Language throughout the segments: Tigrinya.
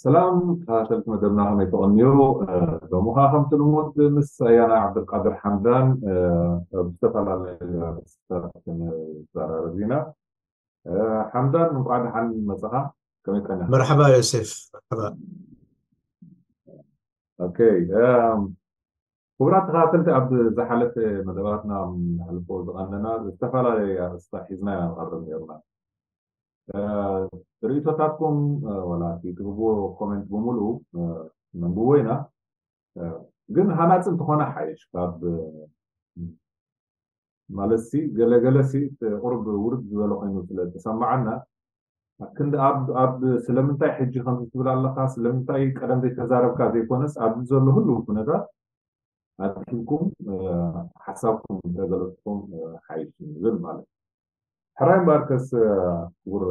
ሰላም ተኸታተልቲ መደብና፣ ከመይ ትቐንዩ? ሎሚ ኸዓ ከምቲ ልሙድ ምስ ኣያና ዓብደልቃድር ሓምዳን ብዝተፈላለዩ ኣርእስታት ክንዘራረብ ኢና። ሓምዳን፣ እንኳዕ ደሓን መጻኻ። ከመይ ቀንኻ? መርሓባ ዮሴፍ። መርሓባ። ኦኬ። ክቡራት ተኸታተልቲ፣ ኣብ ዝሓለፈ መደባትና ንሕልፎ ዝቐነና ዝተፈላለዩ ኣርእስታት ሒዝና ኢና ንቐርብ ነርና። ርእቶታትኩም ዋላ እቲ ትህብዎ ኮሜንት ብምሉኡ ነንብቦ ኢና። ግን ሃናፂ እንተኾነ ሓይሽ፣ ካብ ማለትሲ ገለገለሲ ቁሩብ ውርድ ዝበለ ኮይኑ ስለ ተሰማዓና፣ ክንዲ ኣብ ኣብ ስለምንታይ ሕጂ ከምዚ ትብል ኣለኻ፣ ስለምንታይ ቀደም ዘይተዛረብካ ዘይኮነስ፣ ኣብዚ ዘሎ ህሉው ኩነታት ኣድሒንኩም ሓሳብኩም እንተገለፅኩም ሓይሽ ንብል ማለት እዩ። ሕራይ እምበኣርከስ ክቡር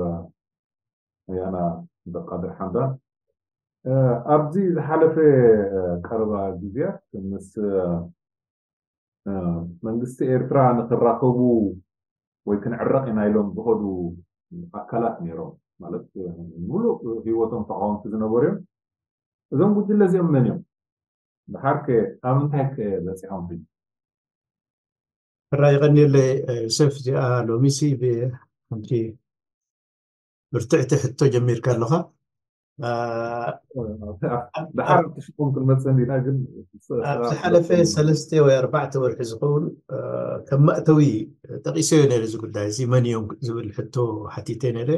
ኣያና ዓብደልቃድር ሓምዳን፣ ኣብዚ ዝሓለፈ ቀረባ ግዜያት ምስ መንግስቲ ኤርትራ ንክራኸቡ ወይ ክንዕረቕ ኢና ኢሎም ዝኸዱ ኣካላት ነይሮም። ማለት፣ ሙሉእ ህይወቶም ተቓወምቲ ዝነበሩ እዮም። እዞም ጉጅለ እዚኦም መን እዮም? ድሓርከ ኣብ ምንታይ ከ በፂሖም ሕጂ? ሕራይ የቐንየለይ ዮሴፍ። እዚኣ ሎሚሲ ብሓንቲ ብርትዕቲ ሕቶ ጀሚርካ ኣለኻ። ድሓር ትሽቁም ክንመፅእ እንዲና። ግን ኣብ ዝሓለፈ ሰለስተ ወይ ኣርባዕተ ወርሒ ዝኸውን ከም መእተዊ ጠቂሰዮ ነይረ እዚ ጉዳይ እዚ፣ መን እዮም ዝብል ሕቶ ሓቲተ ነይረ።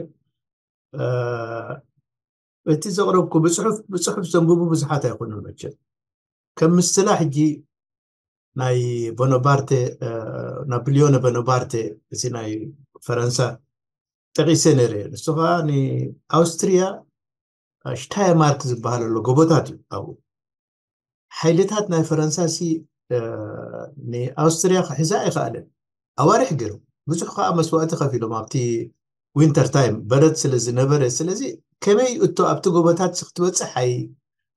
እቲ ዘቕረብኩ ብፅሑፍ ብፅሑፍ ዘንብቡ ብዙሓት ኣይኮኑን መቸም። ከም ምስላ ሕጂ ናይ ቦኖባርቴ፣ ናፖሊዮነ ቦኖባርቴ፣ እዚ ናይ ፈረንሳ ጠቂሰ ነይረ። ንሱ ከዓ ንኣውስትሪያ ሽታየማርክ ዝበሃል ኣሎ፣ ጎቦታት እዩ ኣብኡ። ሓይልታት ናይ ፈረንሳ ሲ ንኣውስትሪያ ክሕዛ ኣይከኣለን። ኣዋርሕ ገይሩ፣ ብዙሕ ከዓ መስዋእቲ ከፊሎም ኣብቲ ዊንተር ታይም፣ በረድ ስለ ዝነበረ። ስለዚ ከመይ እቶ ኣብቲ ጎቦታት ክትበፅሕ ኣይ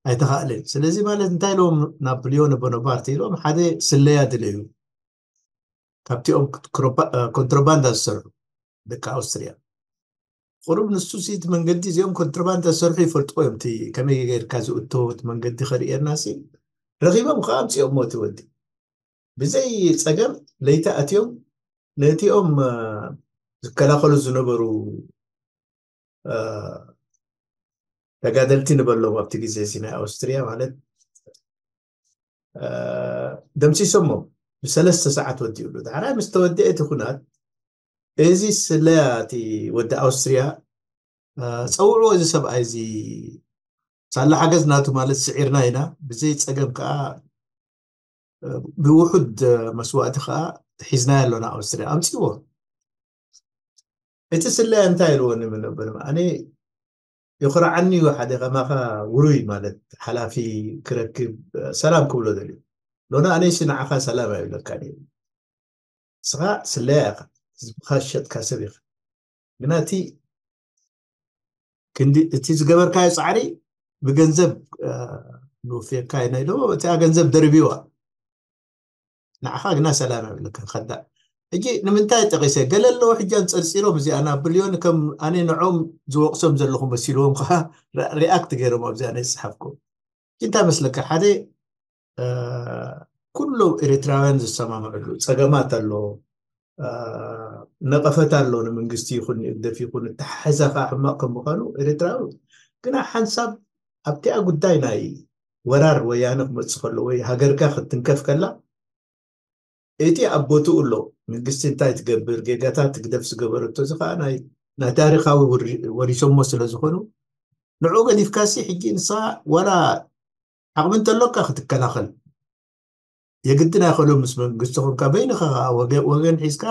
ኣይተኻእለን። ስለዚ ማለት እንታይ ኢሎም ናፖሊዮን ቦኖፓርት ኢሎም ሓደ ስለያ ድለዩ፣ ካብቲኦም ኮንትሮባንዳ ዝሰርሑ ደቂ ኣውስትሪያ። ቁሩብ ንሱ ሲ እቲ መንገዲ እዚኦም ኮንትሮባንዳ ዝሰርሑ ይፈልጥዎ እዮም። እቲ ከመይ ጌርካ ዝእቶ እቲ መንገዲ ከርእየና ሲ ረኺቦም ከዓ ኣምፅኦሞ እቲ ወዲ። ብዘይ ፀገም ለይቲ ኣትዮም ነቲኦም ዝከላኸሉ ዝነበሩ ተጋደልቲ ንበሎም ኣብቲ ግዜ እዚ ናይ ኣውስትሪያ ማለት ደምሲሶሞ ብሰለስተ ሰዓት ወዲኡሉ። ዳሕራይ ምስ ተወደአ እቲ ኩናት እዚ ስለያ እቲ ወዲ ኣውስትሪያ ፀውዕዎ እዚ ሰብኣይ እዚ ሳላ ሓገዝ ናቱ ማለት ስዒርና ኢና ብዘይ ፀገም ከዓ ብውሑድ መስዋእቲ ከዓ ሒዝና ያለና ኣውስትሪያ ኣምፅዎ። እቲ ስለያ እንታይ ኢልዎ ንብል ነበር ኣነ ይኹርዓኒ እዩ ሓደ ከማኻ ውሩይ ማለት ሓላፊ ክረክብ ሰላም ክብሎ ደልዩ ሎና ኣነይሲ ንዓኻ ሰላም ኣይብለካን እዩ። ንስኻ ስለያ ኢኻ፣ ህዝብኻ ዝሸጥካ ሰብ ኢኻ። ግና እቲ ክንዲ እቲ ዝገበርካዮ ፃዕሪ ብገንዘብ ንውፍየካ ኢና ኢሎ። እቲኣ ገንዘብ ደርቢዋ ንዓኻ ግና ሰላም ኣይብለካን። ከዳዕ ሕጂ ንምንታይ ጠቂሰ ገለ ኣለዎ ሕጂ ኣንፀርፂሮም እዚኣ ናፖሊዮን ከም ኣነ ንዖም ዝወቅሶም ዘለኹ መሲልዎም ከዓ ሪኣክት ገይሮም ኣብዚኣ ናይ ዝፅሓፍኩም። እንታይ መስለካ ሓደ ኩሎም ኤርትራውያን ዝሰማምዕሉ ፀገማት ኣሎ፣ ነቐፈት ኣሎ ንመንግስቲ ይኹን ንእግደፍ ይኹን እተሓሕዛ ከዓ ሕማቕ ከም ምዃኑ ኤርትራዊ ግና ሓንሳብ ኣብቲኣ ጉዳይ ናይ ወራር ወያነ ክመፅእ ከሎ ወይ ሃገርካ ክትንከፍ ከላ እቲ ኣብ ቦትኡ ኣሎ። መንግስቲ እንታይ ትገብር ጌጋታት ትግደፍ ዝገበረቶ እዚ ከዓ ናይ ናይ ታሪካዊ ወሪሶሞ ስለ ዝኾኑ ንዕኡ ገዲፍካሲ ሕጂ ንስኻ ዋላ ዓቕሚ እንተሎካ ክትከላኸል የግድን ኣይኸሎ ምስ መንግስቲ ኮንካ በይንኻ ከዓ ወገን ሒዝካ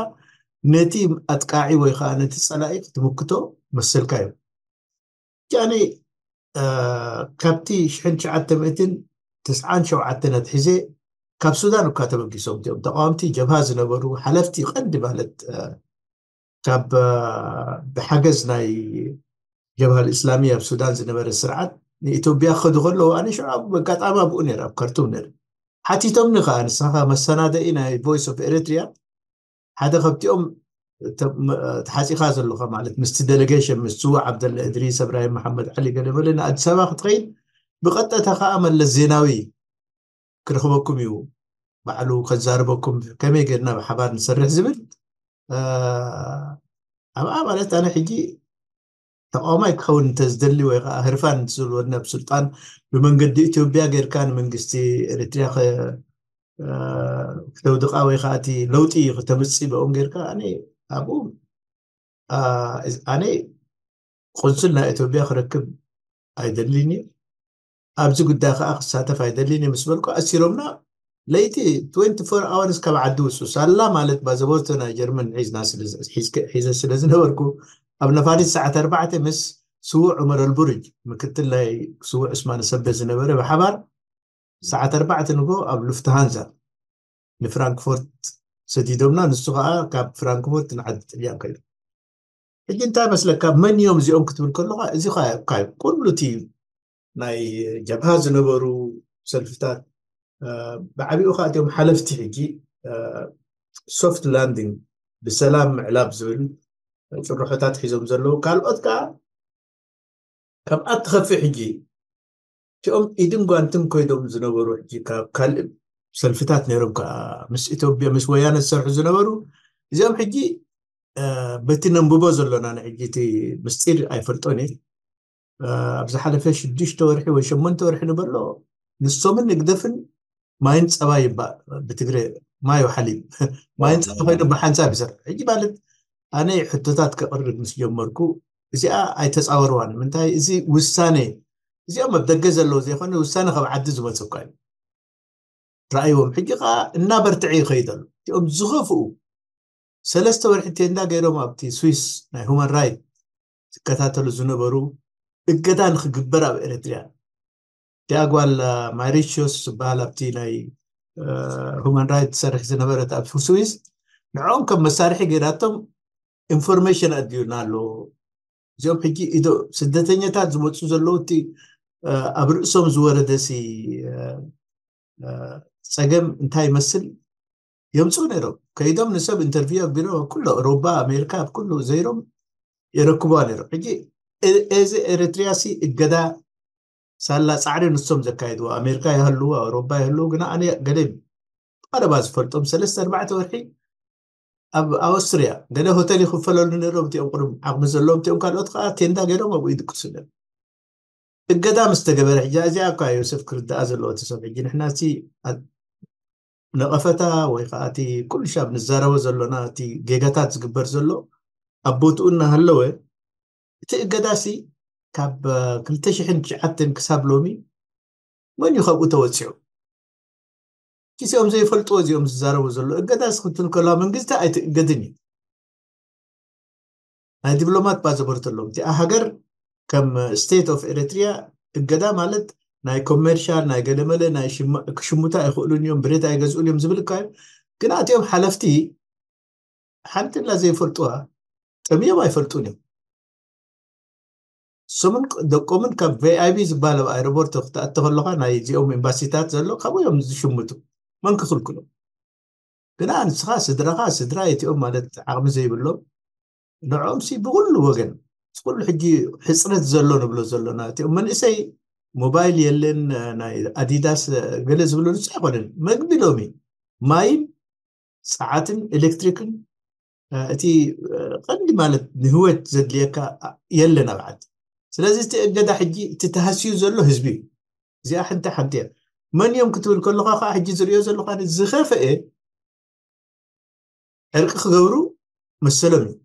ነቲ ኣጥቃዒ ወይ ከዓ ነቲ ፀላኢ ክትምክቶ መሰልካ እዩ። ጃኒ ካብቲ ሽሕን ትሽዓተ ሚእትን ትስዓን ሸውዓተን ኣትሒዘ ካብ ሱዳን እኳ ተበጊሶም እቲኦም ተቃወምቲ ጀብሃ ዝነበሩ ሓለፍቲ ቀንዲ ማለት ካብ ብሓገዝ ናይ ጀብሃ ልእስላሚ ኣብ ሱዳን ዝነበረ ስርዓት ንኢትዮጵያ ክኸዱ ከለዉ ኣነ ሽዑ ኣብ ኣጋጣሚ ኣብኡ ነይረ ኣብ ከርቱም ነይረ ሓቲቶምኒ ከዓ ንስኻ መሰናደኢ ናይ ቮይስ ኦፍ ኤሪትሪያ ሓደ ካብቲኦም ተሓፂኻ ዘለኻ ማለት ምስቲ ዴሌጌሽን ምስ ስዉእ ዓብደላ እድሪስ፣ እብራሂም መሓመድ ዓሊ፣ ገለ መለ ንኣዲስ ኣበባ ክትኸይድ ብቐጥታ ከዓ መለስ ዜናዊ ክረኽበኩም እዩ፣ ባዕሉ ከዛርበኩም፣ ከመይ ጌርና ብሓባር ንሰርሕ ዝብል ኣብኣ ማለት ኣነ ሕጂ ተቃዋማይ ክኸውን እንተዝደሊ ወይ ከዓ ህርፋን ዝብል ወድነ ኣብ ስልጣን ብመንገዲ ኢትዮጵያ ጌርካ ንመንግስቲ ኤርትርያ ከተውድቃ ወይ ከዓ እቲ ለውጢ ከተምፅእ ብኦም ጌርካ ኣነ ኣብኡ ኣነ ቆንስል ናይ ኢትዮጵያ ክረክብ ኣይደልን እየ። ኣብዚ ጉዳይ ከዓ ክሳተፍ ኣይደልን እየ ምስ በልኩ ኣሲሮምና ለይቲ twenty-four hours ካብ ዓዲ ውፁ ሳላ ማለት ባዘቦርቶ ናይ ጀርመን ሒዘ ስለ ዝነበርኩ ኣብ ነፋሪት ሰዓት ኣርባዕተ ምስ ስዉእ ዑመር ኣልቡርጅ ምክትል ናይ ስዉእ ዑስማን ሰበ ዝነበረ ብሓባር ሰዓት ኣርባዕተ ንጎ ኣብ ሉፍትሃንዛ ንፍራንክፎርት ሰዲዶምና። ንሱ ከዓ ካብ ፍራንክፎርት ንዓዲ ጥልያን ከይዱ። ሕጂ እንታይ መስለካ መን እዮም እዚኦም ክትብል ከለካ እዚ ኩሉ እቲ ናይ ጀብሃ ዝነበሩ ሰልፍታት ብዓቢኡ ከዓ እቲኦም ሓለፍቲ ሕጂ ሶፍት ላንዲንግ ብሰላም ምዕላብ ዝብል ጭርሖታት ሒዞም ዘለዉ ካልኦት ከዓ ካብ ኣትኸፊ ሕጂ እቲኦም ኢድን ጓንትን ኮይዶም ዝነበሩ ሕጂ ካብ ካልእ ሰልፍታት ነይሮም ከዓ ምስ ኢትዮጵያ ምስ ወያነ ዝሰርሑ ዝነበሩ እዚኦም ሕጂ በቲ ነንብቦ ዘሎና ንሕጂ እቲ ምስጢር ኣይፈልጦን እየ ኣብ ዝሓለፈ ሽዱሽተ ወርሒ ወይ ሸሞንተ ወርሒ ንበሎ ንሶምን ንግደፍን ማይን ፀባ ይባእ ብትግረ ማይ ሓሊብ ማይን ፀባ ኮይኑ ብሓንሳብ ይሰርሕ ሕጂ ማለት ኣነ ሕቶታት ከቕርብ ምስ ጀመርኩ እዚኣ ኣይተፃወርዋን ምንታይ እዚ ውሳኔ እዚኦም ኣብ ደገ ዘለዉ ዘይኮነ ውሳኔ ካብ ዓዲ ዝመፁ እኳ እዩ ረኣይዎም ሕጂ ከዓ እናበርትዐ ይኸይድ ኣሎ እቲኦም ዝኸፍኡ ሰለስተ ወርሒ ቴንዳ ገይሮም ኣብቲ ስዊስ ናይ ሁማን ራይት ዝከታተሉ ዝነበሩ እገዳ ንክግበር ኣብ ኤርትርያ እቲኣ ጓል ማሪሽዮስ ዝበሃል ኣብቲ ናይ ሁማን ራይት ትሰርሕ ዝነበረት ኣብ ስዊስ ንዕኦም ከም መሳርሒ ገይራቶም ኢንፎርሜሽን ኣድልዩና ኣሎ እዚኦም ሕጂ ኢዶ ስደተኛታት ዝመፁ ዘለዉ እቲ ኣብ ርእሶም ዝወረደ ሲ ፀገም እንታይ ይመስል የምፅኡ ነይሮም ከይዶም ንሰብ ኢንተርቪው ኣቢሎም ኣብ ኩሎ ኣውሮባ ኣሜሪካ ኣብ ኩሉ ዘይሮም የረክቡዋ ነይሮም ሕጂ እዚ ኤርትርያ ሲ እገዳ ሳላ ፃዕሪ ንሶም ዘካየድዎ ኣሜሪካ ይህልዉ ኣውሮባ ይህልዉ ግና ኣነ ገለ ቀረባ ዝፈልጦም ሰለስተ ኣርባዕተ ወርሒ ኣብ ኣውስትርያ ገለ ሆቴል ይኽፈለሉ ነይሮም እቲኦም ቅሩብ ዓቕሚ ዘለዎም እቲኦም ካልኦት ከዓ ቴንዳ ገይሮም ኣብኡ ይድቅሱ ነይሮም እገዳ ምስ ተገበረ ሕጂ እዚኣ እኳ ዮሴፍ ክርዳኣ ዘለዎ እቲ ሰብ ሕጂ ንሕና እቲ ነቐፈታ ወይ ከዓ እቲ ኩሉ ሻብ ንዛረቦ ዘሎና እቲ ጌጋታት ዝግበር ዘሎ ኣብ ቦትኡ እናሃለወ እቲ እገዳሲ ካብ ክልተ ሽሕን ትሽዓተን ክሳብ ሎሚ መን እዩ ካብኡ ተወፂዑ ኪሲኦም ዘይፈልጥዎ እዚኦም ዝዛረቡ ዘሎ እገዳሲ ክትብል ከለዋ መንግስቲ ኣይትእገድን እዩ ናይ ዲፕሎማት ፓስፖርት ኣለዎም እቲኣ ሃገር ከም ስቴት ኦፍ ኤሪትሪያ እገዳ ማለት ናይ ኮሜርሻል ናይ ገለመለ ናይ ክሽሙታ ኣይኽእሉን እዮም ብሬት ኣይገዝኡን እዮም ዝብል እካ እዩ ግን ኣቲኦም ሓለፍቲ ሓንቲ ላ ዘይፈልጥዋ ጠሚዮም ኣይፈልጡን እዮም ሰሙን ደቆምን ካብ ቪኣይቢ ዝበሃል ኣብ ኣይሮፖርት ክትኣተ ከለካ ናይ እዚኦም ኤምባሲታት ዘሎ ካብኡ እዮም ዝሽምቱ መን ክክልክሎ ግና ንስኻ ስድራኻ ስድራ የቲኦም ማለት ዓቕሚ ዘይብሎም ንዕኦም ሲ ብኩሉ ወገን ኩሉ ሕጂ ሕፅረት ዘሎ ንብሎ ዘሎና እቲኦም መንእሰይ ሞባይል የለን ናይ ኣዲዳስ ገለ ዝብሎ ንሱ ኣይኮነን መግቢ ሎሚ ማይን ፀዓትን ኤሌክትሪክን እቲ ቀንዲ ማለት ንህወት ዘድልየካ የለን ኣብ ዓዲ ስለዚ እቲ እገዳ ሕጂ እቲ ተሃስዩ ዘሎ ህዝቢ እዩ እዚኣ ሕንቲ ሓንቲ እያ መን እዮም ክትብል ከለካ ከዓ ሕጂ ዝሪኦ ዘለካ ዝኸፈአ ዕርቂ ክገብሩ መሰሎም እዩ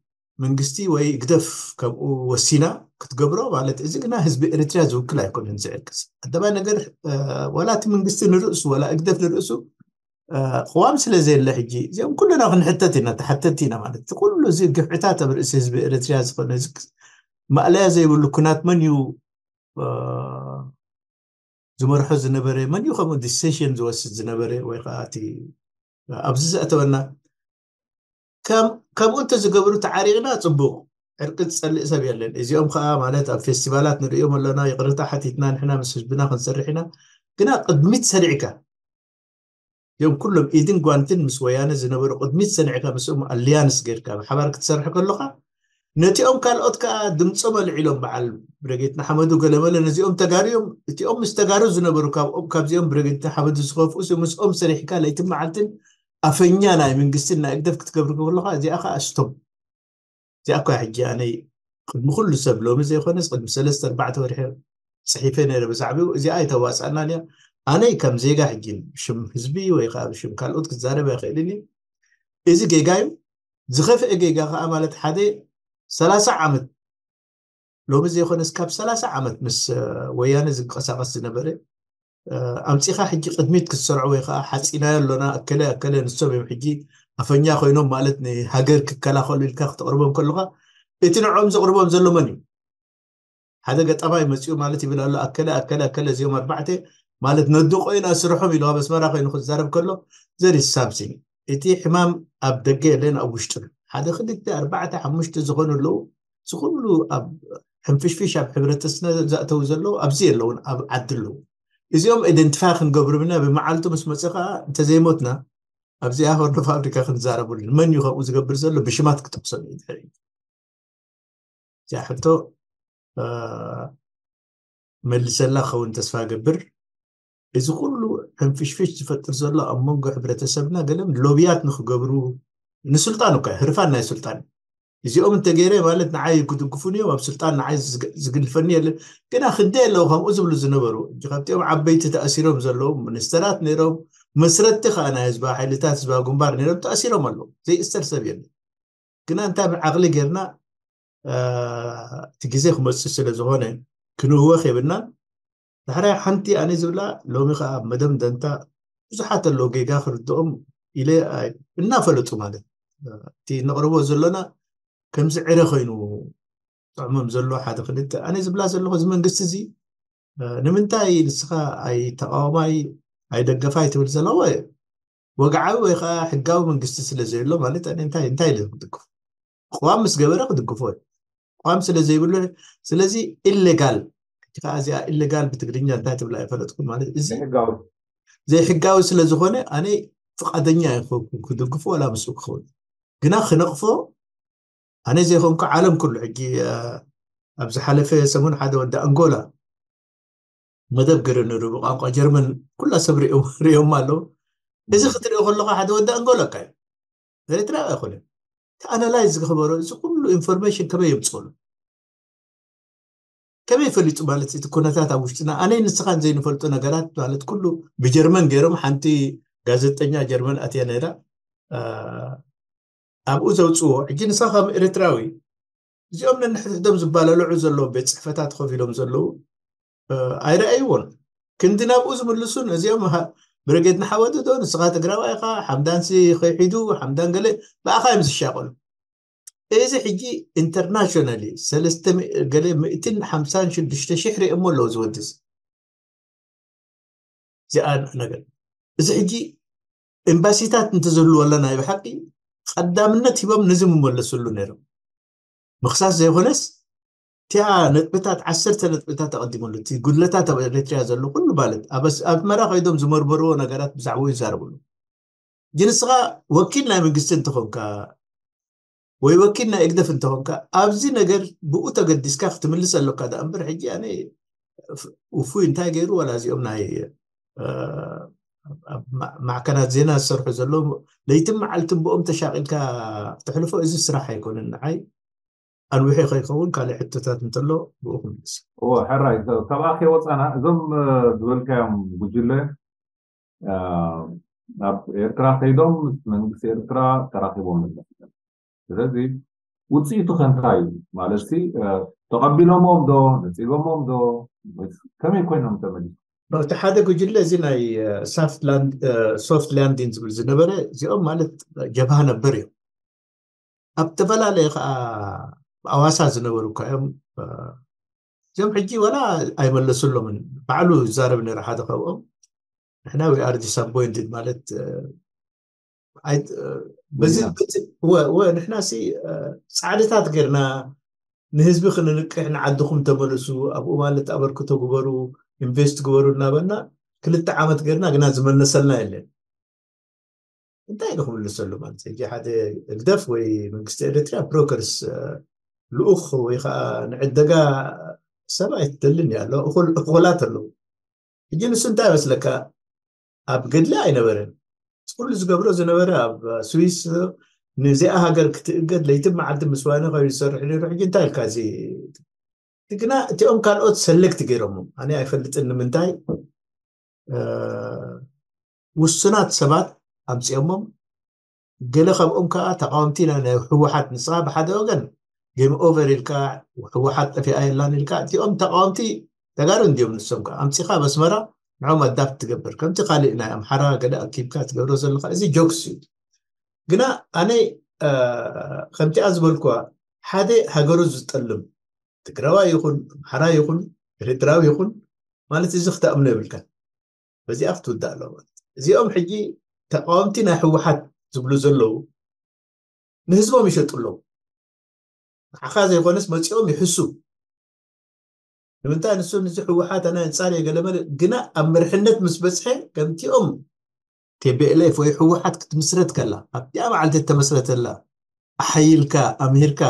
መንግስቲ ወይ ግደፍ ከምኡ ወሲና ክትገብሮ ማለት እዚ ግና ህዝቢ ኤርትርያ ዝውክል ኣይኮነን ዝዕቅስ ኣደባይ ነገር ዋላ እቲ መንግስቲ ንርእሱ ዋላ እግደፍ ንርእሱ ቅዋም ስለ ዘየለ ሕጂ እዚኦም ኩልና ክንሕተት ኢና ተሓተቲ ኢና ማለት እቲ ኩሉ እዚ ግፍዕታት ኣብ ርእሲ ህዝቢ ኤርትርያ ዝኾነ ማእለያ ዘይብሉ ኩናት መን እዩ ዝመርሖ ዝነበረ መን እዩ ከምኡ ዲሲሽን ዝወስድ ዝነበረ ወይ ከዓ እቲ ኣብዚ ዘእተወና ከምኡ እንተዝገብሩ ተዓሪቕና ፅቡቕ ዕርቂ ዝፀልእ ሰብ የለን እዚኦም ከዓ ማለት ኣብ ፌስቲቫላት ንርእዮም ኣለና ይቕርታ ሓቲትና ንሕና ምስ ህዝብና ክንሰርሕ ኢና ግና ቅድሚት ሰሪዕካ እዚኦም ኩሎም ኢድን ጓንትን ምስ ወያነ ዝነበሩ ቅድሚት ሰኒዕካ ምስኦም ኣሊያንስ ጌርካ ብሓባር ክትሰርሕ ከለኻ ነቲኦም ካልኦት ከዓ ድምፆም ኣልዒሎም በዓል ብረጌት ንሓመዱ ገለመለ ነዚኦም ተጋሩ እዮም። እቲኦም ምስ ተጋሩ ዝነበሩ ካብኦም ካብዚኦም ብረጌት ንሓመዱ ዝኸፍኡ ምስኦም ሰሪሕካ ለይትን መዓልትን ኣፈኛ ናይ መንግስትን ናይ እግደፍ ክትገብር ከለኻ እዚኣ ከዓ ስቶም እዚኣ እኳ ሕጂ ኣነይ ቅድሚ ኩሉ ሰብ ሎሚ ዘይኮነስ ቅድሚ ሰለስተ ኣርባዕተ ወርሒ ፅሒፈ ነይረ ብዛዕባኡ እዚኣ ኣይተዋፃእናን እያ። ኣነይ ከም ዜጋ ሕጂ ብሽም ህዝቢ ወይ ከዓ ብሽም ካልኦት ክዛረብ ኣይኽእልን እዩ። እዚ ጌጋ እዩ። ዝኸፍአ ጌጋ ከዓ ማለት ሓደ ሰላሳ ዓመት ሎሚ ዘይኮነስ ካብ ሰላሳ ዓመት ምስ ወያነ ዝንቀሳቐስ ዝነበረ ኣምፂኻ ሕጂ ቅድሚት ክትሰርዖ ወይ ከዓ ሓፂናዮ ኣሎና ኣከለ ኣከለ ንሶም እዮም ሕጂ ኣፈኛ ኮይኖም ማለት ንሃገር ክከላኸሉ ኢልካ ክተቕርቦም ከለካ እቲ ንዖም ዘቕርቦም ዘሎ መን እዩ? ሓደ ገጣማይ መፂኡ ማለት ይብል ኣሎ ኣከለ ኣከለ ኣከለ እዚኦም ኣርባዕተ ማለት ነዱ ኮይና ስርሖም ኢሉ ኣብ ኣስመራ ኮይኑ ክዛረብ ከሎ ዘሪ ሳምሲን እቲ ሕማም ኣብ ደገ የለን ኣብ ውሽጡ ሓደ ክልተ ኣርባዕተ ሓሙሽተ ዝኾኑ ኣለዉ ዝኩሉ ኣብ ሕንፍሽፍሽ ኣብ ሕብረተስነ ዘእተው ዘለዉ ኣብዚ የለውን ኣብ ዓዲ ኣለዉ እዚኦም ኢደንቲፋይ ክንገብርብና ብመዓልቱ ምስ መፀ ከዓ እንተዘይሞትና ኣብዚኣ ሆርኖ ፋብሪካ ክንዛረብሉ መን እዩ ከምኡ ዝገብር ዘሎ ብሽማት ክጠቅሶም እዩ ድሕሪ እዚኣ ሕቶ መልሰላ ክኸውን ተስፋ ገብር እዚ ኩሉ ሕንፍሽፍሽ ዝፈጥር ዘሎ ኣብ መንጎ ሕብረተሰብና ገለም ሎብያት ንክገብሩ ንስልጣን እኳ ህርፋን ናይ ስልጣን እዚኦም እንተገይረ ማለት ንዓይ ክድግፉን እዮም ኣብ ስልጣን ንዓይ ዝግልፈኒ የለን ግና ክንደይ ኣለዉ ከምኡ ዝብሉ ዝነበሩ ካብቲኦም ዓበይቲ ተኣሲሮም ዘለዉ ሚኒስተራት ነይሮም መስረቲ ከዓ ናይ ህዝባዊ ሓይልታት ህዝባዊ ግንባር ነይሮም ተኣሲሮም ኣለዉ ዘይእሰር ሰብ የለን ግና እንታይ ብዓቕሊ ጌርና እቲ ግዜ ክመፅእ ስለ ዝኾነ ክንህወኽ የብልናን ዳሕራይ ሓንቲ ኣነ ዝብላ ሎሚ ከዓ መደምደምታ ብዙሓት ኣለዉ ጌጋ ክርድኦም ኢለ እናፈለጡ ማለት እቲ ነቕርቦ ዘሎና ከምዚ ዕረ ኮይኑ ጥዕሞም ዘሎ ሓደ ክልተ ኣነ ዝብላ ዘለኹ እዚ መንግስቲ እዚ ንምንታይ ንስኻ ኣይ ተቃዋማይ ኣይ ደገፋይ ትብል ዘለዎ ወግዓዊ ወይ ከዓ ሕጋዊ መንግስቲ ስለ ዘየሎ ማለት እንታይ እንታይ ኢለ ክድግፎ ቅዋም ምስ ገበረ ክድግፎ እዩ ቅዋም ስለ ዘይብሉ ስለዚ ኢሌጋል ከዓ እዚኣ ኢሌጋል ብትግርኛ እንታይ ትብላ ይፈለጥኩ ማለት እዚ ዘይሕጋዊ ስለ ዝኾነ ኣነ ፍቃደኛ ይኮንኩ ክድግፎ ወላ ምስኡ ክኸውን ግና ክነቕፎ ኣነ ዘይኮንኩ ዓለም ኩሉ ሕጂ ኣብ ዝሓለፈ ሰሙን ሓደ ወዲ ኣንጎላ መደብ ገይሩ ነሩ ብቋንቋ ጀርመን ኩላ ሰብ ሪኦም ኣለዉ እዚ ክትሪኦ ከለካ ሓደ ወዲ ኣንጎላ ካ እዩ ኤርትራ ኣይኮነ ተኣናላይዝ ዝገበሮ እዚ ኩሉ ኢንፎርሜሽን ከመይ የምፅሉ ከመይ ፈሊጡ ማለት እቲ ኩነታት ኣብ ውሽጥና ኣነይ ንስኻን ዘይንፈልጦ ነገራት ማለት ኩሉ ብጀርመን ገይሮም ሓንቲ ጋዜጠኛ ጀርመን ኣትያ ነይራ ኣብኡ ዘውፅዎ ሕጂ ንስኻ ከም ኤርትራዊ እዚኦም ነንሕድሕዶም ዝባለልዑ ዘለዉ ቤት ፅሕፈታት ኮፍ ኢሎም ዘለዉ ኣይረኣይዎን ክንዲ ናብኡ ዝምልሱን እዚኦም ብረጌድ ንሓወዱ ዶ ንስኻ ትግራዋይ ኢኻ ሓምዳንሲ ከይሒዱ ሓምዳን ገለ ብኣኻ እዮም ዝሻቀሉ እዚ ሕጂ ኢንተርናሽናሊ ሰለስተ ገለ ምእትን ሓምሳን ሽዱሽተ ሽሕ ሪኦሞ ኣለዉ ዝወድስ እዚኣ ነገር እዚ ሕጂ ኤምባሲታት እንተዝህልወ ኣለና ናይ ብሓቂ ቀዳምነት ሂቦም ነዚ ምመለስሉ ነይሮም ምክሳስ ዘይኮነስ እቲኣ ነጥብታት ዓሰርተ ነጥብታት ተቐዲሙሉ እቲ ጉድለታት ኣብ ኤርትሪያ ዘሎ ኩሉ ማለት ኣብ ኣስመራ ከይዶም ዝመርመርዎ ነገራት ብዛዕባኡ ይዛረብሉ ግን ንስኻ ወኪል ናይ መንግስቲ እንተኾንካ ወይ ወኪል ናይ እግደፍ እንተኾንካ ኣብዚ ነገር ብኡ ተገዲስካ ክትምልስ ኣለካ ዳ እምበር ሕጂ ኣነ ውፉይ እንታይ ገይሩ ዋላ እዚኦም ናይ ማዕከናት ዜና ዝሰርሑ ዘለዉ ለይትን መዓልትን ብኦም ተሻቂልካ ክትሕልፎ እዚ ስራሕ ኣይኮነን ንዓይ ኣንዊሑ ከይኸውን ካልእ ሕቶታት እንተሎ ብኡ ክምልስ እዎ ሕራይ ካብኣ ከይወፃና እዞም ዝበልካዮም ጉጅለ ኣብ ኤርትራ ከይዶም ምስ መንግስቲ ኤርትራ ተራኪቦም ኣለዉ ስለዚ ውፅኢቱ ከንታይ እዩ ማለት ተቐቢሎሞም ዶ ነፂጎሞም ዶ ከመይ ኮይኖም ተመሊሱ እቲ ሓደ ጉጅለ እዚ ናይ ሶፍት ላንዲን ዝብል ዝነበረ እዚኦም ማለት ጀብሃ ነበር እዮም ኣብ ዝተፈላለየ ከዓ ኣዋሳ ዝነበሩ እኳ እዮም እዚኦም ሕጂ ወላ ኣይመለሱሎምን ባዕሉ ይዛረብ ነረ ሓደ ካብኦም ንሕና we are disappointed ማለት በዚ ንሕና ሲ ፃዕድታት ጌርና ንህዝቢ ክንንቅሕ ንዓድኹም ተመልሱ ኣብኡ ማለት ኣበርክቶ ግበሩ ኢንቨስት ግበሩ እናበልና ክልተ ዓመት ጌርና ግና ዝመለሰልና የለን እንታይ ኢሉ ክምልሰሉ ማለት ሕጂ ሓደ ህግደፍ ወይ መንግስቲ ኤርትራ ብሮከርስ ልኡኽ ወይ ከዓ ንዕደጋ ሰብ ኣይትደልን እያ ኣሎ እኹላት ኣለዉ። ሕጂ ንሱ እንታይ መስለካ ኣብ ገድሊ ኣይነበረን። ኩሉ ዝገብሮ ዝነበረ ኣብ ስዊስ ንዚኣ ሃገር ክትእገድ ለይትን መዓልቲ ምስ ዋነ ከይዱ ዝሰርሕ ነይሩ። ሕጂ እንታይ ኢልካ እዚ ግና እቲኦም ካልኦት ሰለክት ገይሮሞም ኣነ ኣይፈልጥን ንምንታይ ውሱናት ሰባት ኣምፅኦሞም። ገለ ካብኦም ከዓ ተቃወምቲ ናይ ህወሓት ንስኻ ብሓደ ወገን ጌም ኦቨር ኢልካ ህወሓት ጠፊኣ የላን ኢልካ እቲኦም ተቃወምቲ ተጋሩ እንዲዮም ንሶም ከዓ ኣምፂኻ በስመራ ንዖም ኣዳፕት ትገብር ከምቲ ካሊእ ናይ ኣምሓራ ገለ ኣኪብካ ትገብሮ ዘለካ እዚ ጆክስ እዩ። ግና ኣነ ከምቲኣ ዝበልኩዋ ሓደ ሃገሩ ዝጠልም ትግራዋይ ይኹን ኣምሓራ ይኹን ኤርትራዊ ይኹን ማለት እዚ ክተኣምኖ የብልካ። በዚኣ ክትውዳእ ኣለዎ ማለት እዚኦም ሕጂ ተቃወምቲ ናይ ህወሓት ዝብሉ ዘለዉ ንህዝቦም ይሸጡ ኣለዉ። ንዓኻ ዘይኮነስ መፂኦም ይሕሱ። ንምንታይ ንሱ ንዚ ህወሓት ኣነ ኣንፃር የገለመለ ግና ኣብ መርሕነት ምስ በፅሐ ከምቲኦም ቴቤኤልኤፍ ወይ ህወሓት ክትምስረት ከላ ኣብቲኣ መዓልቲ እተመስረተላ ኣሓይልካ ኣምሂርካ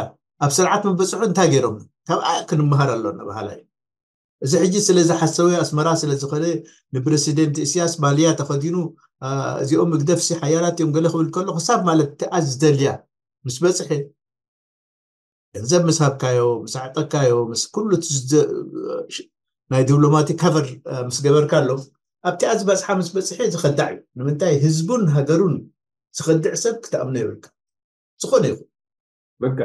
ኣብ ስርዓት ምበፅሑ እንታይ ገይሮም ካብኣ ክንመሃር ኣሎና በሃላ እዩ። እዚ ሕጂ ስለ ዝሓሰወ ኣስመራ ስለ ዝኸደ ንፕረሲደንት እስያስ ማልያ ተኸዲኑ እዚኦም ምግደፍሲ ሓያላት እዮም ገለ ክብል ከሎ ክሳብ ማለት እቲኣ ዝደልያ ምስ በፅሐ ገንዘብ ምስ ሃብካዮ ምስ ኣዕጠካዮ ምስ ኩሉ ናይ ዲፕሎማቲክ ከቨር ምስ ገበርካ ኣሎ ኣብቲኣ ዝበፅሓ ምስ በፅሐ ዝኸዳዕ እዩ። ንምንታይ ህዝቡን ሃገሩን ዝኸድዕ ሰብ ክትኣምኖ ይብልካ ዝኾነ ይኹን በቃ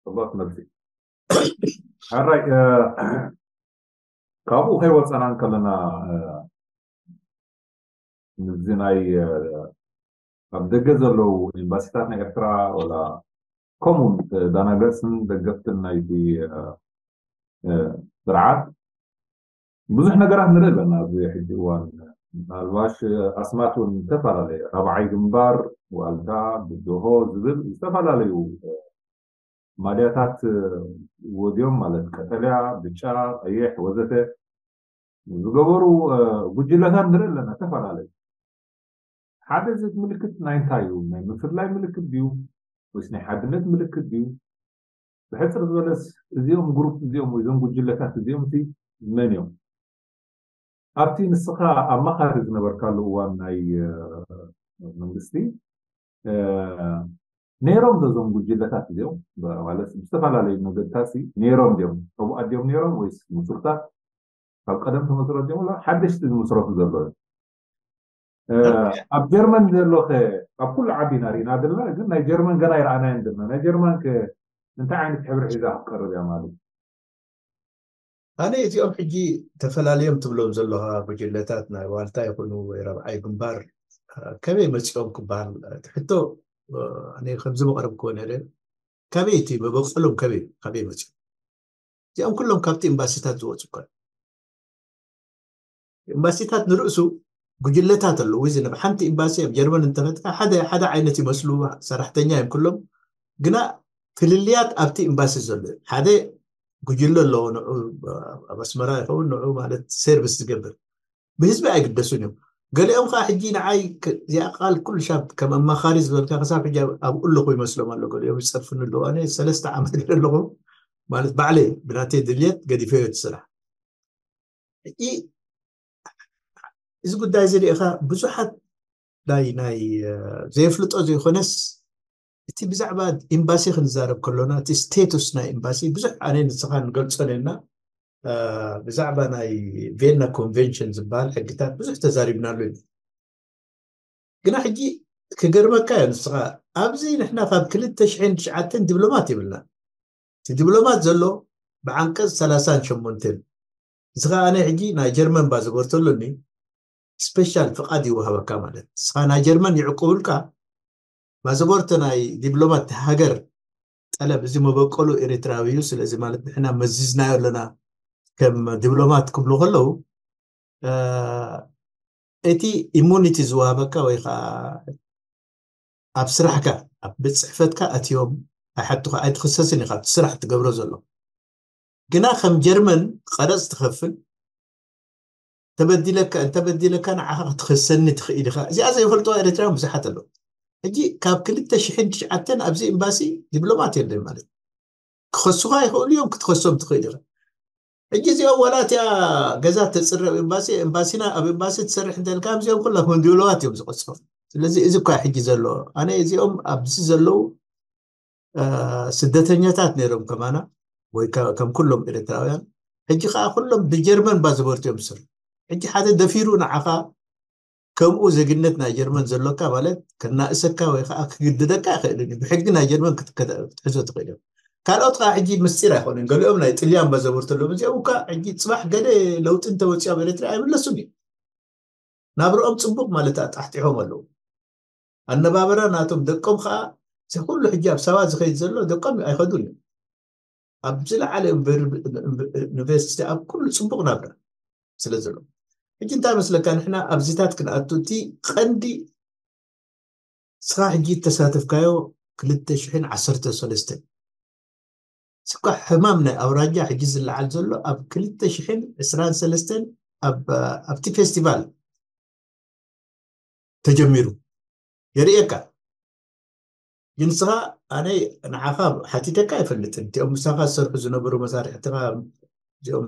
ኣባት መልሲ ሓራይ ካብኡ ከይወፀና እንከለና እዚ ናይ ኣብ ደገ ዘለዉ ኤምባሲታት ናይ ኤርትራ ወላ ከምኡ ዳናገፅን ደገፍትን ናይቲ ስርዓት ብዙሕ ነገራት ንርኢ ኣለና ኣብዚ ሕጂ እዋን ምናልባሽ ኣስማት እውን ዝተፈላለየ ራብዓይ ግንባር ዋልታ ብድሆ ዝብል ዝተፈላለዩ ማልያታት ወድዮም ማለት ቀጠልያ ብጫ ቀይሕ ወዘተ ዝገበሩ ጉጅለታት ንርኢ ኣለና ተፈላለዩ ሓደ እዚ ምልክት ናይ እንታይ እዩ ናይ ምፍላይ ምልክት ድዩ ወይስ ናይ ሓድነት ምልክት ድዩ ብሕፅር ዝበለስ እዚኦም ግሩፕ እዚኦም ወይ እዞም ጉጅለታት እዚኦም እቲ መን እዮም ኣብቲ ንስኻ ኣማኻሪ ዝነበርካሉ እዋን ናይ መንግስቲ ነይሮም ዶ እዞም ጉጅለታት እዚኦም ማለት ብዝተፈላለዩ መገድታት ነይሮም ድዮም ሕቡኣት ድዮም ነይሮም ወይስ ሙሱርታት ካብ ቀደም ተመስረቱ እዮም ሓደሽቲ ዝመስረቱ ዘለዉ ኣብ ጀርመን ዘሎ ከ ኣብ ኩሉ ዓዲ ኢና ርኢና ዘለና ግን ናይ ጀርመን ገና ይረኣናዮ ዘለና ናይ ጀርመን ከ እንታይ ዓይነት ሕብሪ ሒዛ ክትቀርብ እያ ማለት ኣነ እዚኦም ሕጂ ተፈላለዮም ትብሎም ዘለኻ ጉጅለታት ናይ ዋልታ ይኹኑ ወይ ረብዓይ ግንባር ከበይ መፂኦም ክበሃል ትሕቶ ኣነ ከምዚ መቕረብ ክኮነ ለ ከበይ እቲ መበቆሎም ከበይ ከበይ መፂኦም እዚኦም ኩሎም ካብቲ ኤምባሲታት ዝወፁ እኮ ኤምባሲታት ንርእሱ ጉጅለታት ኣለዉ እዚ ናብ ሓንቲ ኤምባሲ ኣብ ጀርመን እንተኸድካ ሓደ ሓደ ዓይነት ይመስሉ ሰራሕተኛ እዮም ኩሎም ግና ፍልልያት ኣብቲ ኤምባሲ ዘሎ ሓደ ጉጅለ ኣለዎ ንዑ ኣብ ኣስመራ ይኸውን ንዑ ማለት ሰርቪስ ዝገብር ብህዝቢ ኣይግደሱን እዮም ገሊኦም ከዓ ሕጂ ንዓይ እዚኣ ቃል ኩሉ ሻብ ከም ኣማኻሪ ዝበልካ ክሳብ ሕጂ ኣብኡ ኣለኹ ይመስሎም ኣሎ ገሊኦም ይፀርፍኒ ኣለዉ ኣነ ሰለስተ ዓመት ኣለኹ ማለት ባዕለይ ብናተይ ድልየት ገዲፈዮ እቲ ስራሕ ሕጂ እዚ ጉዳይ እዚ ርኢኻ ብዙሓት ናይ ናይ ዘየፍልጦ ዘይኮነስ እቲ ብዛዕባ ኤምባሲ ክንዛረብ ከሎና እቲ ስቴቱስ ናይ ኤምባሲ ብዙሕ ኣነ ንስኻ ንገልጾ ነና ብዛዕባ ናይ ቬና ኮንቨንሽን ዝበሃል ሕግታት ብዙሕ ተዛሪብናሉ ኢና ግና ሕጂ ክገርመካ እዮ ንስኻ ኣብዚ ንሕና ካብ ክልተ ሽሕን ትሽዓተን ዲፕሎማት የብልና እቲ ዲፕሎማት ዘሎ ብዓንቀፅ ሰላሳን ሸሞንተን እዚ ከዓ ኣነ ሕጂ ናይ ጀርመን ባዘቦርት ኣለኒ ስፔሻል ፍቃድ ይወሃበካ ማለት ንስኻ ናይ ጀርመን ይዕቁብልካ ባዘቦርት ናይ ዲፕሎማት ሃገር ጠለብ እዚ መበቀሉ ኤርትራዊ እዩ ስለዚ ማለት ንሕና መዚዝናዮ ኣለና ከም ዲፕሎማት ክብሉ ከለዉ እቲ ኢሙኒቲ ዝወሃበካ ወይ ከዓ ኣብ ስራሕካ ኣብ ቤት ፅሕፈትካ ኣትዮም ኣይሓቱካ ኣይትክሰስን ኢካ እቲ ስራሕ ትገብሮ ዘሎ ግና ከም ጀርመን ቀረፅ ትኸፍል ተበዲለካ እንተበዲለካ ንዓኻ ክትኸሰኒ ትኽእል ኢኻ። እዚኣ ዘይፈልጥዋ ኤርትራውያን ብዙሓት ኣለዉ። ሕጂ ካብ ክልተ ሽሕን ትሽዓተን ኣብዚ ኤምባሲ ዲፕሎማት የለን ማለት ክኸሱኻ ይኽእሉ እዮም፣ ክትኸሶም ትኽእል ኢኻ። ሕጂ እዚኦም ዋላ እቲኣ ገዛ ተፅረብ ኤምባሲ ኤምባሲና ኣብ ኤምባሲ ትሰርሕ እንተልካ እዚኦም ኩላ ኮንዲሎዋት እዮም ዝቐፅሩ። ስለዚ እዚ እኳ ሕጂ ዘሎ ኣነ እዚኦም ኣብዚ ዘለዉ ስደተኛታት ነይሮም ከማና ወይ ከም ኩሎም ኤርትራውያን። ሕጂ ከዓ ኩሎም ብጀርመን ባዘቦርት እዮም ዝስርሑ። ሕጂ ሓደ ደፊሩ ንዓኻ ከምኡ ዜግነት ናይ ጀርመን ዘሎካ ማለት ከናእሰካ ወይ ከዓ ክግድደካ ይኽእል እዩ። ብሕጊ ናይ ጀርመን ክትሕዞ ትኽእል እዮም። ካልኦት ከዓ ሕጂ ምስጢር ኣይኮኑን። ገሊኦም ናይ ጥልያን ባዘቦርት ኣለዎም። እዚኦም እኳ ሕጂ ፅባሕ ገለ ለውጢ እንተወፅኡ ኣብ ኤርትራ ኣይምለሱን እዩ። ናብርኦም ፅቡቅ ማለት ኣጣሕጢሖም ኣለዉ። ኣነባበራ ናቶም ደቆም ከዓ እዚ ኩሉ ሕጂ ኣብ ሳዋ ዝኸይድ ዘሎ ደቆም ኣይኸዱን እዮም። ኣብ ዝለዓለ ዩኒቨርሲቲ ኣብ ኩሉ ፅቡቅ ናብራ ስለ ዘሎ። ሕጂ እንታይ መስለካ ንሕና ኣብዚታት ክንኣቱ እቲ ቀንዲ ስኻ ሕጂ እተሳተፍካዮ ክልተ ሽሕን ዓሰርተ ሰለስተን ስኳ ሕማም ናይ ኣውራጃ ሕጂ ዝለዓል ዘሎ ኣብ ክልተ ሽሕን ዕስራን ሰለስተን ኣብቲ ፌስቲቫል ተጀሚሩ የርእየካ። ግን ንስኻ ኣነ ንዓኻ ሓቲተካ ኣይፈልጥን። እቲኦም ምሳኻ ዝሰርሑ ዝነበሩ መሳርሕትኻ እዚኦም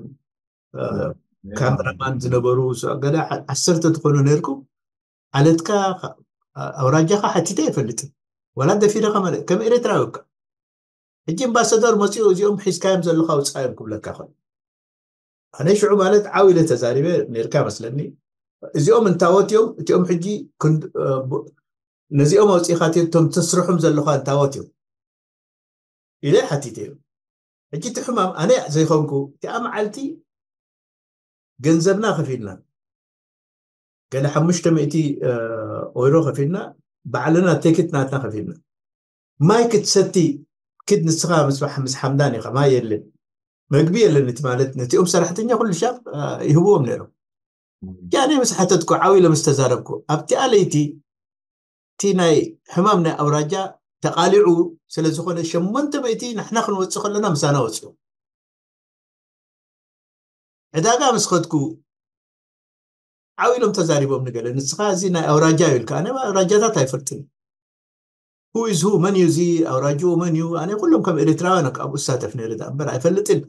ካሜራማን ዝነበሩ ገለ ዓሰርተ ትኾኑ ነርኩም ዓለትካ ኣውራጃኻ ሓቲተ ኣይፈልጥን። ዋላ ደፊረኻ ማለት ከም ኤርትራዊ እካ ሕጂ ኣምባሳደር መፂኡ እዚኦም ሒዝካዮም ዘለካ ውፃዮም ክብለካ ኸ ኣነ ሽዑ ማለት ዓው ኢለ ተዛሪበ ነርካ መስለኒ። እዚኦም እንታወት እዮም እቲኦም ሕጂ ነዚኦም ኣውፂኻትዮ እቶም ተስርሖም ዘለኻ እንታወት እዮም ኢለ ሓቲተ እዮም። ሕጂ እቲ ሕማም ኣነ ዘይኮንኩ እቲኣ መዓልቲ ገንዘብና ከፊልና ገለ ሓሙሽተ ሚእቲ ኦይሮ ከፊልና ባዕልና ቴክት ናትና ከፊልና ማይ ክትሰቲ ክድ ንስኻ ምስ ሓምዳን ኢኻ ማይ የለን መግቢ የለን እቲ ማለት ነቲኦም ሰራሕተኛ ኩሉ ሻብ ይህብዎም ነይሮም። ያኔ ምስ ሓተትኩ ዓው ኢለ ምስ ተዛረብኩ ኣብቲኣ ለይቲ እቲ ናይ ሕማም ናይ ኣውራጃ ተቃሊዑ ስለ ዝኾነ ሸሞንተ ሚእቲ ንሕና ክንወፅእ ከለና ምሳና ወፅኡ ዕዳጋ ምስ ኸድኩ ዓው ኢሎም ተዛሪቦም ንገለ ንስኻ እዚ ናይ ኣውራጃ እዩ ኢልካ ኣነ ኣውራጃታት ኣይፈልጥን who is who መን እዩ እዚ ኣውራጅኡ መን እዩ ኣነ ኩሎም ከም ኤርትራውያን ኣብኡ ዝሳተፍ ነይረ እምበር ኣይፈልጥን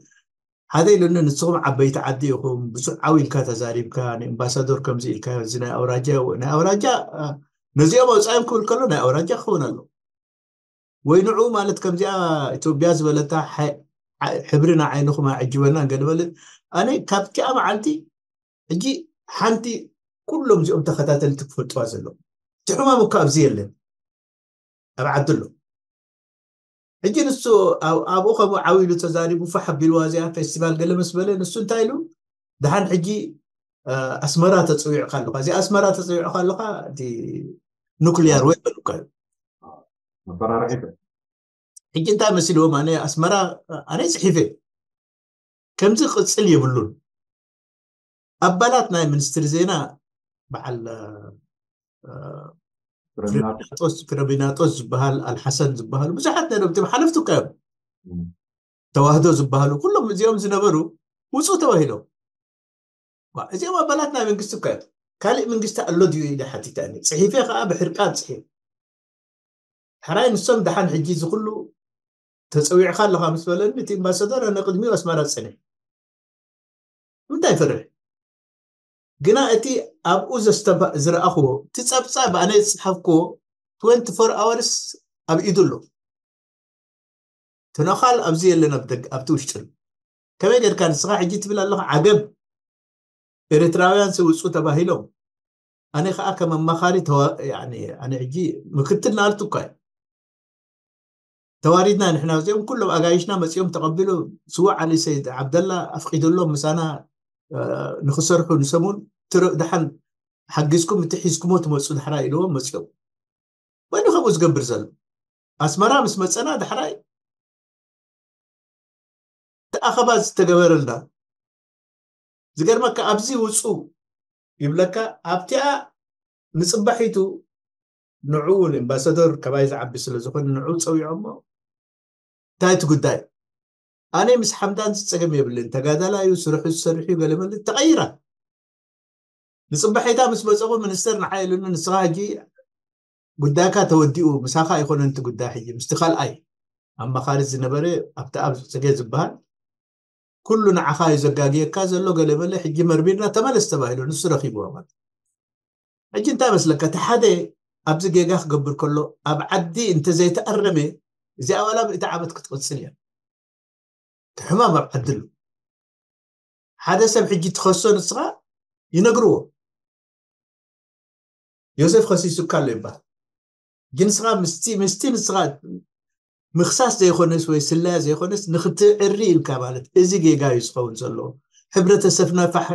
ሓደ ኢሉኒ ንስኹም ዓበይቲ ዓዲ ኢኹም ብዙሕ ዓው ኢልካ ተዛሪብካ ንኤምባሳዶር ከምዚ ኢልካ እዚ ናይ ኣውራጃ ናይ ኣውራጃ ነዚኦም ኣውፃዮም ክብል ከሎ ናይ ኣውራጃ ክኸውን ኣሎ ወይ ንዑ ማለት ከምዚኣ ኢትዮጵያ ዝበለታ ሕብሪ ንዓይንኹም ኣዕጅበና ገለበለ ኣነ ካብቲኣ መዓልቲ ሕጂ ሓንቲ ኩሎም እዚኦም ተኸታተልቲ ክፈልጥዋ ዘለዎም እቲ ሕማም እኳ ኣብዚ የለን ኣብ ዓዲ ኣሎ ሕጂ ንሱ ኣብኡ ከምኡ ዓው ኢሉ ተዛሪቡ ፋሕ ኣቢልዋ እዚኣ ፌስቲቫል ገለ ምስ በለ ንሱ እንታይ ኢሉ ደሓን ሕጂ ኣስመራ ተፀዊዕካ ኣለካ እዚ ኣስመራ ተፀዊዕካ ኣለካ እቲ ኑክሊያር ወይ በሉካ እዩ መፈራርሒት ሕጂ እንታይ መሲልዎም ኣነ ኣስመራ ኣነ ፅሒፈ ከምዚ ክቅፅል የብሉን ኣባላት ናይ ሚኒስትሪ ዜና በዓል ፍረሚናጦስ ዝበሃል ኣልሓሰን ዝበሃሉ ብዙሓት ነይሮም እቶም ሓለፍቲ እኮ እዮም ተዋህዶ ዝበሃሉ ኩሎም እዚኦም ዝነበሩ ውፁ ተባሂሎም እዚኦም ኣባላት ናይ መንግስቲ እኮ እዮም ካልእ መንግስቲ ኣሎ ድዩ ኢለ ሓቲተኒ ፅሒፈ ከዓ ብሕርቃን ፅሒፍ ሕራይ ንሶም ደሓን ሕጂ እዚ ኩሉ ተፀዊዕካ ኣለካ ምስ በለኒ እቲ ኣምባሳደር ኣነ ቅድሚኡ ኣስመራ ዝፀንሕ ምንታይ ይፈርሕ ግና እቲ ኣብኡ ዝረኣኽዎ እቲ ፀብፃብ ኣነ ዝፅሓፍክዎ twenty-four hours ኣብ ኢዱ ኣሎ ተነኻል ኣብዚ የለን ኣብቲ ውሽጢ ኣሎ ከመይ ጌርካ ንስኻ ሕጂ ትብል ኣለኻ ዓገብ ኤርትራውያን ዝውፁ ተባሂሎም ኣነ ከዓ ከም ኣማኻሪ ኣነ ሕጂ ምክትል ናልቱ እኳ እዩ ተዋሪድና ንሕና እዚኦም ኩሎም ኣጋይሽና መፂኦም ተቐቢሉ ስዉእ ዓሊ ሰይድ ዓብደላ ኣፍቂድሎም ምሳና ንክሰርሑ ንሰሙን ትርእ ድሓን ሓጊዝኩም እቲ ሒዝኩሞ ትመፁ ድሕራይ ኢልዎም መፂኦም ወይኑ ከምኡ ዝገብር ዘሎ ኣስመራ ምስ መፀና ድሕራይ ተኣኸባ ዝተገበረልና ዝገርመካ ኣብዚ ውፁ ይብለካ ኣብቲኣ ንፅባሒቱ ንዕኡ ንኤምባሳደር ከባይ ዝዓቢ ስለ ዝኾነ ንዕኡ ፀዊዖሞ እንታይ እቲ ጉዳይ ኣነ ምስ ሓምዳን ዝፀገም የብልን ተጋዳላ እዩ ስርሑ ዝሰርሕ እዩ ገለመለ ተቐይራ ንፅባሒታ ምስ መፀኹ ሚኒስተር ንዓይ ኢሉኒ፣ ንስኻ ሕጂ ጉዳይካ ተወዲኡ፣ ምሳኻ ኣይኮነን እቲ ጉዳይ። ሕጂ ምስቲ ካልኣይ ኣማኻሪ ዝነበረ ኣብቲ ኣብ ፅጌ ዝበሃል ኩሉ ንዓኻ እዩ ዘጋግየካ ዘሎ፣ ገለመለ፣ ሕጂ መርሚርና፣ ተመለስ ተባሂሉ፣ ንሱ ረኺብዎ ማለት። ሕጂ እንታይ መስለካ፣ እቲ ሓደ ኣብዚ ጌጋ ክገብር ከሎ፣ ኣብ ዓዲ እንተዘይተኣረመ፣ እዚኣ ዋላ ሚእቲ ዓመት ክትቕፅል እያ። እቲ ሕማም ኣብ ዓዲ ኣሎ። ሓደ ሰብ ሕጂ ትኸሶ ንስኻ፣ ይነግርዎ፣ ዮሴፍ ከሲሱካ ኣሎ ይበሃል። ግን ንስኻ ምስቲ ምስቲ ንስኻ ምኽሳስ ዘይኮነስ ወይ ስለያ ዘይኮነስ፣ ንክትዕሪ ኢልካ፣ ማለት እዚ ጌጋ እዩ ዝኸውን ዘሎ፣ ሕብረተሰብና ፋሕ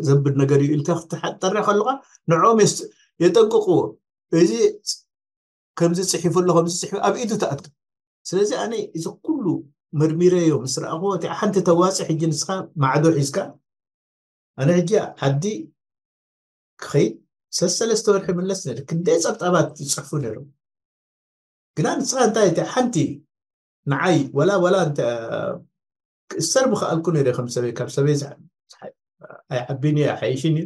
ዘብል ነገር እዩ ኢልካ ክትጠርዕ ከለኻ፣ ንዕኦም የስ- የጠንቅቕዎ። እዚ ከምዚ ጽሒፉ ኣሎ፣ ከምዚ ጽሒፉ፣ ኣብ ኢዱ ትኣቱ። ስለዚ ኣነ እዚ ኩሉ መርሚረዮ ምስ ረኣኹዎ፣ እቲ ሓንቲ ተዋጽእ፣ ሕጂ ንስኻ ማዕዶ ሒዝካ፣ ኣነ ሕጂ ዓዲ ክኸይድ ሰሰለስተ ወርሒ ምለስ ነይሩ። ክንደይ ጸብጻባት ይጽሕፉ ነይሮም። ግና ንስኻ እንታይ፣ እቲ ሓንቲ ንዓይ ወላ ወላ እንተ ክእሰር ምኽኣልኩ ነይረ፣ ከም ሰበይ፣ ካብ ሰበይ ዝሓ- ዝሓ- ኣይዓብን እዩ፣ ኣይሓይሽን እዩ።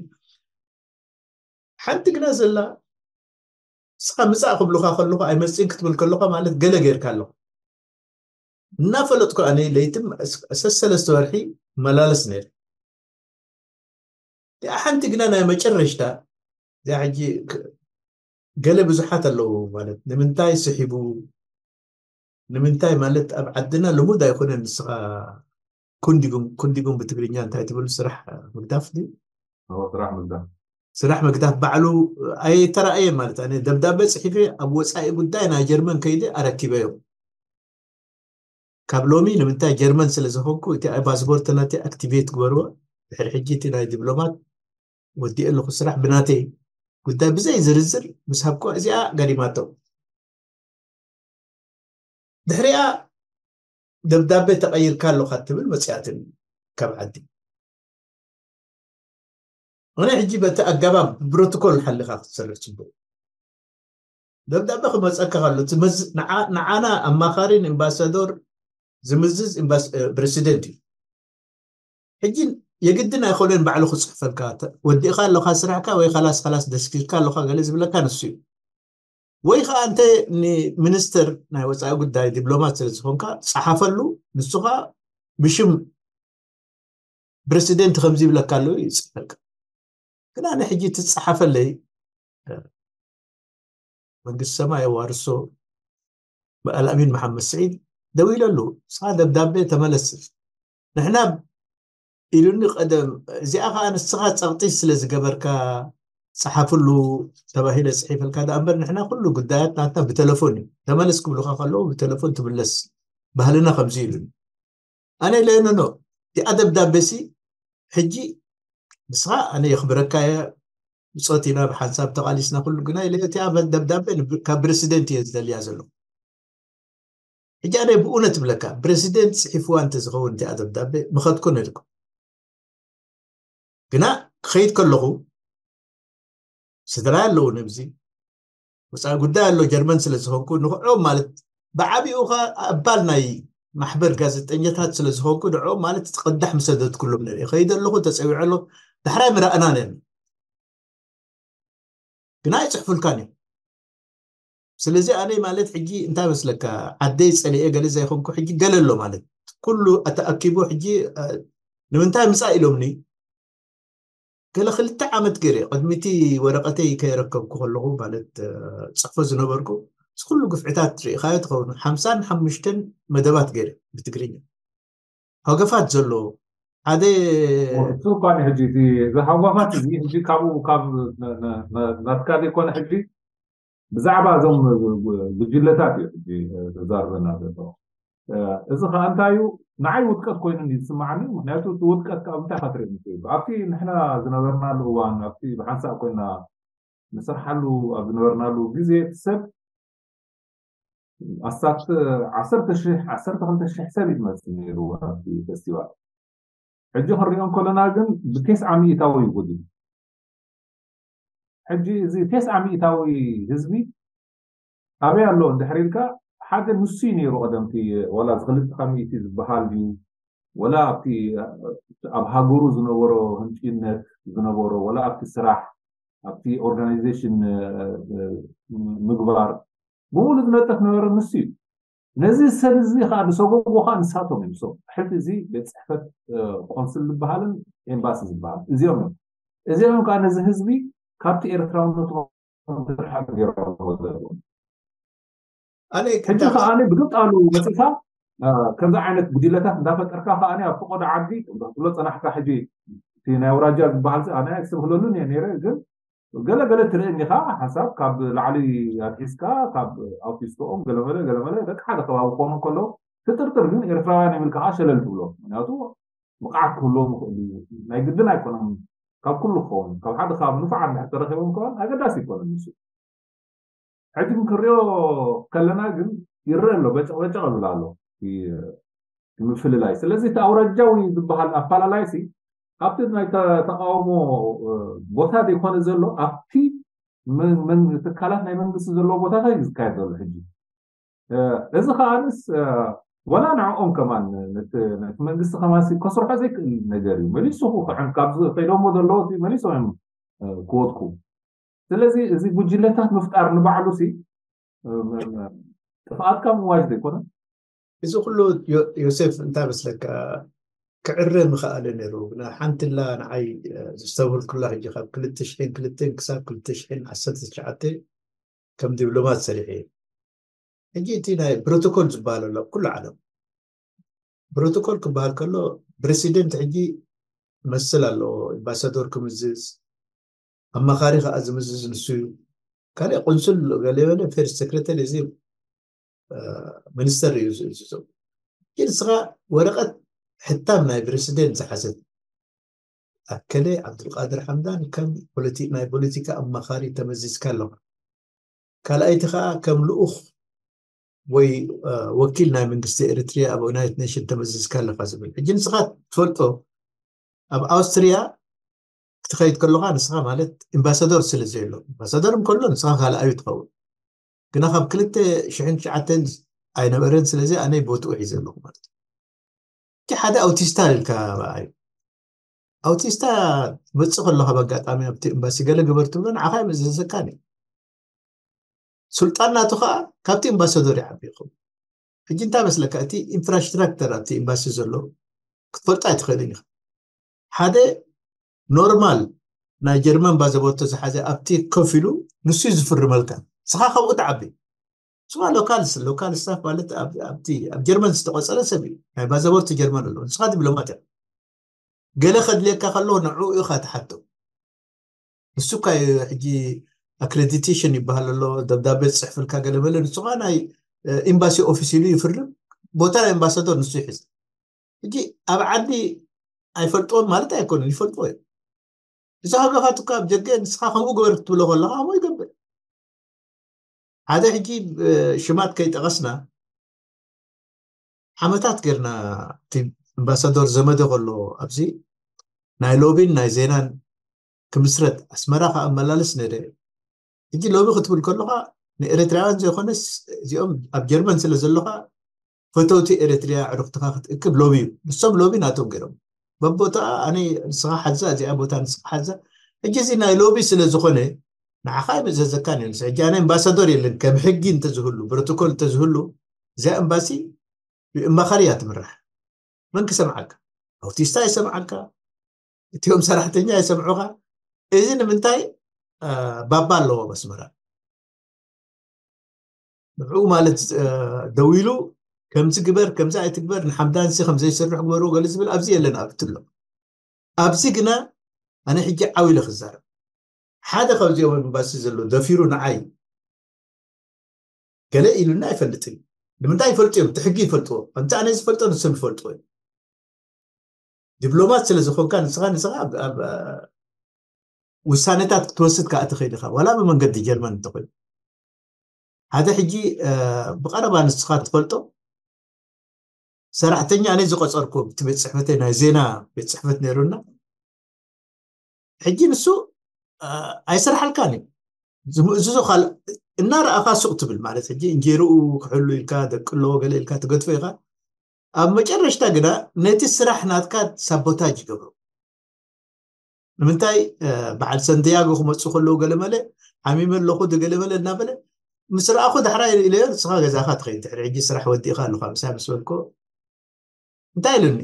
ሓንቲ ግና ዘላ፣ ንስኻ ምጻእ ክብሉኻ ከለኹ፣ ኣይመጽእን ክትብል ከለኻ፣ ማለት ገለ ጌርካ ኣለኹ። እናፈለጥኩ ኣነ ለይትም ሰሰለስተ ወርሒ መላለስ ነይረ። እቲኣ ሓንቲ ግና ናይ መጨረሽታ፣ እዚኣ ሕጂ ክ- ገለ ብዙሓት ኣለዉ፣ ማለት ንምንታይ ስሒቡ፣ ንምንታይ፣ ማለት ኣብ ዓድና ልሙድ ኣይኮነን። ንስኻ ኩንዲጉም፣ ኩንዲጉም ብትግርኛ እንታይ ትብል፣ ስራሕ ምግዳፍ ድዩ? ስራሕ ምግዳፍ። ስራሕ ምግዳፍ ባዕሉ ኣይተራእየ፣ ማለት ኣነ ደብዳቤ ጽሒፈ ኣብ ወጻኢ ጉዳይ ናይ ጀርመን ከይደ ኣረኪበዮም። ካብ ሎሚ ንምንታይ፣ ጀርመን ስለ ዝኾንኩ፣ እቲ ፓስፖርት ናተይ ኣክቲቬት ግበርዎ፣ ድሕሪ ሕጂ እቲ ናይ ዲፕሎማት ወዲኤ ኣለኹ፣ ስራሕ ብናተይ ጉዳይ ብዘይ ዝርዝር ምስ ሃብኩ፣ እዚኣ ገሪማቶም። ድሕሪኣ ደብዳቤ ተቐይርካ ኣለኻ ትብል መፅያትኒ ካብ ዓዲ። ኣነ ሕጂ በቲ ኣገባብ ብፕሮቶኮል ሓሊኻ ክትሰርሕ ጽቡቕ። ደብዳቤ ክመፀካ ከሎ፣ እቲ መዝ- ንዓ- ንዓና ኣማኻሪን ኤምባሳዶር ዝምዝዝ ኤምባስ- እ፣ ፕረሲደንት እዩ። ሕጂ የግድን ኣይኮነን ባዕሉ ክፅሕፈልካ። ተ- ወዲእኻ ኣለኻ ስራሕካ፣ ወይ ኸላስ ኸላስ ደስኪልካ ኣለኻ ገለ ዝብለካ ንሱ እዩ። ወይ ከዓ እንተ ንሚኒስትር ናይ ወፃኢ ጉዳይ ዲፕሎማት ስለ ዝኾንካ፣ ፀሓፈሉ፣ ንሱ ከዓ ብሽም ፕረሲደንት ከምዚ ይብለካ ኣለዉ ይፅሕፈልካ። ግን ኣነ ሕጂ ትፀሓፈለይ፣ መንግስቲ ሰማይ የዋርሶ፣ በኣልኣሚን መሓመድ ስዒድ ደዊለሉ፣ ንስኻ ደብዳቤ ተመለስ፣ ንሕና ኢሉኒ ቀደም። እዚኣ ከዓ ንስኻ ፀቕጢ ስለ ዝገበርካ፣ ፀሓፍሉ ተባሂለ ፅሒፈልካ ደኣ እምበር፣ ንሕና ኩሉ ጉዳያት ናትና ብተለፎን እዩ። ተመለስ ክብሉኻ ከለዉ ብተለፎን ትምለስ፣ ባህልና ከምዚ ኢሉኒ። ኣነ ኢለዮ፣ ኖ ኖ፣ እቲኣ ደብዳቤሲ ሕጂ ንስኻ፣ ኣነ የኽብረካ እየ፣ ብፆት ኢና ብሓንሳብ ተቓሊስና ኩሉ፣ ግና ኢለዮ፣ እቲኣ ደብዳቤ ንብ- ካብ ፕረሲደንት እየ ዝደልያ ዘለኹ። ሕጂ ኣነ ብእውነት እብለካ፣ ፕረሲደንት ፅሒፍዋ እንተዝኸውን እቲኣ ደብዳቤ ምኸድኩ ነይርኩ። ግና ክኸይድ ከለኹ፣ ስድራይ ኣለዉ ነብዚ፣ ወፃኢ ጉዳይ ኣሎ ጀርመን ስለ ዝኾንኩ፣ ንዕኦም፣ ማለት ብዓቢኡ ኸ ኣባል ናይ ማሕበር ጋዜጠኛታት ስለ ዝኾንኩ፣ ንዕኦም፣ ማለት እቲ ቅዳሕ ምሰደድኩሎም ነይረ። ይኸይድ ኣለኹ፣ ተፀዊዐ ኣሎ፣ ዳሕራይ ምረኣና ነርና። ግና ኣይፅሕፉልካን እዮም። ስለዚ ኣነ፣ ማለት ሕጂ እንታይ መስለካ፣ ዓደይ ፀሊኤ ገለ ዘይኮንኩ፣ ሕጂ ገለ ኣሎ፣ ማለት ኩሉ ተኣኪቡ ሕጂ፣ እ፣ ንምንታይ ምፃእ ኢሎምኒ? ገለ ክልተ ዓመት ገይረ፣ ቅድሚ እቲ ወረቐተይ ከየረከብኩ ከለኹ፣ ማለት፣ እ፣ ፅሕፎ ዝነበርኩ፣ እዚ ኩሉ ግፍዕታት ርኢኻዮ ትኸውን። ሓምሳን ሓሙሽተን መደባት ገይረ ብትግርኛ፣ ሃገፋት ዘሎ ሓደ እሱ እኳ ሕጂ እቲ እዚ ሃጓፋት እዚ ሕጂ ካብኡ ካብ ነ- ነ- ነ- ናትካ ዘይኮነ ሕጂ ብዛዕባ እዞም ጉጅለታት እዩ ሕጂ ተዛርበና ዘሎ። እዚ ከዓ እንታይ እዩ፣ ንዓይ ውድቀት ኮይኑ እዩ ዝስማዓኒ። ምክንያቱ እቲ ውድቀት ካብ እንታይ ካትሪኦ ምፅእ እዩ? ኣብቲ ንሕና ዝነበርናሉ እዋን፣ ኣብቲ ብሓንሳእ ኮይና ንሰርሓሉ ኣብ ዝነበርናሉ ግዜ ሰብ ኣስታት ዓሰርተ ሽሕ ዓሰርተ ክልተ ሽሕ ሰብ እዩ ዝመፅእ ነይሩ ኣብቲ ፌስቲቫል። ሕጂ ክንሪኦ እንከለና ግን ብቴስዓ ሚእታዊ እዩ ጎዲሉ። ሕጂ እዚ ቴስዓ ሚእታዊ ህዝቢ ኣበይ ኣሎ እንድሕር ኢልካ፣ ሓደ ንሱ እዩ ነይሩ ቀደምቲ፣ ወላ እዚ ክልተ ሚእቲ ዝበሃል ድዩ፣ ወላ ኣብቲ ኣብ ሃገሩ ዝነበሮ ህንጭነት ዝነበሮ፣ ወላ ኣብቲ ስራሕ ኣብቲ ኦርጋናይዜሽን ምግባር ብምሉ ዝነጥፍ ነበረ ንሱ እዩ። ነዚ ሰብ እዚ ከዓ ዝሰጎጎ ከዓ ንሳቶም እዮም። ሶ ሕልፊ እዚ ቤት ፅሕፈት ቆንስል ዝበሃልን ኤምባሲ ዝበሃል እዚኦም እዮም። እዚኦም እዮም ከዓ ነዚ ህዝቢ ካብቲ ኤርትራውነቱ ድርሓቅ ገይሮሞ ዘለዉ። ኣነ ሕጂ ከዓ ብግልጣሉ መፅእካ ከምዚ ዓይነት ጉዲለታት እንዳፈጠርካ ከዓ ኣብ ፈቆዶ ዓዲ ትብሎ ፀናሕካ። ሕጂ እቲ ናይ ኣውራጃ ዝበሃል ኣነ ኣይስተብህለሉን እየ ነይረ፣ ግን ገለገለ ትርኢ እንዲኻ ሓሳብ ካብ ላዕሊ ኣትሒዝካ ካብ ኣውቲስቶኦም ገለመለ ገለመለ ደቂ ሓደ ከባቢ ክኾኑ ከለዉ ትጥርጥር፣ ግን ኤርትራውያን የምልካ ከዓ ሸለል ትብሎ። ምክንያቱ ብቕዓት ክህልዎም ይኽእሉ እዩ። ናይ ግድን ኣይኮነን ካብ ኩሉ ክኸውን፣ ካብ ሓደ ካብ ንፉዓት እንድሕር ተረኺቦም ከውን ኣገዳሲ ይኮነን ንሱ። ሕጂ ክንሪኦ ከለና ግን ይረአ ኣሎ፣ በጨቕ በጨቕ ይብል ኣሎ እቲ ምፍልላይ። ስለዚ እቲ ኣውራጃዊ ዝበሃል ኣፈላላይ ሲ ኣብቲ ናይ ተቃውሞ ቦታ ዘይኮነ ዘሎ ኣብቲ ትካላት ናይ መንግስቲ ዘለዎ ቦታታት እዩ ዝካየድ ዘሎ ሕጂ። እዚ ከዓንስ ወላ ንዕኦም ከማን ነቲ መንግስቲ ከማን ከስርሖ ዘይክእል ነገር እዩ። መሊሱ ክዕን ካብ ከይዶሞ ዘለዎ መሊሶም እዮም ክወድቁ። ስለዚ እዚ ጉጅለታት ምፍጣር ንባዕሉ ሲ ጥፍኣትካ ምዋጅ ዘይኮነ። እዚ ኩሉ ዮሴፍ እንታይ መስለካ ክዕረ ምኽኣለ ነይሩ። ግና ሓንትላ ንዓይ ዘስተብህልኩላ ሕጂ ካብ ክልተ ሽሕን ክልተን ክሳብ ክልተ ሽሕን ዓሰርተ ትሽዓተ ከም ዲፕሎማት ሰሪሐ እየ። ሕጂ እቲ ናይ ፕሮቶኮል ዝበሃል ኣሎ ኣብ ኩሉ ዓለም። ፕሮቶኮል ክበሃል ከሎ ፕሬሲደንት ሕጂ መስል ኣለዎ፣ ኤምባሳዶር ክምዝዝ፣ ኣማኻሪ ከዓ ዝምዝዝ ንሱ እዩ። ካልእ ቁንስል ገለ በለ ፌርስ ሴክሬተሪ እዚ ሚኒስተር እዩ ዝእዝዞ። ግን ንስኻ ወረቐት ሕታም ናይ ፕሬሲደንት ዝሓዘት ኣከለ ዓብዱልቃድር ሓምዳን ከም ናይ ፖለቲካ ኣማኻሪ ተመዚዝካ ኣለኻ። ካልኣይቲ ከዓ ከም ልኡኽ ወይ ወኪል ናይ መንግስቲ ኤሪትሪያ ኣብ ዩናይትድ ኔሽን ተመዚዝካ ኣለኻ ዝብል። ሕጂ ንስኻ ትፈልጦ ኣብ ኣውስትሪያ ክትኸይድ ከለኻ ንስኻ ማለት ኤምባሳዶር ስለ ዘየሎ፣ ኤምባሳዶር እንከሎ ንስኻ ካልኣዩ ትኸውን። ግና ካብ ክልተ ሽሕን ትሽዓተን ኣይነበረን። ስለዚ ኣነ ቦትኡ ሒዘ ኣለኹ ማለት እዩ። እቲ ሓደ ኣውቲስታ ኢልካ በኣይ ኣውቲስታ መጽእ ከለኻ በኣጋጣሚ ኣብቲ ኤምባሲ ገለ ግበር ትብሎ ንዓኻ ይምእዘዘካን እዩ። ስልጣን ናቱ ከዓ ካብቲ ኤምባሳዶር ይዓቢ ይኸውን። ሕጂ እንታይ መስለካ እቲ ኢንፍራስትራክተር ኣብቲ ኤምባሲ ዘሎ ክትፈልጦ ኣይትኽእልን ኢኻ። ሓደ ኖርማል ናይ ጀርመን ባዘቦርቶ ዝሓዘ ኣብቲ ኮፍ ኢሉ ንሱ እዩ ዝፍርመልካ። ንስኻ ካብኡ ትዓቢ። ንስኻ ሎካል ሎካል ስታፍ ማለት ኣብቲ ኣብ ጀርመን ዝተቆፀረ ሰብ እዩ። ናይ ባዘቦርቶ ጀርመን ኣሎ። ንስኻ ዲፕሎማት ኢኻ። ገለ ከድልየካ ከሎ ንዕኡ ኢኻ ትሓቶ። ንሱ እኳ እዩ ሕጂ ኣክሬዲቴሽን ይበሃል ኣሎ፣ ደብዳቤ ዝፅሕፍልካ ገለ መለ። ንሱ ከዓ ናይ ኤምባሲ ኦፊስ ኢሉ ይፍርም። ቦታ ናይ ኤምባሳዶር ንሱ ይሕዝ። ሕጂ ኣብ ዓዲ ኣይፈልጥዎን ማለት ኣይኮነን፣ ይፈልጥዎ እዮም። እዚ ሃገፋት እኳ ኣብ ጀገ ንስኻ ከምኡ ግበር ክትብሎ ከለኻ ከምኡ ይገብር። ሓደ ሕጂ ሽማት ከይጠቐስና ዓመታት ጌርና እቲ ኣምባሳዶር ዘመደ ከሎ ኣብዚ ናይ ሎቢን ናይ ዜናን ክምስረት ኣስመራ ከዓ እመላለስ ነደ። ሕጂ ሎቢ ክትብል ከለኻ ንኤርትራውያን ዘይኮነስ እዚኦም ኣብ ጀርመን ስለ ዘለኻ ፈተውቲ ኤርትሪያ ዕሩኽትኻ ክትእክብ ሎቢ እዩ። ንሶም ሎቢ ናቶም ገይሮም በቦታ ኣነ ንስኻ ሓዛ እዚኣ ቦታ ንስኻ ሓዛ። ሕጂ እዚ ናይ ሎቢ ስለ ዝኾነ ንዓኻ ይምእዘዘካን እዩ። ንስ ሕጂ ኣነ ኣምባሳዶር የለን ከም ሕጊ እንተዝህሉ ፕሮቶኮል እንተዝህሉ እዚኣ ኤምባሲ ብኣማኻሪ እያ ትምራሕ። መን ክሰምዓካ? ኣውቲስታ ይሰምዓካ፣ እቲኦም ሰራሕተኛ ይሰምዑኻ። እዚ ንምንታይ ባባ ኣለዎ መስመራ ንዕኡ ማለት ደው ኢሉ ከምዚ ግበር ከምዚ ኣይትግበር ንሓምዳንሲ ከምዘይሰርሕ ግበርዎ ገለ ዝብል ኣብዚ የለን ኣብትሎ። ኣብዚ ግና ኣነ ሕጂ ዓው ኢለ ክዛረብ ሓደ ካብዚኦም ኤምባሲ ዘሎ ደፊሩ ንዓይ ገለ ኢሉና ኣይፈልጥን። ንምንታይ ይፈልጡ እዮም? እቲ ሕጊ ይፈልጥዎ። ከምቲ ኣነ ዝፈልጦ ንሶም ይፈልጥዎ እዮም። ዲፕሎማት ስለ ዝኾንካ ንስኻ ንስኻ ውሳኔታት ክትወስድ ከዓ ትኽእል ኢኻ፣ ዋላ ብመንገዲ ጀርመን እንተኮይኑ። ሓደ ሕጂ ብቐረባ ንስኻ ትፈልጦ ሰራሕተኛ ኣነ ዝቆፀርኩ እቲ ቤት ፅሕፈተይ ናይ ዜና ቤት ፅሕፈት ነይሩና። ሕጂ ንሱ ኣይሰርሓልካን እዩ። ዝምእዝዞ ካልእ እናረኣኻ ሱቕ ትብል ማለት ሕጂ እንጀርኡ ክሕሉ ኢልካ ደቂ ኣለዎ ገለ ኢልካ ትገድፎ ኢኻ። ኣብ መጨረሽታ ግና ነቲ ስራሕ ናትካ ሳቦታጅ ይገብሮ። ንምንታይ በዓል ሰንቲያጎ ክመፁ ከለዉ ገለመለ ሓሚመ ኣለኹ ገለመለ እናበለ ምስ ረኣኹ ዳሕራይ ኢለዮ፣ ንስኻ ገዛኻ ትኸይድ ድሕሪ ሕጂ ስራሕ ወዲእኻ ኣለኻ ምሳይ ምስ በልኮ እንታይ ኢሉኒ?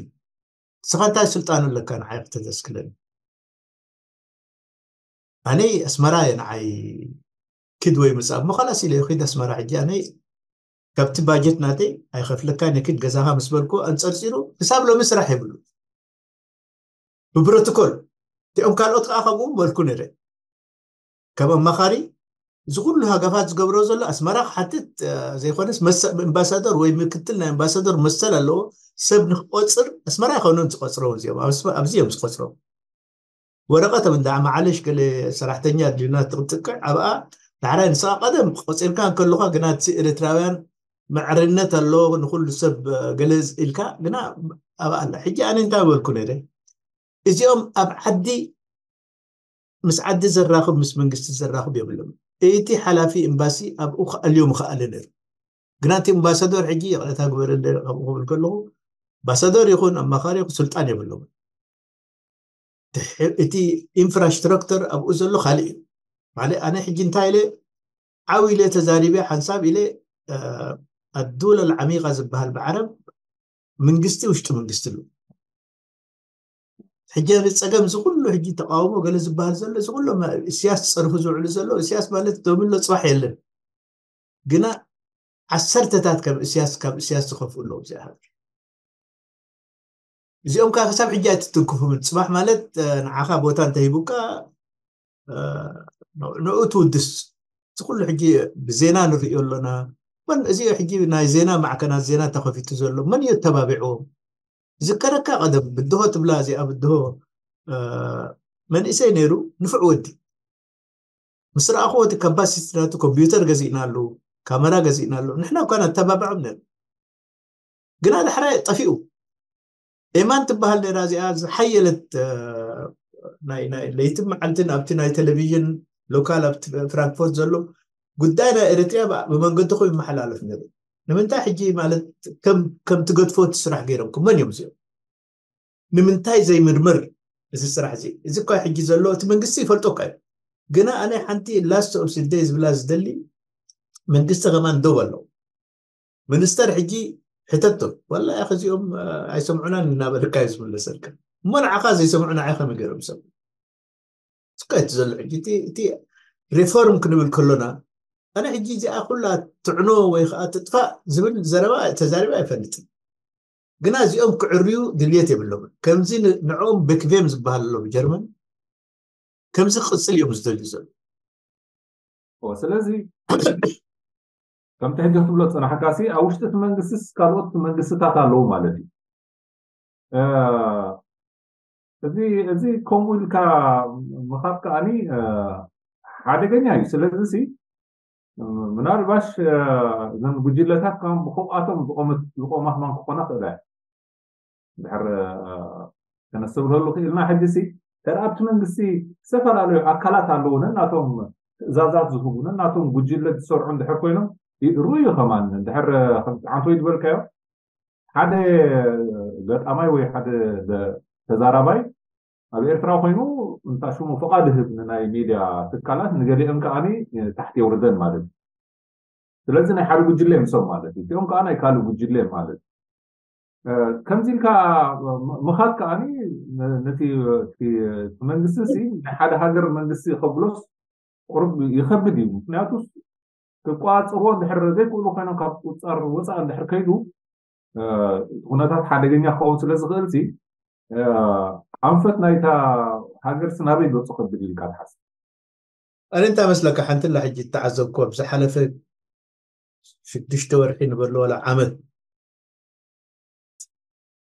ንስኻ እንታይ ስልጣን ኣለካ ንዓይ ክተዘስክለኒ? ኣነ ኣስመራ እየ ንዓይ ክድ ወይ ምጻእ እሞ ኸላስ ኢለ ይኺድ ኣስመራ። ሕጂ ኣነ ካብቲ ባጀት ናተይ ኣይኸፍለካ ንክድ ገዛኻ ምስ በልኩ ኣንጸርጺሩ ክሳብ ሎሚ ስራሕ የብሉ። ብፕሮቶኮል እቲኦም ካልኦት ከዓ ከምኡ በልኩ ነረ። ከም ኣማኻሪ እዚ ኩሉ ሃገፋት ዝገብሮ ዘሎ ኣስመራ ክሓትት ዘይኮነስ ኣምባሳደር ወይ ምክትል ናይ ኣምባሳደር መሰል ኣለዎ። ሰብ ንክቆፅር ኣስመራ ይኮነን ዝቆፅረው እዚኦም ኣብዚ እዮም ዝቆፅረው። ወረቐት እንዳ ማዓለሽ ገለ ሰራሕተኛ ድዩና ትጥቅዕ ኣብኣ ዳሕራይ ንስኻ ቀደም ቆፂርካ እንከለኻ ግና እቲ ኤርትራውያን መዕርነት ኣሎ ንኩሉ ሰብ ገለ ኢልካ ግና ኣብኣ ኣላ። ሕጂ ኣነ እንታይ በልኩ ነይረ እዚኦም ኣብ ዓዲ ምስ ዓዲ ዘራኽብ ምስ መንግስቲ ዘራኽብ የብሎም። እቲ ሓላፊ ኤምባሲ ኣብኡ ክኣልዮ ምኽኣለ ነይሩ። ግና እቲ ኣምባሳዶር ሕጂ ይቕረታ ግበረለ ካብኡ ክብል ከለኹ ኣምባሳዶር ይኹን ኣማኻሪ ይኹን ስልጣን የብሎም። እቲ ኢንፍራስትራክተር ኣብኡ ዘሎ ካልእ እዩ። ማለት ኣነ ሕጂ እንታይ ኢለ ዓው ኢለ ተዛሪበ ሓንሳብ ኢለ ኣዱለ ዓሚቃ ዝበሃል ብዓረብ መንግስቲ ውሽጢ መንግስቲ ኣሎ። ሕጂ ጸገም እዚ ኩሉ ሕጂ ተቃውሞ ገለ ዝበሃል ዘሎ እዚ ኩሉ እስያስ ጸርፉ ዝውዕሉ ዘሎ እስያስ ማለት ደምሎ ጽባሕ የለን ግና ዓሰርተታት ከም እስያስ ካብ እስያስ ዝኸፍኡ ኣለዉ እዚኣ እዚኦም ከዓ ክሳብ ሕጂ ኣይትትንክፉምን ጽባሕ ማለት ንዓኻ ቦታ እንተሂቡካ ንኡ ትውድስ እዚ ኩሉ ሕጂ ብዜና ንርእዮ ኣሎና መን እዚ ሕጂ ናይ ዜና ማዕከናት ዜና ተኸፊቱ ዘሎ መን እዩ ተባቢዕዎም ዝከረካ ቀደም ብድሆ ትብላ እዚኣ ብድሆ መንእሰይ ነይሩ ንፍዕ ወዲ ምስ ረኣኹዎ እቲ ካባሲቲ ናቱ ኮምፒውተር ገዚእናሉ ካመራ ገዚእናሉ ንሕና እኳ ነተባብዖም ነር ግና ዳሕራይ ጠፊኡ ኤማን ትበሃል ነራ እዚኣ ዝሓየለት ናይ ናይ ለይትን መዓልትን ኣብቲ ናይ ቴሌቪዥን ሎካል ኣብቲ ፍራንክፎርት ዘሎ ጉዳይ ናይ ኤርትራ ብመንገድኹም ይመሓላለፍ ነሩ ንምንታይ ሕጂ ማለት ከም ትገድፎ እቲ ስራሕ ገይሮም መን እዮም እዚኦም ንምንታይ ዘይምርምር እዚ ስራሕ እዚ እዚ እኳ ሕጂ ዘሎ እቲ መንግስቲ ይፈልጦ እኳ እዩ ግና ኣነ ሓንቲ ላስት ኦፍ ስደይ ዝብላ ዝደሊ መንግስቲ ከማን ደው ኣለዉ ሚኒስተር ሕጂ ሕተቶ ወላ ያኸ እዚኦም ኣይሰምዑናን እናበልካ እዩ ዝምለሰልካ እሞ ንዓኻ ዘይሰምዑ ንዓይ ከመይ ገይሮም ሰብ ስካ እቲ ዘሎ ሕጂ እቲ ሪፎርም ክንብል ከሎና ኣነ ሕጂ እዚኣ ኩላ ትዕኖ ወይ ከዓ ትጥፋእ ዝብል ዘረባ ተዛሪባ ኣይፈልጥን ግና እዚኦም ክዕርዩ ድልየት የብሎምን ከምዚ ንዕኦም ቤክቬም ዝበሃል ኣሎ ብጀርመን ከምዚ ክቅፅል እዮም ዝደልዩ ዘሎ ስለዚ ከምቲ ሕጂ ክትብሎ ፀናሕካ ሲ ኣብ ውሽጢ እቲ መንግስቲስ ካልኦት መንግስትታት ኣለዉ ማለት እዩ እዚ እዚ ከምኡ ኢልካ ምኻድ ከዓኒ ሓደገኛ እዩ ስለዚ ሲ ምናልባሽ እዘን ጉጅለታት ከም ብከምኣቶም ዝቆማ ከማን ክኾና ክእላ ድሕር ከነስተብህለሉ ክእልና ሕጂ ሲ ተርኣብቲ መንግስቲ ዝተፈላለዩ ኣካላት ኣለዉ ነናቶም ትእዛዛት ዝህቡ ነናቶም ጉጅለ ዝሰርዑ እንድሕር ኮይኖም ርኡ እዩ ከማን እንድሕር ከምቲ ዓንቶ ዝበልካዮ ሓደ ገጣማይ ወይ ሓደ ተዛራባይ ኣብ ኤርትራ ኮይኑ እንታ ሽሙ ፍቓድ ህብ ንናይ ሚድያ ትካላት ንገሊኦም ከዓኒ ታሕቲ የውርደን ማለት እዩ ስለዚ ናይ ሓደ ጉጅለ እዮም ሰብ ማለት እዩ እቲኦም ከዓ ናይ ካልእ ጉጅለ እዮም ማለት እዩ ከምዚ ኢልካ ምኻድ ከዓኒ ነቲ መንግስቲ ሲ ናይ ሓደ ሃገር መንግስቲ ከብሎስ ቁርብ ይኸብድ እዩ ምክንያቱ ክቋፅርዎ እንድሕር ዘይክእሉ ኮይኖም ካብ ቁፃር ወፃእ እንድሕር ከይዱ ኩነታት ሓደገኛ ክኸውን ስለ ዝኽእል ሲ ኣንፈት ናይታ ሃገር ሲ ናበይ ገፁ ከብል ኢልካ ትሓስብ ኣነ እንታይ መስለካ ሓንቲ ላ ሕጂ እተዓዘብኩ ኣብ ዝሓለፈ ሽዱሽተ ወርሒ ንበሎ ዋላ ዓመት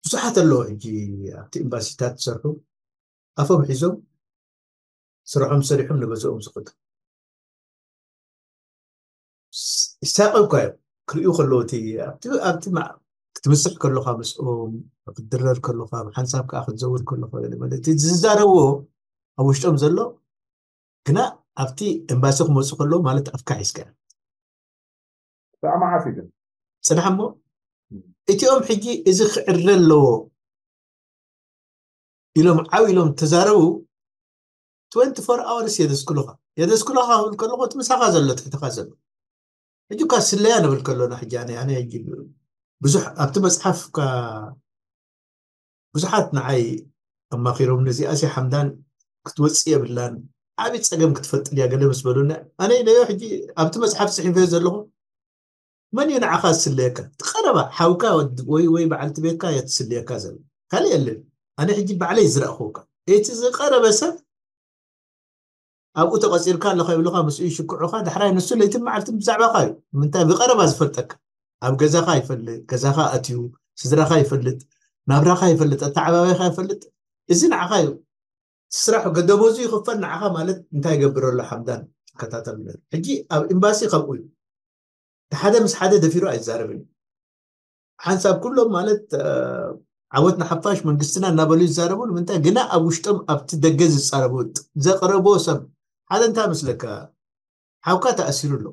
ብዙሓት ኣለዉ ሕጂ ኣብቲ ኤምባሲታት ዝሰርሑ ኣፎም ሒዞም ስርሖም ሰሪሖም ንገዝኦም ዝኸዱ ይሳቀ እኳ እዮም ክርእዩ ከለዉ እቲ ኣብቲ ኣብቲ ክትምስሕ ከለካ ምስኦም ክትድረር ከለካ ሓንሳብ ከዓ ክትዘውር ከለካ ማለት ዝዛረብዎ ኣብ ውሽጦም ዘሎ ግና ኣብቲ ኤምባሲ ክመፁ ከለዉ ማለት ኣፍካ ሒዝካ ብጣዕሚ ዓሲ ግን ፅናሕ እሞ እቲኦም ሕጂ እዚ ክዕረ ኣለዎ ኢሎም ዓው ኢሎም ተዛረቡ ትወንቲ ፎር ኣወርስ የደስክሉኻ። የደስክሉኻ ክብል ከለኹ እቲ ምሳኻ ዘሎ ትሕትኻ ዘሎ። ሕጂ እኳ ስለያ ንብል ከሎና ሕጂ ኣነ ኣነ ሕጂ ብዙሕ ኣብቲ መጽሓፍ እኳ ብዙሓት ንዓይ ኣማኺሮም ነዚኣሲ ሓምዳን ክትወጽእ የብላን ዓብዪ ጸገም ክትፈጥር እያ ገለ ምስ በሉና ኣነ ኢለዮ። ሕጂ ኣብቲ መጽሓፍ ጽሒፈዮ ዘለኹ መን እዩ ንዓኻ ዝስለየካ? እቲ ቀረባ ሓውካ ወይ ወይ በዓልቲ ቤትካ እያ ትስለየካ ዘላ ካልእ የለን። ኣነ ሕጂ ባዕለይ ዝረእኹካ እቲ ዝቀረበ ሰብ ኣብኡ ተቐጺርካ ኣለኻ ይብልኻ ምስኡ ይሽክዑኻ። ዳሕራይ ንሱ ለይትን መዓልትን ብዛዕባኻ እዩ። ንምንታይ ብቐረባ ዝፈልጠካ ኣብ ገዛኻ ይፈልጥ፣ ገዛኻ ኣትዩ ስድራኻ ይፈልጥ፣ ናብራኻ ይፈልጥ፣ ኣተዓባባይኻ ይፈልጥ። እዚ ንዓኻ እዩ ስራሕ ገደቦዙ ይኽፈል ንዓኻ ማለት እንታይ ይገብር ኣሎ ሓምዳን ይከታተል ነሩ። ሕጂ ኣብ ኤምባሲ ከምኡ እዩ። ሓደ ምስ ሓደ ደፊሩ ኣይዛረብን እዩ። ሓንሳብ ኩሎም ማለት ዓወት ንሓፋሽ መንግስትና እናበሉ ይዛረቡ ንምንታይ ግና ኣብ ውሽጦም ኣብቲ ደገ ዝዛረቡ ዘቕረቦ ሰብ ሓደ እንታይ መስለካ ሓውካ ተኣሲሩ ኣሎ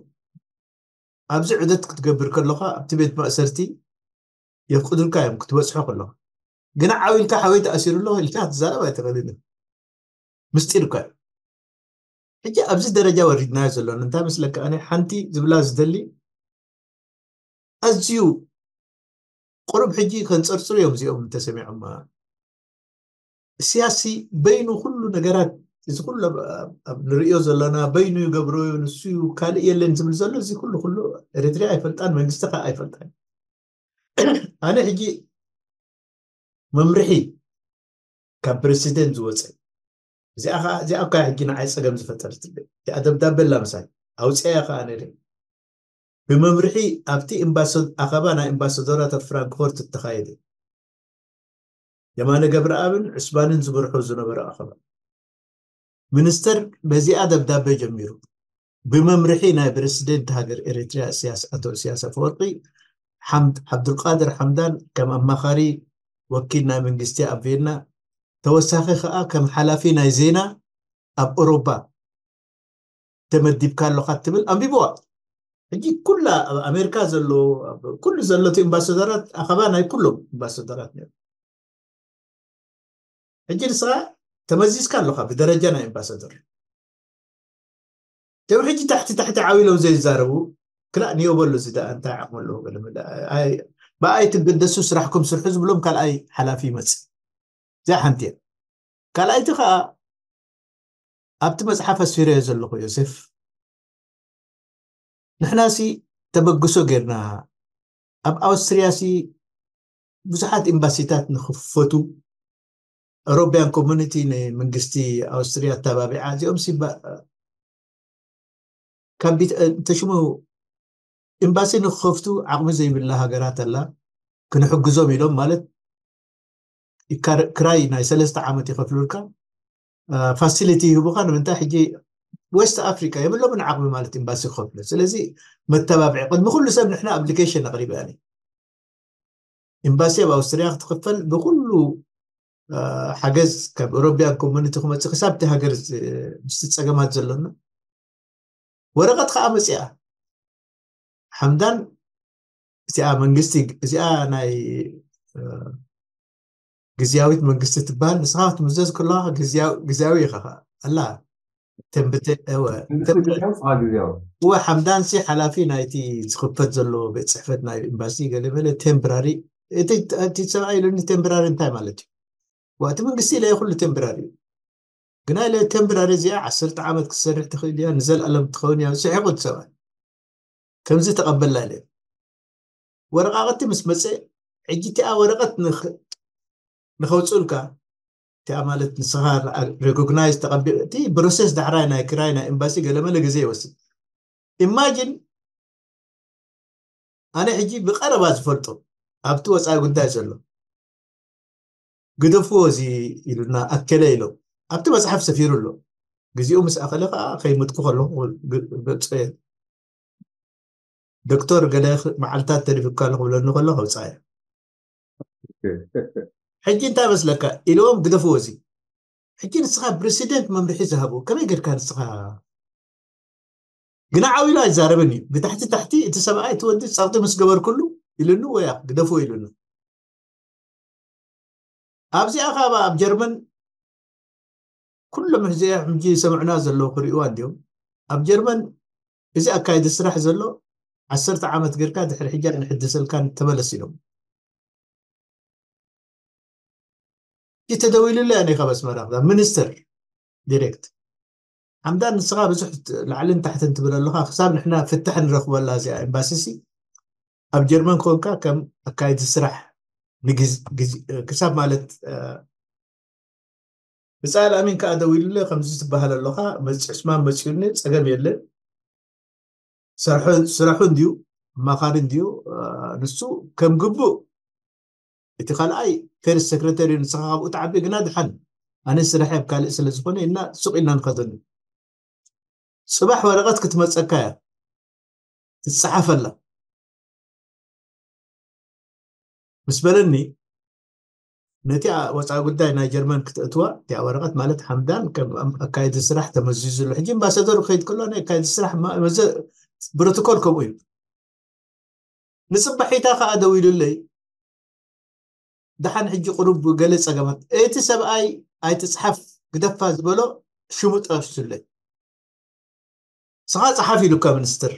ኣብዚ ዕደት ክትገብር ከለካ ኣብቲ ቤት ማእሰርቲ የፍቅዱልካ እዮም ክትበፅሖ ከለካ ግና ዓው ኢልካ ሓወይ ተኣሲሩ ኣሎ ኢልካ ክትዛረብ ኣይትኽእልን ምስጢር እኳ እዩ ሕጂ ኣብዚ ደረጃ ወሪድናዮ ዘለና እንታይ መስለካ ኣነ ሓንቲ ዝብላ ዝደሊ ኣዝዩ ቁሩብ ሕጂ ከንፀርፅሩ እዮም እዚኦም እንተሰሚዖማ እስያሲ በይኑ ኩሉ ነገራት እዚ ኩሉ ንርእዮ ዘለና በይኑ ይገብሮ እዩ ንሱ እዩ ካልእ የለን ዝብል ዘሎ እዚ ኩሉ ኩሉ ኤርትርያ ኣይፈልጣን መንግስቲ ከዓ ኣይፈልጣን ኣነ ሕጂ መምርሒ ካብ ፕረሲደንት ዝወፀ እዚኣ ከዓ እዚኣ እኳ ሕጂ ንዓይ ፀገም ዝፈጠርትለይ እዚኣ ደብዳበ ኣላ ምሳይ ኣውፅኣያ ከዓ ነደ ብመምርሒ ኣብቲ ኣኸባ ናይ ኤምባሳዶራት ኣብ ፍራንክፎርት እተኻየደ የማነ ገብረኣብን ዕስባንን ዝመርሖ ዝነበረ ኣኸባ ሚኒስተር በዚኣ ደብዳበ ጀሚሩ ብመምርሒ ናይ ፕረሲደንት ሃገር ኤርትርያ እስያስ ኣቶ እስያስ ኣፈወርቂ ዓብዱልቃድር ሓምዳን ከም ኣማኻሪ ወኪል ናይ መንግስቲ ኣብ ቬና ተወሳኺ ከዓ ከም ሓላፊ ናይ ዜና ኣብ ኦሮባ ተመዲብካ ኣለካ ትብል ኣንቢብዋ ሕጂ ኩላ ኣብ ኣሜሪካ ዘሎ ኩሉ ዘሎ እቲ ኤምባሳደራት ኣኸባ ናይ ኩሎም ኤምባሳደራት ነሩ ሕጂ ንስኻ ተመዚዝካ ኣለካ ብደረጃ ናይ ኤምባሳደር ቶም ሕጂ ታሕቲ ታሕቲ ዓው ኢሎም ዘይዛረቡ ክላእ ንዮ በሉ እዚ ደኣ እንታይ ዓቕሚ ኣለዎ ገለ መለ ኣይ ብኣይ ትገደሱ ስራሕኩም ስርሑ ዝብሎም ካልኣይ ሓላፊ ይመጽእ እዚኣ ሓንቲ እያ ካልኣይቲ ከዓ ኣብቲ መጽሓፍ ኣስፊረዮ ዘለኹ ዮሴፍ ንሕና ሲ ተበግሶ ጌርና ኣብ ኣውስትርያ ሲ ብዙሓት ኤምባሲታት ንኽፈቱ European Community ንመንግስቲ ኣውስትርያ ኣተባቢዓ እዚኦም ሲ ካብ ተሽሙ ኤምባሲ ንክኸፍቱ ዓቕሚ ዘይብላ ሃገራት ኣላ ክንሕግዞም ኢሎም ማለት ክራይ ናይ ሰለስተ ዓመት ይኸፍሉልካ ፋሲሊቲ ይህቡካ ንምንታይ ሕጂ ዌስት ኣፍሪካ የብሎምን ዓቕሚ ማለት ኤምባሲ ክኸፍሉ ስለዚ መተባብዒ ቅድሚ ኩሉ ሰብ ንሕና ኣፕሊኬሽን ኣቕሪበ ኣነ ኤምባሲ ኣብ ኣውስትርያ ክትኽፈል ብኩሉ ሓገዝ ካብ ኤሮቢያን ኮሚኒቲ ክመፅእ ክሳብ እቲ ሃገር ምስቲ ፀገማት ዘሎና ወረቐት ከዓ መፅኣ ሓምዳን እዚኣ መንግስቲ እዚኣ ናይ ግዝያዊት መንግስቲ ትበሃል ንስኻ ክትምዘዝ ከለኻ ግዝያዊ ኢኻ ኣላ ተንብተ እወ ሓምዳንሲ ሓላፊ ናይቲ ዝኽፈት ዘሎ ቤት ፅሕፈት ናይ ኤምባሲ ገለመለ ቴምብራሪ እቲ ሰብኣይ ኢሉኒ ቴምብራሪ እንታይ ማለት እዩ እቲ መንግስቲ ኢለ ኩሉ ቴምብራሪ እዩ ግና ኢለ ቴምብራሪ እዚኣ ዓሰርተ ዓመት ክትሰርሕ ትኽእል እያ ንዘለኣለም ትኸውን እያ ስሒቑ እቲ ሰብኣይ ከምዚ ተቐበልና ኢለ ወረቓቕቲ ምስ መፀ ሕጂ እቲኣ ወረቐት ንኸውፅኡልካ እቲኣ ማለት ንስኻ ሬኮግናይዝ ተቐቢል እቲ ፕሮሴስ ዳሕራይ ናይ ክራይ ናይ ኤምባሲ ገለመለ ግዜ ይወስድ ኢማጂን ኣነ ሕጂ ብቀረባ ዝፈልጦ ኣብቲ ወፃኢ ጉዳይ ዘሎ ግደፍዎ እዚ ኢሉና ኣከለ ኢሎም ኣብቲ መፅሓፍ ሰፊሩ ኣሎ ግዜኡ ምስ ኣኸለ ከዓ ከይምጥኩ ከለኹ ገልፆ እየ ዶክተር ገለ መዓልታት ተሪፉካ ኣሎ ክብለኒ ከሎ ከውፃእ እየ ሕጂ እንታይ መስለካ ኢልዎም ግደፍዎ እዚ ሕጂ ንስኻ ፕሬሲደንት መምርሒ ዝሃቡ ከመይ ጌርካ ንስኻ ግና ዓው ኢሉ ኣይዛረብን እዩ ብታሕቲ ታሕቲ እቲ ሰብኣይ እቲ ወዲ ፀቕጢ ምስ ገበርኩሉ ኢሉኒ ወያ ግደፍዎ ኢሉኒ ኣብዚኣ ካብ ኣብ ጀርመን ኩሎም ሕዚ ሕጂ ዝሰምዑና ዘለዉ ክርእይዋ እንዲዮም። ኣብ ጀርመን እዚ ኣካይዲ ስራሕ ዘሎ ዓሰርተ ዓመት ጌርካ ድሕሪ ሕጂ ኣይንሕድሰልካን ተመለስ ኢሎም። እቲ ተደዊሉለይ ኣነ ካብ ኣስመራ ክዳ ሚኒስትር ዲሬክት ሓምዳን ንስኻ ብዙሕ ላዕልን ታሕትን ትብል ኣለኻ። ክሳብ ንሕና ፍታሕ ንረኽበላ እዚኣ ኤምባሲሲ ኣብ ጀርመን ኮንካ ከም ኣካይዲ ስራሕ ንግዝ- ግዝ- ክሳብ ማለት ብፃል ኣሚን ከዓ ደዊሉለ ከምዚ ትበሃል ኣለኻ መፅዕ ስማን መፅኡኒ ፀገም የለን። ስራሑ እንዲዩ ኣማኻሪ እንዲዩ። ንሱ ከም ግቡእ እቲ ካልኣይ ፌርስ ሴክረተሪ ንስኻ ካብኡ ተዓቢ ግና ድሓን ኣነ ስራሕ ኣብ ካልእ ስለ ዝኾነ እና ሱቅ ኢልና ንኸደሉ። ፅባሕ ወረቐት ክትመፀካ እያ ትፀሓፈላ ምስ በለኒ ነቲ ወፃኢ ጉዳይ ናይ ጀርመን ክትእትዋ እቲኣ ወረቐት ማለት ሓምዳን ከም ኣካይዲ ስራሕ ተመዚዙ ኣሎ። ሕጂ ኣምባሳደር ክኸይድ ከሎ ናይ ኣካይዲ ስራሕ መዘ ፕሮቶኮል ከምኡ እዩ። ንፅባሒታ ከዓ ደዊሉለይ ደሓን ሕጂ ቁሩብ ገለ ፀገማት እቲ ሰብኣይ ኣይትፅሓፍ ግደፋ ዝበሎ ሽሙ ጠቂሱለይ። ስኻ ፀሓፍ ኢሉካ ሚኒስትር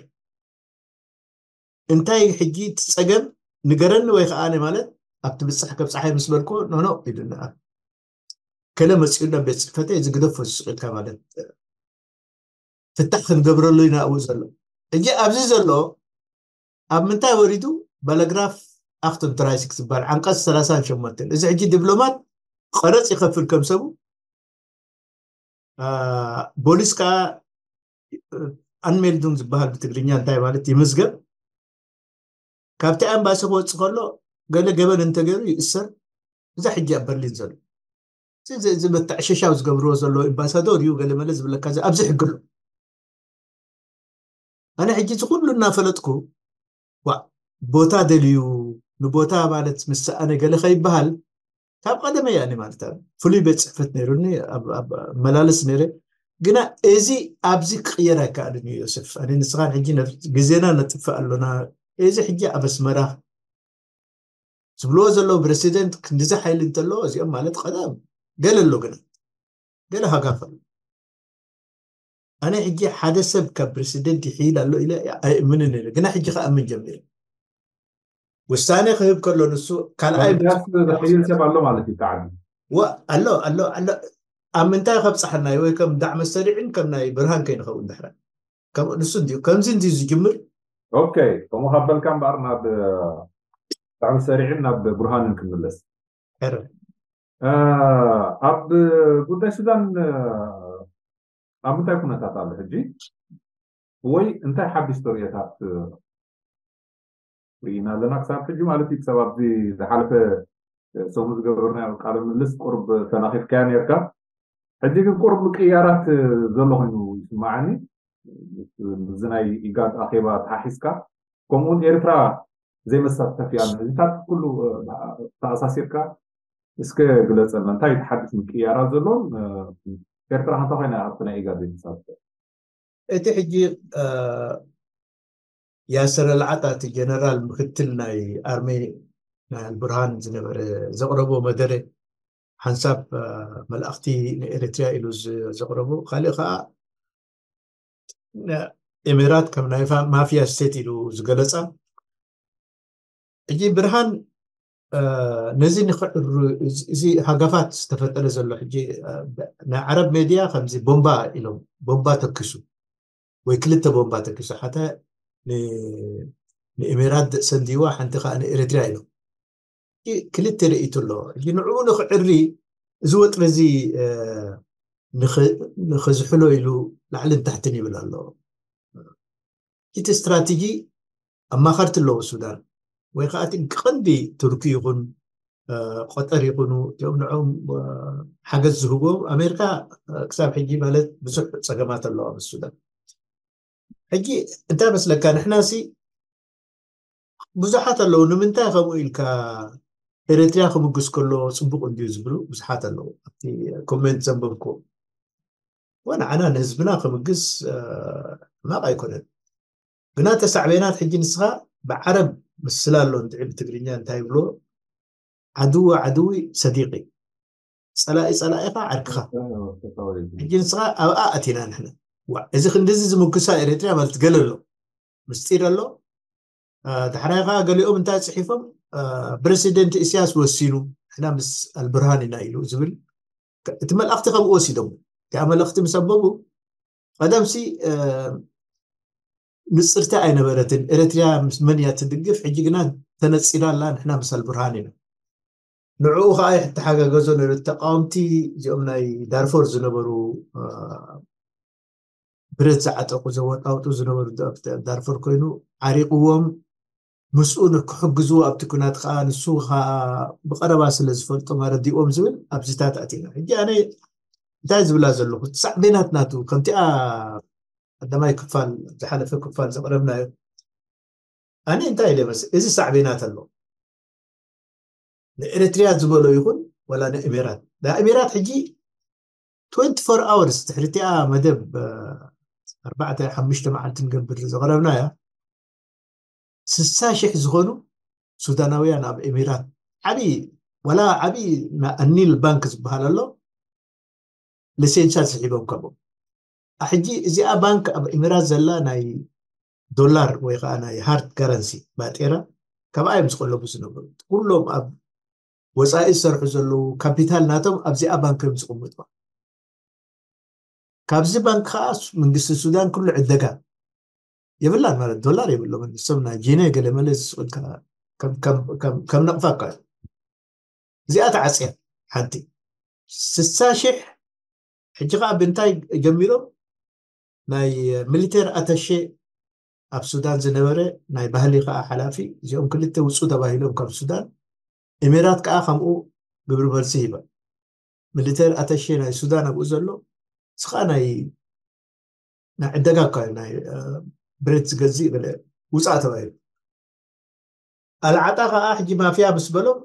እንታይ ሕጂ ትፀገም ንገረኒ ወይ ከዓ ኣነ ማለት ኣብቲ ብፅሕ ከብፅሓይ ምስ በልኩ ኖኖ ኢሉና ከለ መፂኡና ቤት ፅሕፈተ እዚ ግደፎ ዝስቂልካ ማለት ፍታሕ ክንገብረሉ ኢና ኣብኡ ዘሎ ሕጂ ኣብዚ ዘሎ ኣብ ምንታይ ወሪዱ ባለግራፍ ኣክቱን ትራይሲክ ዝበሃል ዓንቀፅ ሰላሳን ሸሞንተን እዚ ሕጂ ዲፕሎማት ቀረፅ ይኸፍል ከም ሰቡ ቦሊስ ከዓ ኣንሜልዱን ዝበሃል ብትግርኛ እንታይ ማለት ይምዝገብ ካብቲ ኣምባሲ ክወፅእ ከሎ ገለ ገበን እንተገይሩ ይእሰር እዛ ሕጂ ኣብ በርሊን ዘሎ እዚ መተዕሸሻው ዝገብርዎ ዘለዉ ኤምባሳዶር እዩ ገለ መለ ዝብለካ ኣብዚ ሕግሎ ኣነ ሕጂ እዚ ኩሉ እናፈለጥኩ ዋ ቦታ ደልዩ ንቦታ ማለት ምስ ኣነ ገለ ከይበሃል ካብ ቀደመ እያ ማለት ኣብ ፍሉይ ቤት ፅሕፈት ነይሩኒ መላለስ ነይረ ግና እዚ ኣብዚ ክቅየር ኣይከኣልን እዩ ዮስፍ ኣነ ንስኻን ሕጂ ግዜና ነጥፍእ ኣሎና እዚ ሕጂ ኣብ ኣስመራ ዝብልዎ ዘለዉ ፕረሲደንት ክንዲዚ ሓይሊ እንተለዎ እዚኦም ማለት ቀደም ገለ ኣሎ ግና ገለ ሃጋፍ ኣሎ ኣነ ሕጂ ሓደ ሰብ ካብ ፕረሲደንት ይሕይል ኣሎ ኢለ ኣይእምንን ኢለ ግና ሕጂ ከኣምን ጀሚረ ውሳነ ክህብ ከሎ ንሱ ካልኣይ ዝሕይል ሰብ ኣሎ ማለት እዩ ተዓቢ ኣሎ ኣሎ ኣሎ ኣብ ምንታይ ከብፅሓና ወይ ከም ዳዕመ ሰሪዕን ከም ናይ ብርሃን ከይንኸውን ድሕረ ንሱ እንዲዩ ከምዚ እንዲዩ ዝጅምር ኦኬ ከምኡ ካብ በልካ እምበኣር ናብ ብጣዕሚ ሰሪዕን ናብ ብርሃንን ክንምለስ ኣብ ጉዳይ ሱዳን ኣብ ምንታይ ኩነታት ኣሎ ሕጂ ወይ እንታይ ሓድሽ ተርእዮታት ርኢና ኣለና ክሳብ ሕጂ ማለት እዩ ክሳብ ኣብዚ ዝሓለፈ ሰሙ ዝገበርናዮ ቃለ ምልስ ቁርብ ተናኺፍካያ ነርካ ሕጂ ግን ቁርብ ምቅያራት ዘሎ ኮይኑ ይስማዓኒ እዚ ናይ ኢጋድ ኣኼባ ተሓሒዝካ ከምኡውን ኤርትራ ዘይመሳተፍ እያ ነዚታት ኩሉ ተኣሳሲርካ እስከ ግለፀልና እንታይ ተሓድሽ ምቅያራት ዘሎ ኤርትራ ሓንታ ኮይና ኣብቲ ናይ ኢጋድ ዘይመሳተፍ እቲ ሕጂ ያሰር ኣልዓጣ እቲ ጀነራል ምክትል ናይ ኣርሜ ናይ ኣልቡርሃን ዝነበረ ዘቕረቦ መደረ ሓንሳብ መልእኽቲ ንኤሪትሪያ ኢሉ ዘቕረቦ ካልእ ከዓ ኤሚራት ከም ናይ ማፍያ ስቴት ኢሉ ዝገለፃ ሕጂ ብርሃን ነዚ ንክዕሩ እዚ ሃገፋት ዝተፈጠረ ዘሎ ሕጂ ናይ ዓረብ ሜድያ ከምዚ ቦምባ ኢሎም ቦምባ ተኪሱ ወይ ክልተ ቦምባ ተኪሱ ሓተ ንኤሚራት ሰንዲዋ ሓንቲ ከዓ ንኤሪትሪያ ኢሎም ክልተ ርእይቶ ኣለዎ ሕጂ ንዕኡ ንክዕሪ እዚ ወጥሪ እዚ ንክዝሕሎ ኢሉ ላዕልን ታሕትን ይብል ኣሎ እቲ ስትራቴጂ ኣማኸርቲ ኣለዎ ሱዳን ወይ ከዓ እቲ ቀንዲ ቱርኪ ይኹን ቆጠር ይኹኑ እቲኦም ንዕኦም ሓገዝ ዝህብዎም ኣሜሪካ ክሳብ ሕጂ ማለት ብዙሕ ፀገማት ኣለዋ ምስ ሱዳን ሕጂ እንታይ መስለካ ንሕና ሲ ብዙሓት ኣለዉ ንምንታይ ከምኡ ኢልካ ኤሪትሪያ ክምግስ ከሎ ፅቡቅ እንድዩ ዝብሉ ብዙሓት ኣለዉ ኣብቲ ኮሜንት ዘንበብኩ ወንዓና ንህዝብና ክምግስ ሕማቅ ኣይኮነን ግና ተሳዕቤናት ሕጂ ንስኻ ብዓረብ ምስላ ኣሎ እንድዒ ብትግርኛ እንታይ ይብሎ ዓድዊ ዓድዊ ሰዲቂ ጸላኢ ጸላኢኻ ዓርክኻ። ሕጂ ንስኻ ኣብኣ ኣቲና ንሕና። ዋ፣ እዚ ክንዲዚ ዝምጉሳ ኤርትርያ ማለት ገለ ኣሎ፣ ምስጢር ኣሎ። ዳሕራይ ከዓ ገሊኦም እንታይ ጽሒፎም፣ ፕረሲደንት ኢሳያስ ወሲኑ፣ ንሕና ምስ ኣልብርሃን ኢና ኢሉ ዝብል፣ እቲ መልእኽቲ ከምኡ ወሲዶም። እቲኣ መልእኽቲ ምስ ኣንበቡ፣ ቀደምሲ ንጽርቲ ኣይነበረትን ኤርትርያ፣ ምስ መን እያ ትድግፍ፣ ሕጂ ግና ተነጺላ ኣላ፣ ንሕና ምስ ኣልብርሃን ኢና። ንዕኡ ከዓ ይተሓጋገዞ ነይሩ። ተቃወምቲ እዚኦም ናይ ዳርፎር ዝነበሩ፣ ብረት ዝዓጠቁ ዘወጣውጡ ዝነበሩ ዳርፎር ኮይኑ ዓሪቅዎም፣ ምስኡ ክሕግዝዎ ኣብቲ ኩናት ከዓ ንሱ ከዓ ብቀረባ ስለ ዝፈልጦም ኣረዲዎም ዝብል ኣብዚታት ኣቲና። ሕጂ ኣነ እንታይ ዝብላ ዘለኹ፣ ሳዕቤናት ናቱ ከምቲኣ ቀዳማይ ክፋል፣ ዝሓለፈ ክፋል ዘቅረብናዮ፣ ኣነ እንታይ ኢለ መስ-፣ እዚ ሳዕቤናት ኣሎ። ንኤርትርያ ዝበሎ ይኹን ወላ ንኤሚራት፣ ንኤሚራት ሕጂ ትወንቲ ፎር ኣወርስ ድሕሪቲኣ መደብ ኣርባዕተ ሓሙሽተ መዓልቲ ንገብር ዘቕረብናያ፣ ስሳ ሽሕ ዝኾኑ ሱዳናውያን ኣብ ኤሚራት ዓብዪ፣ ወላ ዓብዪ ኣኒል ባንክ ዝበሃል ኣሎ፣ ሊሴንሳ ስሒቦም ካብኦም። ሕጂ እዚኣ ባንክ ኣብ ኤሚራት ዘላ ናይ ዶላር ወይ ከዓ ናይ ሃርድ ከረንሲ ባጤራ፣ ካብኣ እዮም ዝቀለቡ ዝነበሩ። ኩሎም ኣብ ወፃኢ ዝሰርሑ ዘለዉ ካፒታል ናቶም ኣብዚኣ ባንክ እዮም ዝቕምጡ። ካብዚ ባንክ ከዓ መንግስቲ ሱዳን ኩሉ ዕደጋ የብላን፣ ማለት ዶላር የብሎምን። ንሶም ናይ ጂነ ገለ መለ ዝስቁልካ ከም ነቕፋ እኳ እዩ። እዚኣ ተዓፅያ ሓንቲ ስሳ ሽሕ። ሕጂ ከዓ ብእንታይ ጀሚሮም? ናይ ሚሊተር ኣተሼ ኣብ ሱዳን ዝነበረ፣ ናይ ባህሊ ከዓ ሓላፊ፣ እዚኦም ክልተ ውፁ ተባሂሎም ካብ ሱዳን። ኤሚራት ከዓ ከምኡ ግብሪ መልሲ ሂባ። ሚሊተር ኣተሼ ናይ ሱዳን ኣብኡ ዘሎ፣ ስኻ ናይ ናይ ዕደጋ እኳ እዩ፣ ናይ ብረት ዝገዝእ በለ ውፃእ ተባሂሉ። ኣልዓጣ ከዓ ሕጂ ማፍያ ምስ በሎም፣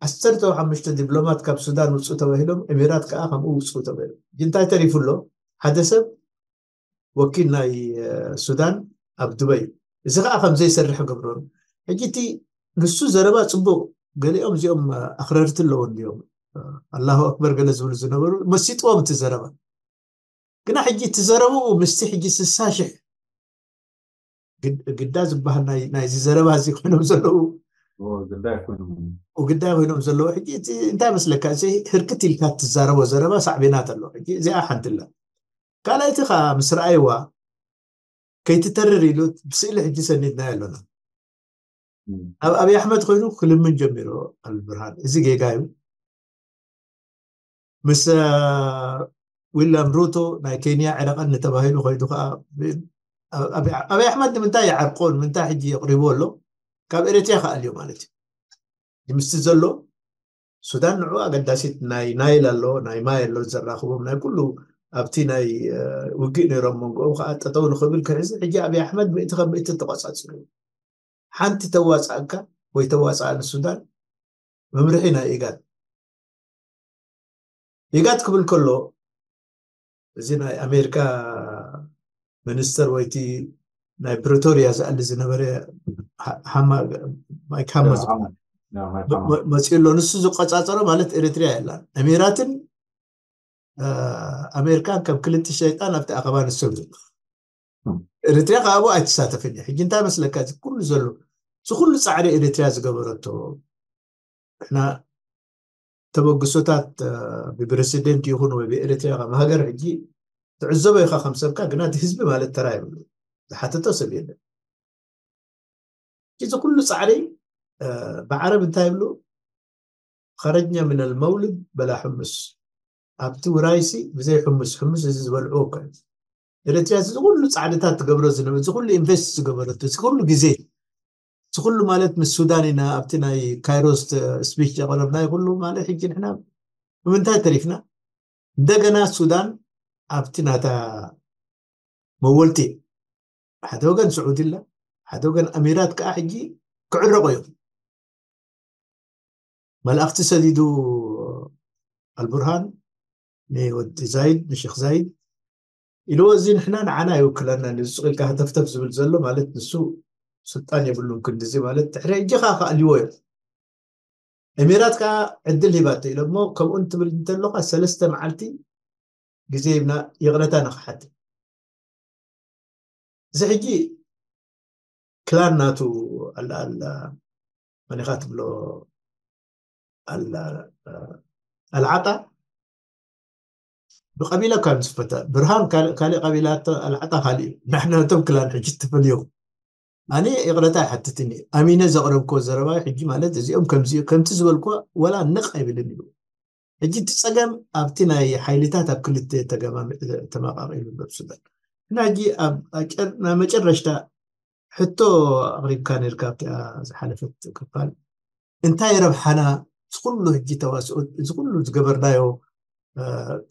ዓሰርተ ሓሙሽተ ዲፕሎማት ካብ ሱዳን ውፁ ተባሂሎም፣ ኤሚራት ከዓ ከምኡ ውፁ ተባሂሎም። ሕጂ እንታይ ተሪፉ ኣሎ? ሓደ ሰብ ወኪል ናይ ሱዳን ኣብ ዱበይ፣ እዚ ከዓ ከም ዘይሰርሕ ገብሮም። ሕጂ እቲ ንሱ ዘረባ ፅቡቅ፣ ገሊኦም እዚኦም ኣክረርቲ ኣለዎ እንዲዮም፣ ኣላሁ ኣክበር ገለ ዝብሉ ዝነበሩ መሲጥዎም እቲ ዘረባ። ግና ሕጂ እቲ ዘረብኡ ምስቲ ሕጂ ስሳ ሽሕ ግዳ ዝበሃል ናይዚ ዘረባ እዚ ኮይኖም ዘለዉ፣ ግዳይ ኮይኖም ዘለዉ። ሕጂ እቲ እንታይ መስለካ፣ እዚ ህርክት ኢልካ እትዛረቦ ዘረባ ሳዕቤናት ኣለዎ። ሕጂ እዚኣ ሓንቲ ኣላ። ካልኣይቲ ከዓ ምስ ረኣይዋ ከይትተርር ኢሉ ብስእሊ ሕጂ ሰኒድናዮ ኣለና። ኣብ ኣብይ ኣሕመድ ኮይኑ ክልምን ጀሚሩ ኣልብርሃን፣ እዚ ጌጋ እዩ። ምስ ዊልያም ሩቶ ናይ ኬንያ ዕረቀኒ ተባሂሉ ከይዱ ከዓ፣ ኣብይ ኣሕመድ ንምንታይ ይዓርቆ፣ ንምንታይ ሕጂ የቅሪቡ ኣሎ? ካብ ኤርትርያ ከዓ ኣልዮ ማለት እዩ። ምስቲ ዘሎ ሱዳን ንዑ ኣገዳሲት ናይ ናይል ኣሎ፣ ናይ ማይ ኣሎ ዘራኽቦም፣ ናይ ኩሉ ኣብቲ ናይ ውግእ ነይሮም መንጎኦም ከዓ ጠጠው ንኽብል ክሕዝ። ሕጂ ኣብይ ኣሕመድ ምእቲ ካብ ምእቲ ተቋፃፅሩ። ሓንቲ ተዋፃእካ ወይ ተዋፃእ ንሱዳን መምርሒ ናይ ኢጋድ። ኢጋድ ክብል ከሎ፣ እዚ ናይ ኣሜሪካ ሚኒስተር ወይቲ ናይ ፕሪቶሪያ ዝኣሊ ዝነበረ ማይክ ሃመር መፂኡ ኣሎ። ንሱ ዝቆፃፀሮ ማለት ኤርትርያ የላን፣ ኤሚራትን ኣሜሪካን ከም ክልቲ ሸይጣን ኣብቲ ኣኸባ ንሰብ ዘሎ። ኤርትርያ ካብኡ ኣይትሳተፍን እያ። ሕጂ እንታይ መስለካ፣ እዚ ኩሉ ዘሎ፣ እዚ ኩሉ ፃዕሪ ኤርትርያ ዝገበረቶ፣ ንሕና ተበግሶታት ብፕረሲደንት ይኹን ወይ ብኤርትርያ ከም ሃገር ሕጂ ትዕዘቦ ኢኻ ከም ሰብካ፣ ግና እቲ ህዝቢ ማለት ተራ ይብሉ ዝሓተቶ ሰብ የለን። እዚ ኩሉ ፃዕሪ ብዓረብ እንታይ ይብሉ? ኸረጅና ምን ኣልመውልድ በላ ሕሙስ። ኣብቲ ውራይሲ ብዘይ ሕሙስ፣ ሕሙስ እዚ ዝበልዑ እኮ እዩ። ኤርትርያ እዚ ኩሉ ፃዕድታት ትገብሮ ዝነበ፣ እዚ ኩሉ ኢንቨስት ዝገበረቶ፣ እዚ ኩሉ ግዜ፣ እዚ ኩሉ ማለት ምስ ሱዳን ኢና ኣብቲ ናይ ካይሮስ ስፒች ዘቕረብናዮ ኩሉ ማለት ሕጂ ንሕና ብምንታይ ተሪፍና? እንደገና ሱዳን ኣብቲ ናታ መወልቲ፣ ሓደ ወገን ስዑዲ ኣላ፣ ሓደ ወገን ኣሚራት ከዓ ሕጂ ክዕረቑ እዮም። መላእኽቲ ሰዲዱ ኣልቡርሃን ንወዲ ዛይድ፣ ንሼክ ዛይድ ኢልዎ፣ እዚ ንሕና ንዓና ይውክለና፣ ንዝስቕ ኢልካ ሃተፍተፍ ዝብል ዘሎ ማለት ንሱ ስልጣን የብሉን ክንድዚ ማለት ድሕሪ ሕጂ ከዓ ክኣልይዎ እዮም። ኤሚራት ከዓ ዕድል ሂባቶ ኢሎሞ። ከምኡ እንትብል እንተለካ ሰለስተ መዓልቲ ግዜ ሂብና ይቕረታ ንክሓትት። እዚ ሕጂ ክላን ናቱ ኣላ ኣላ መኒኻ ትብሎ ኣላ ኣልዓጣ ብቀቢላ ካብ ዝፈታ ብርሃን ካልእ ቀቢላ ኣልዓጣ ካልእ እዩ። ንሕና ነቶም ክላን ሕጂ ትፈልዮም ኣነ ይቕረታ ይሓትትኒ ኣሚነ ዘቕረብኮ ዘረባ ሕጂ ማለት እዚኦም ከምዚ ከምቲ ዝበልኮ ወላ ንቕ ኣይብልን እዩ። ሕጂ እቲ ጸገም ኣብቲ ናይ ሓይልታት ኣብ ክልተ ተገማሚ ተመቃቂሉ ነብሱ በል እና ሕጂ ኣብ ናይ መጨረሽታ ሕቶ ኣቕሪብካ ነርካ ኣብቲኣ ዝሓለፈት ክፋል እንታይ ረብሓና ዝኩሉ ሕጂ ተዋስኦ እዚ ኩሉ ዝገበርናዮ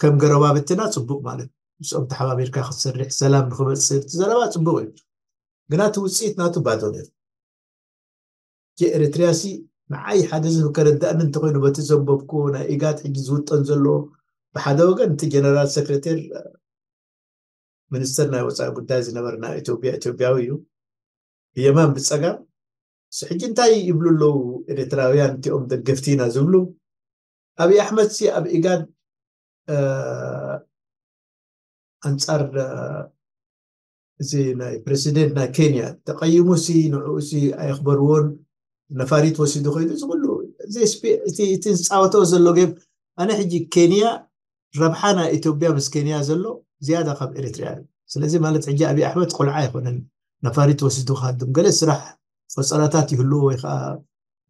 ከም ገረባብትና ጽቡቅ ማለት ምስኦም ተሓባቢርካ ክትሰርሕ ሰላም ንክመፅእ እቲ ዘረባ ጽቡቅ እዩ ግና እቲ ውፅኢት ናቱ ባዶ ነይሩ ኤርትርያ ሲ ንዓይ ሓደ ዝብ ከረዳእኒ እንተኮይኑ በቲ ዘንበብኩ ናይ ኢጋድ ሕጂ ዝውጠን ዘሎ ብሓደ ወገን እቲ ጀነራል ሰክረቴር ሚኒስትር ናይ ወፃኢ ጉዳይ ዝነበረ ናይ ኢትዮጵያ ኢትዮጵያዊ እዩ ብየማን ብፀጋም ሕጂ እንታይ ይብሉ ኣለዉ ኤርትራውያን እቲኦም ደገፍቲ ኢና ዝብሉ ኣብይ ኣሕመድ ሲ ኣብ ኢጋድ ኣንፃር እዚ ናይ ፕሬሲደንት ናይ ኬንያ ተቀይሙ ሲ ንዕኡ ሲ ኣየክበርዎን ነፋሪት ወሲዱ ከይዱ እዚ ኩሉ እቲ ዝፃወተው ዘሎ ጌም ኣነ ሕጂ ኬንያ ረብሓ ናይ ኢትዮጵያ ምስ ኬንያ ዘሎ ዝያዳ ካብ ኤርትርያ እዩ ስለዚ ማለት ሕጂ ኣብይ ኣሕመድ ቆልዓ ኣይኮነን ነፋሪት ወሲዱ ክሃድም ገለ ስራሕ ቆፀራታት ይህልዎ ወይ ከዓ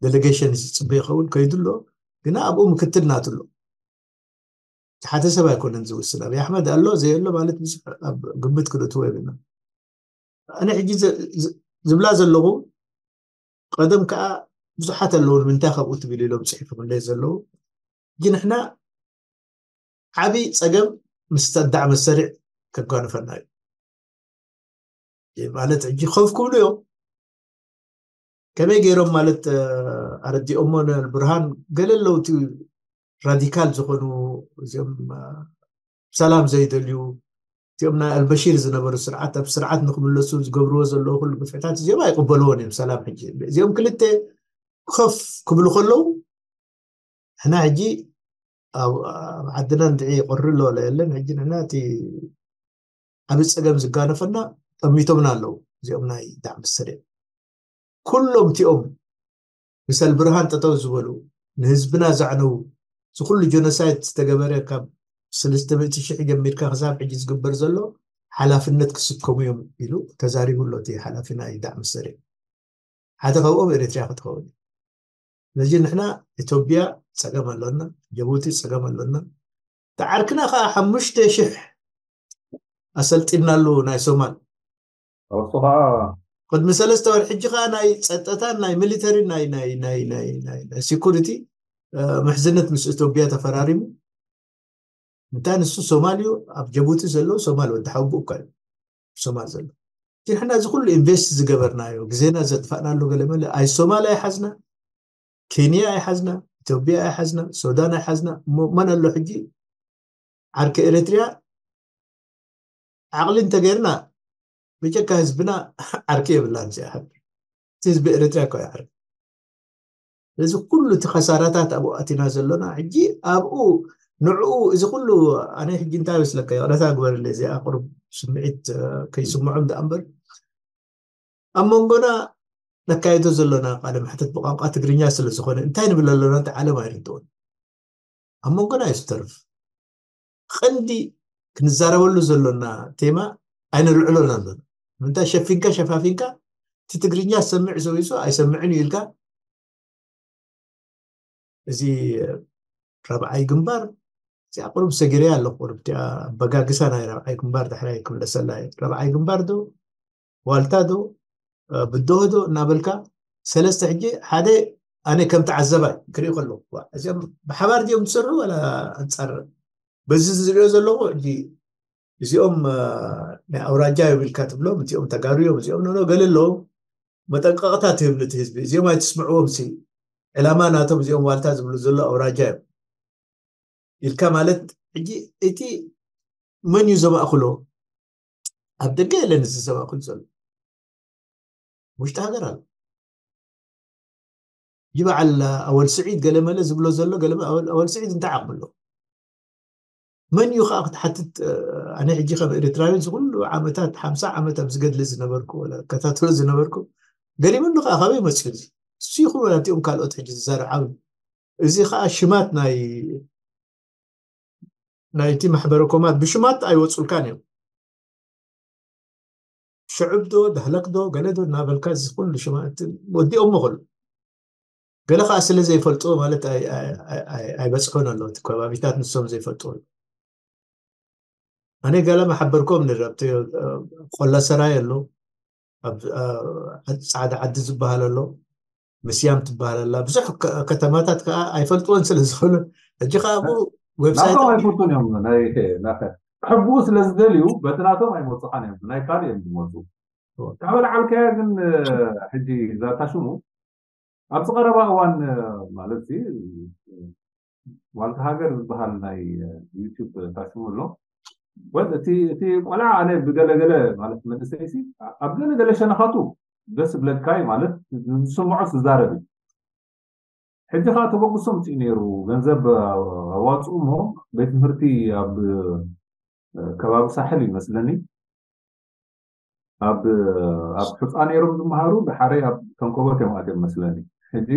ዴሌጌሽን ዝፅበ ይኸውን ከይዱ ኣሎ ግና ኣብኡ ምክትል ናቱ ኣሎ ሓደ ሰብ ኣይኮነን ዝውስን ኣብይ ኣሕመድ ኣሎ ዘየሎ ማለት ብዙሕ ኣብ ግምት ክነእትዎ የብልና ኣነ ሕጂ ዝብላ ዘለኹ ቀደም ከዓ ብዙሓት ኣለዉ ንምንታይ ካብኡ ትብል ኢሎም ፅሒፎምለይ ዘለዉ ሕጂ ንሕና ዓብይ ፀገም ምስ ኣዳዕ መሰሪዕ ከጓንፈና እዩ ማለት ሕጂ ከፍ ክብሉ እዮም ከመይ ገይሮም ማለት ኣረዲኦሞ ብርሃን ገለ ኣለውቲ ራዲካል ዝኾኑ እዚኦም ሰላም ዘይደልዩ እዚኦም ናይ ኣልበሺር ዝነበሩ ስርዓት ኣብ ስርዓት ንክምለሱ ዝገብርዎ ዘለዉ ኩሉ ግፍዕታት እዚኦም ኣይቅበልዎን እዮም ሰላም ሕጂ እዚኦም ክልተ ከፍ ክብሉ ከለዉ ሕና ሕጂ ኣብ ዓድና እንድዒ ይቆሪ ኣሎ ወላ የለን ሕጂ ንሕና እቲ ዓብ ፀገም ዝጋነፈና ጠሚቶምና ኣለዉ እዚኦም ናይ ዳዕሚ ሰሪዕ ኩሎም እቲኦም ምሰል ብርሃን ጠጠው ዝበሉ ንህዝብና ዘዕነዉ ዝኩሉ ጀኖሳይድ ዝተገበረ ካብ ሰለስተ ሚእቲ ሽሕ ጀሚርካ ክሳብ ሕጂ ዝግበር ዘሎ ሓላፍነት ክስከሙ እዮም ኢሉ ተዛሪቡ ኣሎ እቲ ሓላፊ ናይ ዳዕሚ ሰሪዕ ሓደ ካብኦም ኤርትርያ ክትኸውን እዩ ስለዚ ንሕና ኢትዮጵያ ፀገም ኣሎና ጀቡቲ ፀገም ኣሎና ተዓርክና ከዓ ሓሙሽተ ሽሕ ኣሰልጢናሉ ናይ ሶማል ቅድሚ ሰለስተ ወር ሕጂ ከዓ ናይ ፀጥታን ናይ ሚሊተሪ ናይ ናይ ናይ ናይ ናይ ናይ ሴኩሪቲ ምሕዝነት ምስ ኢትዮጵያ ተፈራሪሙ እንታይ ንሱ ሶማል እዩ ኣብ ጀቡቲ ዘለዉ ሶማል ወዲ ሓውቡ እኳ እዩ ሶማል ዘሎ እቲ ንሕና እዚ ኩሉ ኢንቨስት ዝገበርናዮ ግዜና ዘጥፋእናሉ ገለ መለ ኣይ ሶማል ኣይሓዝና ኬንያ ኣይሓዝና ኢትዮጵያ ኣይሓዝና ሱዳን ኣይሓዝና እሞ መን ኣሎ ሕጂ ዓርኪ ኤርትርያ ዓቕሊ እንተገይርና ብጀካ ህዝብና ዓርኪ የብላን እዚኣ ሃገር እቲ ህዝቢ ኤርትርያ እኮ ዓርኪ ስለዚ ኩሉ እቲ ከሳራታት ኣብኡ ኣቲና ዘሎና ሕጂ ኣብኡ ንዕኡ እዚ ኩሉ ኣነ ሕጂ እንታይ መስለካ ይቕረታ ግበርለ እዚኣ ቁሩብ ስምዒት ከይስምዖም ደኣ እምበር ኣብ መንጎና ነካይዶ ዘሎና ቃለ መሕተት ብቋንቋ ትግርኛ ስለ ዝኾነ እንታይ ንብል ኣለና እቲ ዓለም ኣይርድኦን ኣብ መንጎና እዩ ዝተርፍ ቀንዲ ክንዛረበሉ ዘሎና ቴማ ኣይነልዕሎን ኣለና ምንታይ ሸፊንካ ሸፋፊንካ እቲ ትግርኛ ዝሰምዕ ሰው ይሱ ኣይሰምዕን እዩ ኢልካ እዚ ራብዓይ ግንባር እዚኣ ቁሩብ ሰጊረያ ኣለኹ ቁሩብ እቲኣ ኣበጋግሳ ናይ ራብዓይ ግንባር ዳሕራይ ክምለሰላ እየ ራብዓይ ግንባር ዶ ዋልታ ዶ ብድሆ ዶ እናበልካ ሰለስተ ሕጂ ሓደ ኣነ ከም ተዓዘባይ ክርኢ ከለኹ እዚኦም ብሓባር ድዮም ዝሰርሑ ወላ ኣንፃር በዚ ዝሪኦ ዘለኹ ሕጂ እዚኦም ናይ ኣውራጃ እዮም ኢልካ ትብሎም እዚኦም ተጋሩ እዮም እዚኦም ኖኖ ገለ ኣለዎም መጠንቀቕታ ትህብ ነቲ ህዝቢ እዚኦም ኣይትስምዕዎም ሲ ዕላማ ናቶም እዚኦም ዋልታ ዝብሉ ዘሎ ኣውራጃ እዮም ኢልካ ማለት ሕጂ እቲ መን እዩ ዘማእክሎ ኣብ ደገ የለን እዚ ዘማእክል ዘሎ ውሽጢ ሃገር ኣሎ ይበዓል ኣወል ስዒድ ገለመለ ዝብሎ ዘሎ ገለመ ኣወል ስዒድ እንታይ ዓቕሚ ኣሎ? መን እዩ ከዓ ክትሓትት? ኣነ ሕጂ ከም ኤርትራዊ ዝኩሉ ዓመታት ሓምሳ ዓመት ኣብዚ ገድሊ ዝነበርኩ ወላ ከታተሎ ዝነበርኩ ገሪሙኒ ከዓ ካበይ መፅኡ እዚ? እሱ ይኹን ወላ እቲኦም ካልኦት ሕጂ ዝዛረብ ዓብዩ እዚ ከዓ ሽማት ናይ ናይቲ ማሕበረ ኮማት ብሽማት ኣይወፁልካን እዮም። ሽዕብ ዶ ዳህለክ ዶ ገለ ዶ እናበልካ እዚ ኩሉ ሽማት ወዲኦም መኸሉ ገለ ከዓ ስለ ዘይፈልጥዎ ማለት ኣይበፅሑን ኣለዉ እቲ ከባቢታት ንሶም ዘይፈልጥዎ። ኣነ ገለ መሓበርኮም ንር ኣብቲ ቆላ ሰራይ ኣሎ ኣብ ጻዕዳ ዓዲ ዝበሃል ኣሎ ምስያም ትበሃል ኣላ ብዙሕ ከተማታት ከዓ ኣይፈልጥዎን ስለ ዝኾነ ሕጂ ከዓ ኣብኡ ዌብሳይት ኣይፈልጡን እዮም ናይ ናተ ሕቡ ስለ ዝደልዩ በቲ ናቶም ኣይመፁኻን እዮም ናይ ካልእ እዮም ዝመፁ ካብ ለዓልካያ ግን ሕጂ ዛታ ሽሙ ኣብዚ ቀረባ እዋን ማለት ዋልታ ሃገር ዝበሃል ናይ ዩቲብ ታሽሙ ኣሎ እቲ ቆልዓ ኣነ ብገለገለ ማለት መንእሰይሲ ኣብ ገለገለ ሸነኻቱ ደስ ብለካይ ማለት ዝስምዖ ዝዛረብ እዩ ሕጂ ከዓ ተበግሶ ምፅኡ ነይሩ ገንዘብ ኣዋፅኡ እሞ ቤት ትምህርቲ ኣብ ከባቢ ሳሕል ይመስለኒ ኣብ ኣብ ሕፃ ነይሮም ዝመሃሩ ብሓረይ ኣብ ተንኮቦት እዮም ኣትዮም መስለኒ ሕጂ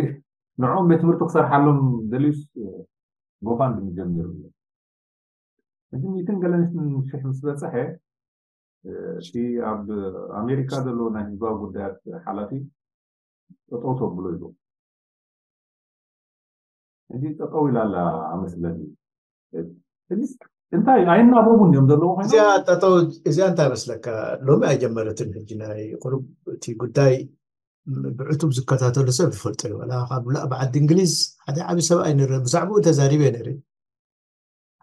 ንዕኦም ቤት ትምህርቲ ክሰርሓሎም ደልዩስ ጎፋንድሚ ጀሚሩ ኣሎ ሕጂ ሚትን ገለንሽን ሽሕ ምስ በፀሐ እቲ ኣብ ኣሜሪካ ዘለዎ ናይ ህዝባዊ ጉዳያት ሓላፊ ጠጠው ተብሎ ይሉ ሕጂ ጠጠው ኢላ ኣላ ኣመስለኒ እንታይ ኣይናበቡን እዮም ዘለዎ እዚኣ እንታይ መስለካ ሎሚ ኣይጀመረትን ሕጂ ናይ ቁሩብ እቲ ጉዳይ ብዕቱብ ዝከታተሉ ሰብ ይፈልጦ እዩ ወላ ካብ ላእ ብዓዲ እንግሊዝ ሓደ ዓብዪ ሰብኣይ ንረ ብዛዕባኡ ተዛሪበ ነረ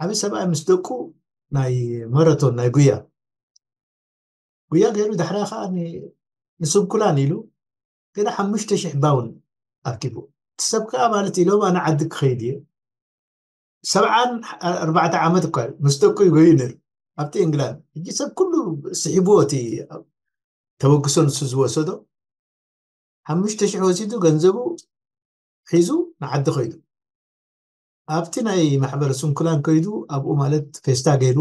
ዓብዪ ሰብኣይ ምስ ደቁ ናይ ማራቶን ናይ ጉያ ጉያ ገይሩ ዳሕራ ከዓ ንስንኩላን ኢሉ ገለ ሓሙሽተ ሽሕ ባውን ኣኪቡ እቲ ሰብ ከዓ ማለት ኢሎም ኣነ ዓዲ ክኸይድ እየ ሰብዓን ኣርባዕተ ዓመት እኳ እዩ ምስ ደቁ ይጎዩ ነይሩ ኣብቲ እንግላንድ ሕጂ ሰብ ኩሉ ስሒብዎ እቲ ተበግሶ ንሱ ዝወሰዶ ሓሙሽተ ሽሕ ወሲዱ ገንዘቡ ሒዙ ንዓዲ ከይዱ ኣብቲ ናይ ማሕበረ ስንኩላን ከይዱ ኣብኡ ማለት ፌስታ ገይሩ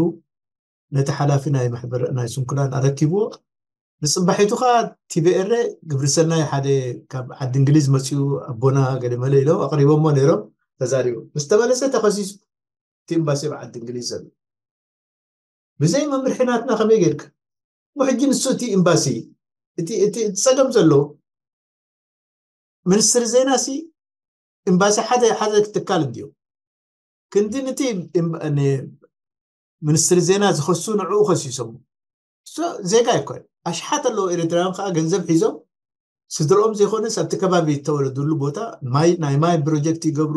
ነቲ ሓላፊ ናይ ማሕበረ ናይ ስንኩላን ኣረኪብዎ ንፅባሒቱ ከዓ ቲቢኤረ ግብሪ ሰናይ ሓደ ካብ ዓዲ እንግሊዝ መፅኡ ኣቦና ገደመለ ኢሎም ኣቅሪቦሞ ነይሮም ተዛሪቡ ምስ ተመለሰ ተኸሲሱ እቲ ኤምባሲ ኣብ ዓዲ እንግሊዝ ዘሎ ብዘይ መምርሒ ናትና ከመይ ጌርካ እሞ ሕጂ ንሱ እቲ ኤምባሲ እቲ እቲ ጸገም ዘሎ ሚኒስትሪ ዜና ሲ ኤምባሲ ሓደ ሓደ ትካል እንድዮም ክንዲ ነቲ ሚኒስትሪ ዜና ዝኸሱ ንዕኡ ከሲሶም ዜጋ ይኮን ኣሽሓት ኣለዉ ኤርትራውያን ከዓ ገንዘብ ሒዞም ስድርኦም ዘይኮነስ ኣብቲ ከባቢ ዝተወለዱሉ ቦታ ናይ ማይ ፕሮጀክት ይገብሩ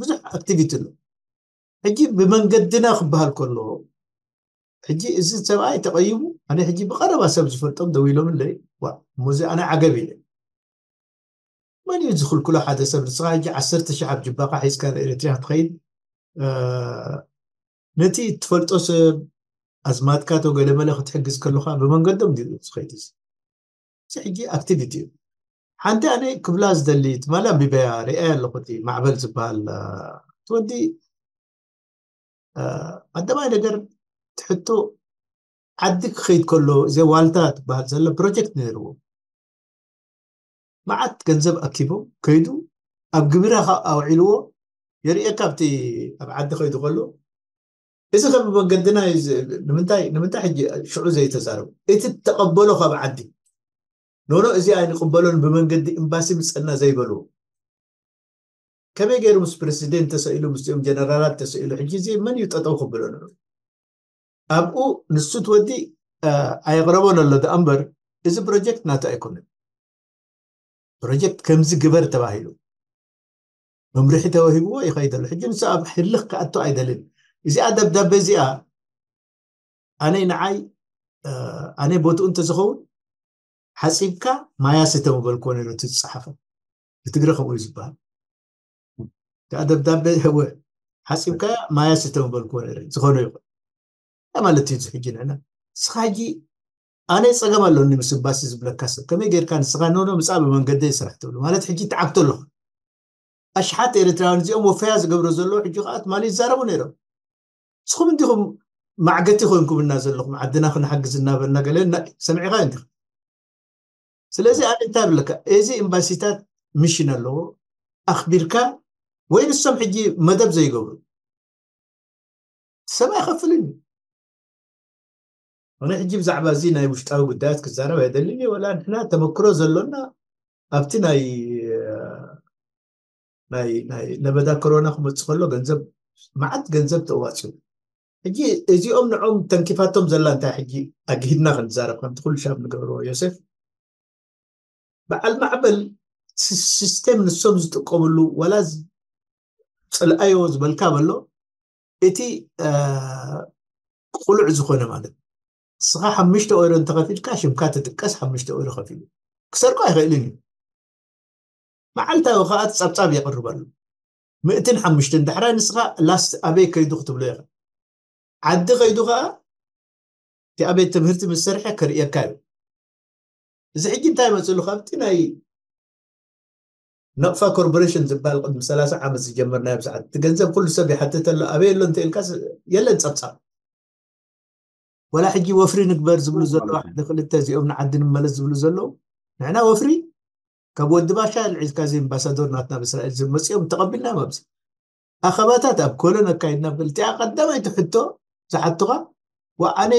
ብዙሕ ኣክቲቪቲ ኣሎ ሕጂ ብመንገድና ክበሃል ከሎ ሕጂ እዚ ሰብኣይ ተቐይሙ ኣነ ሕጂ ብቐረባ ሰብ ዝፈልጦም ደው ኢሎምለይ ዋ እሞዚ ኣነ ዓገብ ኢለ መን እዩ ዝኽልክሎ ሓደ ሰብ ንስኻ ሕጂ ዓሰርተ ሺሕ ኣብ ጅባኻ ሒዝካ ንኤርትሪያ ክትኸይድ ነቲ ትፈልጦ ሰብ ኣዝማድካ ቶ ገለመለ ክትሕግዝ ከለኻ ብመንገዶም ድዩ ዝኸይድ እዚ እዚ ሕጂ ኣክቲቪቲ እዩ ሓንቲ ኣነ ክብላ ዝደሊ ትማሊ ኣንቢበያ ርኣያ ኣለኹ እቲ ማዕበል ዝበሃል ትወዲ ቀዳማይ ነገር ትሕቶ ዓዲ ክኸይድ ከሎ እዚ ዋልታ ትበሃል ዘሎ ፕሮጀክት ነይርዎ መዓት ገንዘብ ኣኪቦም ከይዱ ኣብ ግብረ ኣውዒልዎ የርእየካ ኣብቲ ኣብ ዓዲ ከይዱ ከሎ እዚ ከም መገድና ንምንታይ ንምንታይ ሕጂ ሽዑ ዘይተዛረቡ እቲ ተቐበሎ ካብ ዓዲ ኖኖ እዚ ኣይንቕበሎን ብመንገዲ ኤምባሲ ምፀና ዘይበልዎ ከመይ ገይሩ ምስ ፕረሲደንት ተሰኢሉ ምስኦም ጀነራላት ተሰኢሉ ሕጂ እዚ መን እዩ ጠጠው ክብሎ ንብሎ ኣብኡ ንሱ ትወዲ ኣየቕረቦን ኣሎ ደኣ እምበር እዚ ፕሮጀክት ናቱ ኣይኮነን ፕሮጀክት ከምዚ ግበር ተባሂሉ መምርሒ ተወሂብዎ ይኸይድ ኣሎ ሕጂ ንሱ ኣብ ሕልኽ ክኣቱ ኣይደልን እዚኣ ደብዳቤ እዚኣ ኣነይ ንዓይ ኣነይ ቦትኡ እንተዝኸውን ሓፂብካ ማያ ስተ ምበልክዎ ነይሩ እቲ ዝፀሓፈ ብትግረ ከምኡ እዩ ዝበሃል ከዓ ደብዳቤ ወ ሓፂብካ ማያ ስተ ምበልክዎ ነይሩ ዝኾነ ይኹን ማለት እዩ ሕጂ ንዕና ንስኻ ሕጂ ኣነ ፀገም ኣለኒ ምስ ባሲ ዝብለካ ሰብ ከመይ ጌርካ ንስኻ ኖኖ ምፃእ ብመንገዲ ስራሕ ትብሉ ማለት ሕጂ ትዓግቶ ኣለኹ ኣሽሓት ኤርትራውያን እዚኦም ወፈያ ዝገብሩ ዘለዉ ሕጂ ከዓ ትማሊ ይዛረቡ ነይሮም። ንስኹም እንዲኹም ማዕገቲ ኮይንኩምና ዘለኹም፣ ዓድና ክንሓግዝ እናበልና ገለ እና-፣ ሰሚዕኻ እንዲኹም። ስለዚ ኣነ እንታይ ብለካ፣ እዚ ኤምባሲታት ሚሽን ኣለዎ፣ ኣኽቢርካ ወይ ንሶም ሕጂ መደብ ዘይገብሩ ሰብ ኣይኸፍልን እዩ። ኣነ ሕጂ ብዛዕባ እዚ ናይ ውሽጣዊ ጉዳያት ክዛረብ ኣይደልን እየ። ወላ ንሕና ተመክሮ ዘሎና ኣብቲ ናይ ናይ ናይ ለበዳ ኮሮና ክመጽእ ከሎ ገንዘብ፣ መዓት ገንዘብ ተዋጽኡ። ሕጂ እዚኦም ንዖም ተንኪፋቶም ዘላ እንታይ፣ ሕጂ ኣግሂድና ክንዛረብ ከምቲ ኩሉ ሻብ ንገብሮ ዮሴፍ፣ በዓል ማዕበል ሲ-፣ ሲስቴም ንሶም ዝጥቀምሉ፣ ዋላ ዝ-፣ ጽልኣዮ ዝበልካ በሎ፣ እቲ እ፣ ቅሉዕ ዝኾነ ማለት፣ ንስኻ ሓሙሽተ ኦይሮ እንተኸፊልካ ሽምካ ትጥቀስ፣ ሓሙሽተ ኦይሮ ከፊሉ ክሰርቆ ኣይኽእልን እዩ። መዓልታዊ ከዓ ጸብጻብ የቕርበሉ። ምእትን ሓሙሽተን ዳሕራይ ንስኻ ላስት ኣበይ ከይዱ ክትብሎ ኢኻ። ዓዲ ከይዱ ከዓ እቲ ኣበይ ትምህርቲ ምስ ሰርሐ ከርእየካ እዩ። እዚ ሕጂ እንታይ መፅሉ? ካብቲ ናይ ነቕፋ ኮርፖሬሽን ዝበሃል ቅድሚ ሰላሳ ዓመት ዝጀመርናዮ ብዛዕባ እቲ ገንዘብ ኩሉ ሰብ ይሓትት ኣሎ። ኣበይ ኣሎ እንተኢልካ የለን ጸብጻብ። ወላ ሕጂ ወፍሪ ንግበር ዝብሉ ዘለዉ፣ ሓደ ክልተ እዚኦም ንዓዲ ንመለስ ዝብሉ ዘለዉ፣ ንሕና ወፍሪ ካብ ወዲ ባሻ ልዒልካ እዚ ኣምባሳዶር ናትና ኣብ እስራኤል ዝመፅኦም ተቐቢልናዮም። ኣብዚ ኣኸባታት ኣብ ኮሎን ኣካይድና። ብልቲኣ ቀዳማይቲ ሕቶ ዝሓቱኻ፣ "ዋ፣ ኣነ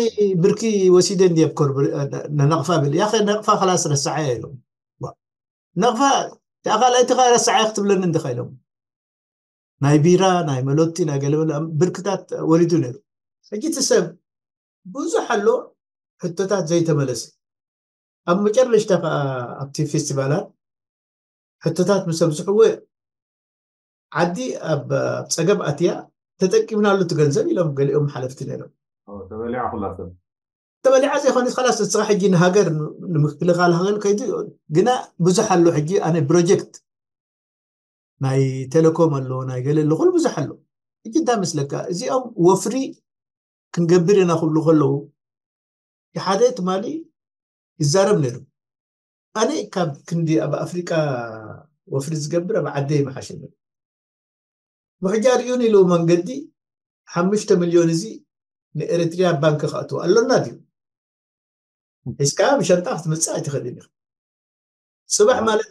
ብርኪ ወሲደ እንዲ ኣብ ኮርብር-፣ ነነቕፋ?" ብል። "ያኸ ነቕፋ ኸላስ ረሳዓያ?" ኢሎም። "ዋ፣ ነቕፋ እቲኣ ካልኣይቲ ኸ ረሳዓያ ክትብለኒ እንዲኻ?" ኢሎም። ናይ ቢራ፣ ናይ መሎቲ፣ ናይ ገለመለ ብርክታት ወሪዱ ነይሩ። ሕጂ እቲ ሰብ ብዙሕ ኣሎ ሕቶታት ዘይተመለሰ። ኣብ መጨረሽታ ኸዓ ኣብቲ ፌስቲቫላት ሕቶታት ምስ ኣብዝሕዎ፣ ዓዲ ኣብ፣ ኣብ ጸገም ኣትያ፣ "ተጠቂምናሉ እቲ ገንዘብ" ኢሎም ገሊኦም ሓለፍቲ ነይሮም። ኦ፣ ተበሊዓ ኩላ ሰብ። ተበሊዓ ዘይኮነስ፣ ኸላስ ንስኻ ሕጂ ንሃገር ን-፣ ንምክልኻል ሃገር ከይዱ፣ ግና ብዙሕ ኣሎ። ሕጂ ኣነ ፕሮጀክት ናይ ቴሌኮም ኣሎ፣ ናይ ገለ ኣሎ፣ ኩሉ ብዙሕ ኣሎ። ሕጂ እንታይ መስለካ፣ እዚኦም ወፍሪ ክንገብር ኢና ክብሉ ከለዉ፣ ሓደ ትማሊ ይዛረብ ነይሩ። ኣነ ካብ ክንዲ ኣብ ኣፍሪቃ ወፍሪ ዝገብር ኣብ ዓደይ ምሓሸኒ። ምሕጃር ይሁን ኢሉ መንገዲ ሓሙሽተ ሚልዮን እዚ ንኤርትርያ ባንክ ከእትዎ ኣሎና ድዩ? ሒዝካ ብሻንጣ ክትመጽእ ኣይትኽእልን ኢኻ። ጽባሕ ማለት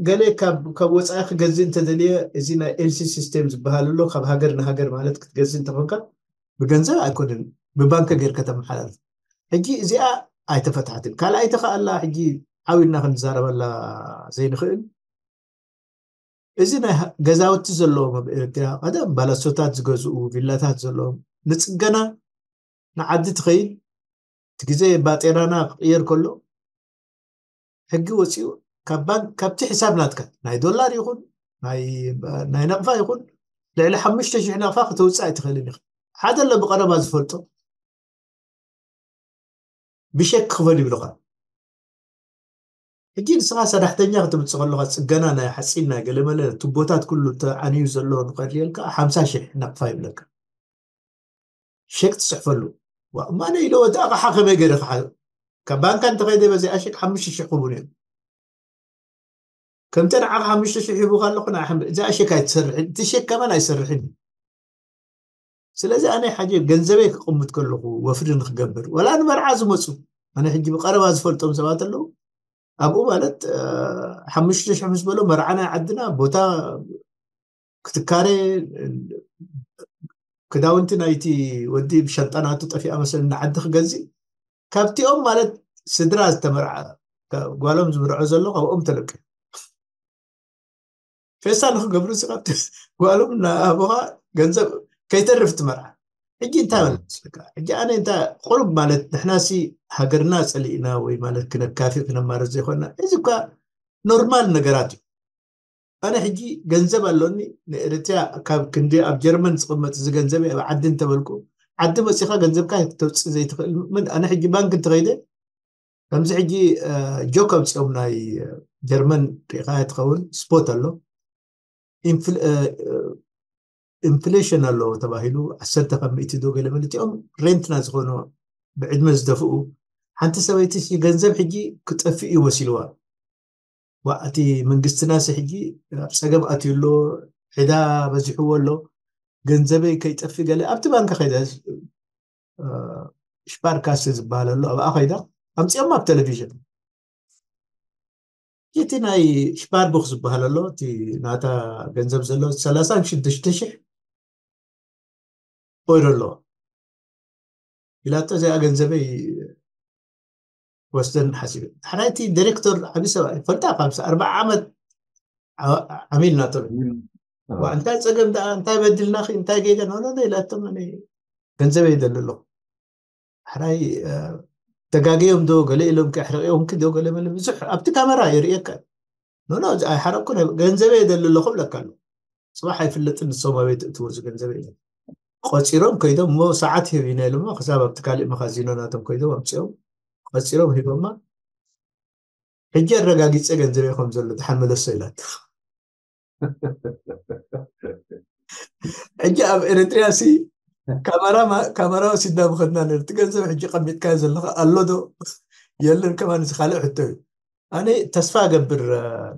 ገለ ካብ፣ ካብ ወጻኢ ክገዝእ እንተደልየ፣ እዚ ናይ ኤልሲ ሲስቴም ዝበሃል ኣሎ፣ ካብ ሃገር ንሃገር ማለት ክትገዝእ እንተኾንካ ብገንዘብ ኣይኮነን፣ ብባንክ ጌርካ ተመሓላልፍ። ሕጂ እዚኣ ኣይተፈትሓትን። ካልኣይቲ ከኣ ኣላ፣ ሕጂ ዓው ኢልና ክንዛረበላ ዘይንኽእል፣ እዚ ናይ ሃ-፣ ገዛውቲ ዘለዎም ኣብ ኤርትራ፣ ቀደም ባላሶታት ዝገዝኡ፣ ቪላታት ዘለዎም፣ ንጽገና ንዓዲ ትኸይድ፣ እቲ ግዜ ባጤራና ክቕየር ከሎ፣ ሕጊ ወጺኡ፣ ካብ ባንክ፣ ካብቲ ሕሳብ ናትካ፣ ናይ ዶላር ይኹን፣ ናይ፣ ናይ ነቕፋ ይኹን፣ ልዕሊ ሓሙሽተ ሽሕ ነቕፋ ከተውጽእ ኣይትኽእልን ኢኻ። ሓደ ኣሎ ብቐረባ ዝፈልጦ፣ ብሸክ ክፈል ይብሉኻ። ሕጂ ንስኻ ሰራሕተኛ ክትምጽእ ከለኻ፣ ጽገና ናይ ሓጺን፣ ናይ ገለመለ ቱቦታት ኩሉ ተዓንዩ ዘሎ ንኸድልየልካ፣ ሓምሳ ሽሕ ነቕፋ ይብለካ። ሸክ ትጽሕፈሉ። ዋ፣ እማነ ኢለ፣ ወዲ ኣቕሓ ከመይ ገይረ ክሓ-፣ ካብ ባንካ እንተኸይደ በዚኣ ሸክ ሓሙሽተ ሽሕ ክቡን እዮም። ከምተ ንዓኻ ሓሙሽተ ሽሕ ሂቡኻ ኣለኹ፣ ንዓ ሓም-፣ እዚኣ ሸክ ኣይትሰርሕን፣ እቲ ሸክ ከማን ኣይሰርሕን እዩ። ስለዚ ኣነ ሓጀ ገንዘበይ ክቕምጥ ከለኹ ወፍሪ ንክገብር፣ ወላ ንመርዓ ዝመጹ፣ ኣነ ሕጂ ብቐረባ ዝፈልጦም ሰባት ኣለዉ። ኣብኡ ማለት፣ እ፣ ሓሙሽተ ሽሕ ምስ በሎ፣ መርዓ ናይ ዓድና ቦታ ክትካረ፣ ክዳውንቲ ናይቲ ወዲ ብሻንጣ ናቱ ጠፊኣ መሰለኒ ንዓዲ ክገዝእ፣ ካብቲኦም ማለት ስድራ ዝተመርዓ፣ ጋ-፣ ጓሎም ዝምርዖ ዘሎ ካብኦም ተለቅዩ። ፌስታል ንክገብሩ እዚ ካብቲ ጓሎም እናሃቡኻ ገንዘብ ከይተርፍ ትመርዓ። ሕጂ እንታይ ማለት መስለካ? ሕጂ ኣነ እንታይ ቁሩብ ማለት ንሕናሲ ሃገርና ጸሊእና ወይ ማለት ክነካፊ ክነማርር ዘይኮንና፣ እዚ እኳ ኖርማል ነገራት እዩ። ኣነ ሕጂ ገንዘብ ኣሎኒ ንኤርትራ፣ ካብ ክንዲ ኣብ ጀርመን ዝቕመጥ እዚ ገንዘብ ኣብ ዓዲ እንተበልኩ፣ ዓዲ መጺኻ ገንዘብካ ክተውጽእ ዘይትኽእል። ምን ኣነ ሕጂ ባንክ እንተኸይደ፣ ከምዚ ሕጂ፣ እ፣ ጆክ ኣውጺኦም ናይ፣ እ፣ ጀርመን ሪኢኻ ትኸውን፣ ስፖት ኣሎ። ኢንፍል-፣ እ፣ እ፣ ኢንፍሌሽን ኣሎ ተባሂሉ፣ ዓሰርተ ካብ ሚእቲ ዶ ገለ መለ እቲኦም ሬንትና ዝኾኑ ብዕድመ ዝደፍኡ፣ ሓንቲ ሰበይቲ ገንዘብ ሕጂ ክጠፍእ እዩ መሲልዋ። እቲ መንግስትና ሲ ሕጂ ኣብ ፀገም ኣትዩ ኣሎ፣ ዕዳ በዚሕዎ ኣሎ፣ ገንዘበይ ከይጠፊ ገለ ኣብቲ ባንክ ከይደ ሽፓር ካስ ዝበሃል ኣሎ ኣብኣ ከይዳ ኣምፅኦም ኣብ ቴሌቪዥን እቲ ናይ ሽፓር ቡክ ዝበሃል ኣሎ እቲ ናታ ገንዘብ ዘሎ ሰላሳን ሽዱሽተ ሽሕ ኦይሮ ኣለዋ ኢላቶ እዚኣ ገንዘበይ ወስደን ሓሲበ ሓራይቲ ዲሬክተር ዓብዪ ሰብኣይ ፈልጣ ካብ ኣርባዓ ዓመት ዓሚል ናቶም እንታይ ፀገም ደኣ እንታይ በድልናኺ እንታይ ጌጋ ንሆነ ኢላቶም ገንዘበይ ይደሊ ኣለኹ ሕራይ ተጋግዮም ዶ ገለ ኢሎም ከሕርቅዮም ክዶ ገለ መለ ብዙሕ ኣብቲ ካመራ ይርእየካ ኖኖ ኣይሓረቅኩ ገንዘበይ የደሊ ኣለኹ ብለካ ኣሎ ፅባሕ ኣይፍለጥን ንሶም ኣበይ ትእትዎ እዚ ገንዘበይ ኢሎም ቆፂሮም ከይዶም እሞ ሰዓት ሂብ ኢና ኢሎሞ ክሳብ ኣብቲ ካሊእ መኻዚኖ ናቶም ከይዶም ኣምፅኦም ቆፂሮም ሂቦማ ሕጂ ኣረጋጊፀ ገንዘበይ ከም ዘሎ ድሓን መለሶ ኢላቶ ሕጂ ኣብ ኤርትርያ ሲ ካመራ ወሲድና ምኸድና ነርቲ ገንዘብ ሕጂ ቀሚጥካዮ ዘለኻ ኣሎ ዶ የለን ከማን እዚ ካልእ ሕቶ እዩ ኣነ ተስፋ ገብር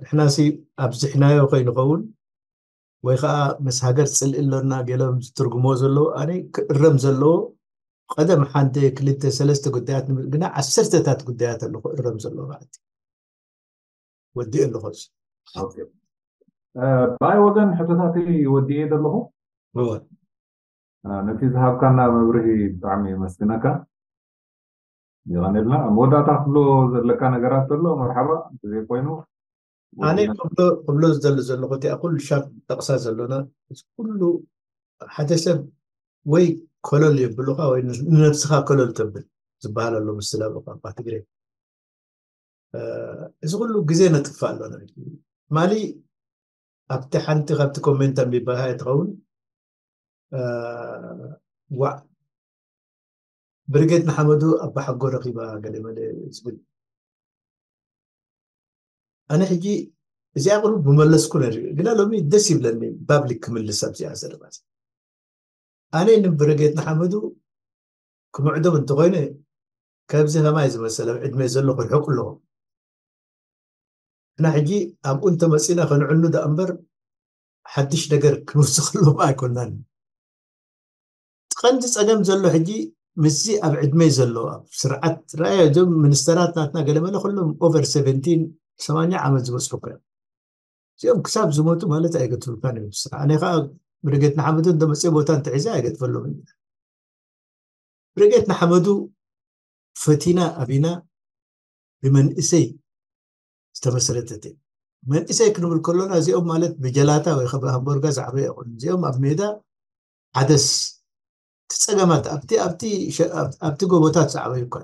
ንሕና ሲ ኣብዝሕናዮ ከይንኸውን ወይ ከዓ ምስ ሃገር ፅልኢ ኣሎና ገሎም ዝትርጉሞ ዘለዉ ኣነ ክእረም ዘለዎ ቀደም ሓንቲ ክልተ ሰለስተ ጉዳያት ንብል ግና ዓሰርተታት ጉዳያት ኣሎ ክእረም ዘለዎ ማለት ወዲእ ኣለኹ ብኣይ ወገን ሕቶታተይ ወዲኤ ዘለኹ ነቲ ዝሃብካና መብርሂ ብጣዕሚ የመስግነካ ይቐንልና ኣብ መወዳእታ ክብሎ ዘለካ ነገራት ዘሎ መርሓባ እንተዘይኮይኑ ኣነ ክብሎ ዝደሊ ዘለኹ እቲኣ ኩሉ ሻብ ጠቕሳ ዘሎና እዚ ኩሉ ሓደ ሰብ ወይ ኮለል የብሉኻ ወይ ንነብስኻ ኮለል ተብል ዝበሃል ኣሎ ምስላ ብቋንቋ ትግረ እዚ ኩሉ ግዜ ነጥፍእ ኣለና ማሊ ኣብቲ ሓንቲ ካብቲ ኮሜንት ኣንቢባያ ትኸውን ዋዕ ብርጌድ ንሓመዱ ኣባሓጎ ረኺባ ገለ መለ ዝብል ኣነ ሕጂ እዚኣ ቁሩብ ብመለስኩ ነሪ ግና ሎሚ ደስ ይብለኒ ፓብሊክ ክምልስ ኣብዚኣ ዘረባ ኣነ ንብርጌድ ንሓመዱ ክምዕዶም እንተኮይነ ከምዚ ከማይ ዝመሰለ ዕድመ ዘሎ ክርሕቁ ኣለኹም እና ሕጂ ኣብኡ እንተመፂና ከንዕኑ ዳ እምበር ሓድሽ ነገር ክንውስኽ ኣለዎም ኣይኮናን ቀንዲ ፀገም ዘሎ ሕጂ ምስዚ ኣብ ዕድመይ ዘሎ ኣብ ስርዓት ራእያ እዞም ሚኒስተራት ናትና ገለመለ ኩሎም ኦቨር ሰቨንቲን ሰማንያ ዓመት ዝበፅሑ እኮ እዮም እዚኦም ክሳብ ዝሞቱ ማለት ኣይገትሩልካን እዮም ስራሕ ኣነ ከዓ ብርጌት ንሓመዱ እንተመፅኦ ቦታ እንተሒዘ ኣይገጥፈሎም ብርጌት ንሓመዱ ፈቲና ኣቢና ብመንእሰይ ዝተመሰረተት እያ መንእሰይ ክንብል ከሎና እዚኦም ማለት ብጀላታ ወይ ከ ሃምቦርጋ ዝዓበዩ ኣይኮኑ እዚኦም ኣብ ሜዳ ሓደስ እቲ ፀገማት ኣብቲ ኣብቲ ጎቦታት ዝዓበዩ እኳ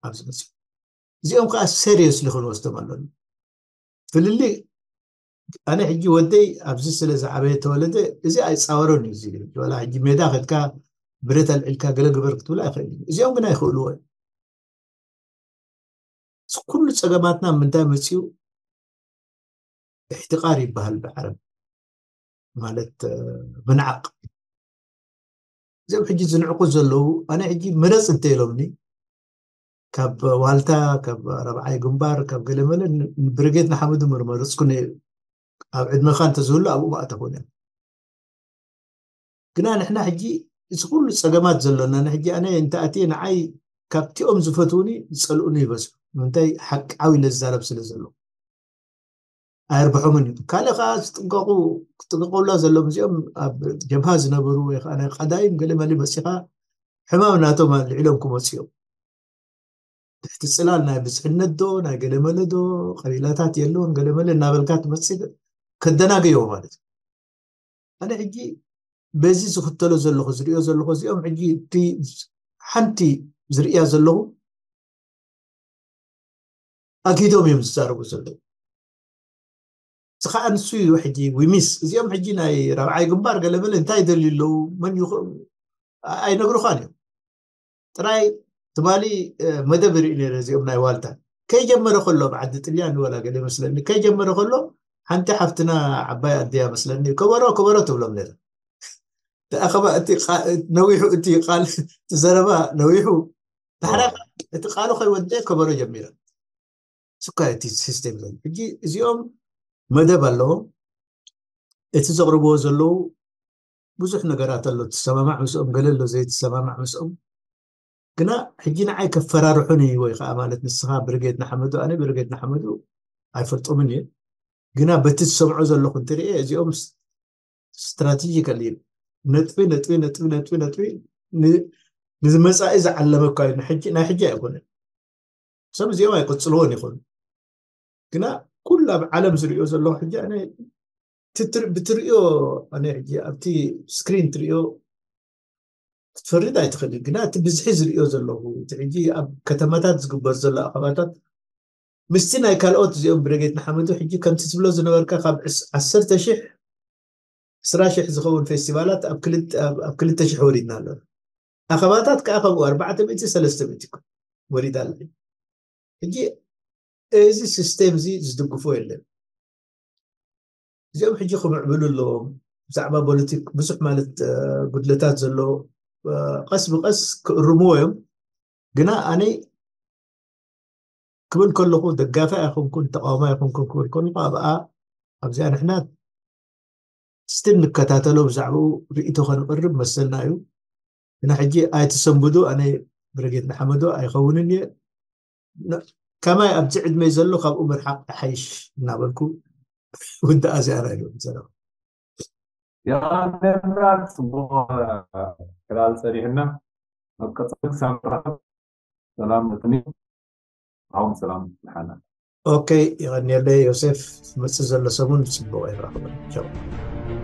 ኣብዚ መፅኡ እዚኦም ከዓ ሴሪየስሊ ክንወስዶም ኣለና ፍልልይ ኣነ ሕጂ ወደይ ኣብዚ ስለ ዝዓበየ ተወለደ እዚ ኣይፃወሮን እዩ እዚ ወላ ሕጂ ሜዳ ከድካ ብረት ኣልዒልካ ገለ ግበር ክትብሎ ኣይኽእል እዩ እዚኦም ግን ኣይኽእልዎ እዚ ኩሉ ፀገማትና ምንታይ መፅኡ እሕትቃር ይበሃል ብዓረብ ማለት ምንዓቅ እዚኦም ሕጂ ዝንዕቁ ዘለዉ ኣነ ሕጂ ምረፅ እንተ ኢሎምኒ ካብ ዋልታ ካብ ረብዓይ ግንባር ካብ ገለመለ ብርጌድ ንሓመዱ ምርመርፅኩ ኣብ ዕድመኻ እንተዝህሉ ኣብኡ ማእተኹን እዮም ግና ንሕና ሕጂ እዚ ኩሉ ፀገማት ዘሎና ንሕጂ ኣነ እንተኣትየ ንዓይ ካብቲኦም ዝፈትውኒ ዝፀልኡኒ ይበዝሑ ምንታይ ሓቃዊ ኢለ ዝዛረብ ስለ ዘሎ ኣየርብሖምን እዩ ካልእ ከዓ ዝጥንቀቁ ክጥንቀቁላ ዘሎም እዚኦም ኣብ ጀብሃ ዝነበሩ ወይ ከዓ ናይ ቀዳይም ገለ መሊ መፂኻ ሕማም ናቶም ልዒሎም ክመፁ እዮም ትሕቲ ፅላል ናይ ብዝሕነት ዶ ናይ ገለመለ ዶ ቀቢላታት የለውን ገለመለ እናበልካ ትመፅእ ከደናገዮ ማለት እዩ ኣነ ሕጂ በዚ ዝኽተሎ ዘለኹ ዝሪኦ ዘለኹ እዚኦም ሕጂ እቲ ሓንቲ ዝርእያ ዘለኹ ኣጊዶም እዮም ዝዛረቡ ዘለዉ እዚ ከዓ ንሱ እዩ ሕጂ ዊሚስ እዚኦም ሕጂ ናይ ራብዓይ ግንባር ገለመለ እንታይ ይደልዩ ኣለዉ መን ኣይነግሩኻን እዮም ጥራይ ትማሊ መደብ ይርኢ ነረ እዚኦም ናይ ዋልታ ከይጀመረ ከሎ ኣብ ዓዲ ጥልያን ወላ ገለ መስለኒ ከይጀመረ ከሎ ሓንቲ ሓፍትና ዓባይ ኣደያ መስለኒ ከበሮ ከበሮ ትብሎም ነረ ተኣኸባ እቲ ነዊሑ እቲ ቃል ዘረባ ነዊሑ ዳሕራ እቲ ቃሉ ከይወደ ከበሮ ጀሚረ ስኳ እቲ ሲስቴም ዘሎ ሕጂ እዚኦም መደብ ኣለዎም። እቲ ዘቕርብዎ ዘለዉ ብዙሕ ነገራት ኣሎ፣ ትሰማማዕ ምስኦም፣ ገለ ኣሎ ዘይትሰማማዕ ምስኦም። ግና ሕጂ ንዓይ ከፈራርሑን እዩ ወይ ከዓ ማለት ንስኻ ብርጌድ ንሓመዱ ኣነ ብርጌድ ንሓመዱ ኣይፈልጦምን እየ። ግና በቲ ዝሰምዖ ዘለኹ እንትርኤ እዚኦም ስትራቴጂካል እዩ። ነጥቢ ነጥቢ ነጥቢ ነጥቢ ነጥቢ ንዝመፃኢ ዝዓለመ እኳ እዩ። ናይ ሕጂ ኣይኮነን። ሰብ እዚኦም ኣይቅፅልዎን ይኾኑ። ግና ኩሉ ኣብ ዓለም ዝሪኦ ዘለኹ ሕጂ ኣነ ብትሪኦ ኣነ ሕጂ ኣብቲ ስክሪን ትሪኦ ክትፈርድ ኣይትኽእልን። ግና እቲ ብዝሒ ዝሪኦ ዘለኹ እቲ ሕጂ ኣብ ከተማታት ዝግበር ዘሎ ኣኸባታት ምስቲ ናይ ካልኦት እዚኦም ብረጌት ንሓመዱ ሕጂ ከምቲ ትብሎ ዝነበርካ ካብ ዓሰርተ ሽሕ ዕስራ ሽሕ ዝኸውን ፌስቲቫላት ኣብ ክልተ ሽሕ ወሪድና ኣሎ። ኣኸባታት ከዓ ከምኡ ኣርባዕተ ሚእቲ ሰለስተ ሚእቲ ወሪዳ ኣለ። ሕጂ እዚ ሲስቴም እዚ ዝድግፎ የለን። እዚኦም ሕጂ ክምዕብሉ ኣለዎም። ብዛዕባ ፖለቲክ ብዙሕ ማለት ጉድለታት ዘሎ ቀስ ብቀስ ክእርምዎ እዮም። ግና ኣነ ክብል ከለኹ ደጋፊ ኣይኮንኩን ተቃዋሚ ኣይኮንኩን ክብል ከለኹ ኣብኣ ኣብዚኣ ንሕና ስቲል ንከታተሎ ብዛዕባኡ ርእይቶ ከንቅርብ መሰልና እዩ። ግና ሕጂ ኣይትሰንብዱ ኣነ ብረጌት ንሓመዶ ኣይኸውንን እየ። ከማይ ኣብዚ ዕድመይ ዘሎ ካብኡ ምርሓቕ ይሓይሽ እናበልኩ ውድኣ እዚኣ ናይ ሎም ዘረባ የቐንየልና። ፅቡቕ ክላል ፀኒሕና ኣብ ቀፃሊ ክሳብ ንራኸብ ሰላም ንቕኒ ዓውም ሰላም ንሓና ኦኬ። ይቐንየለይ ዮሴፍ። መፅእ ዘሎ ሰሙን ፅቡቕ ይራኸበ።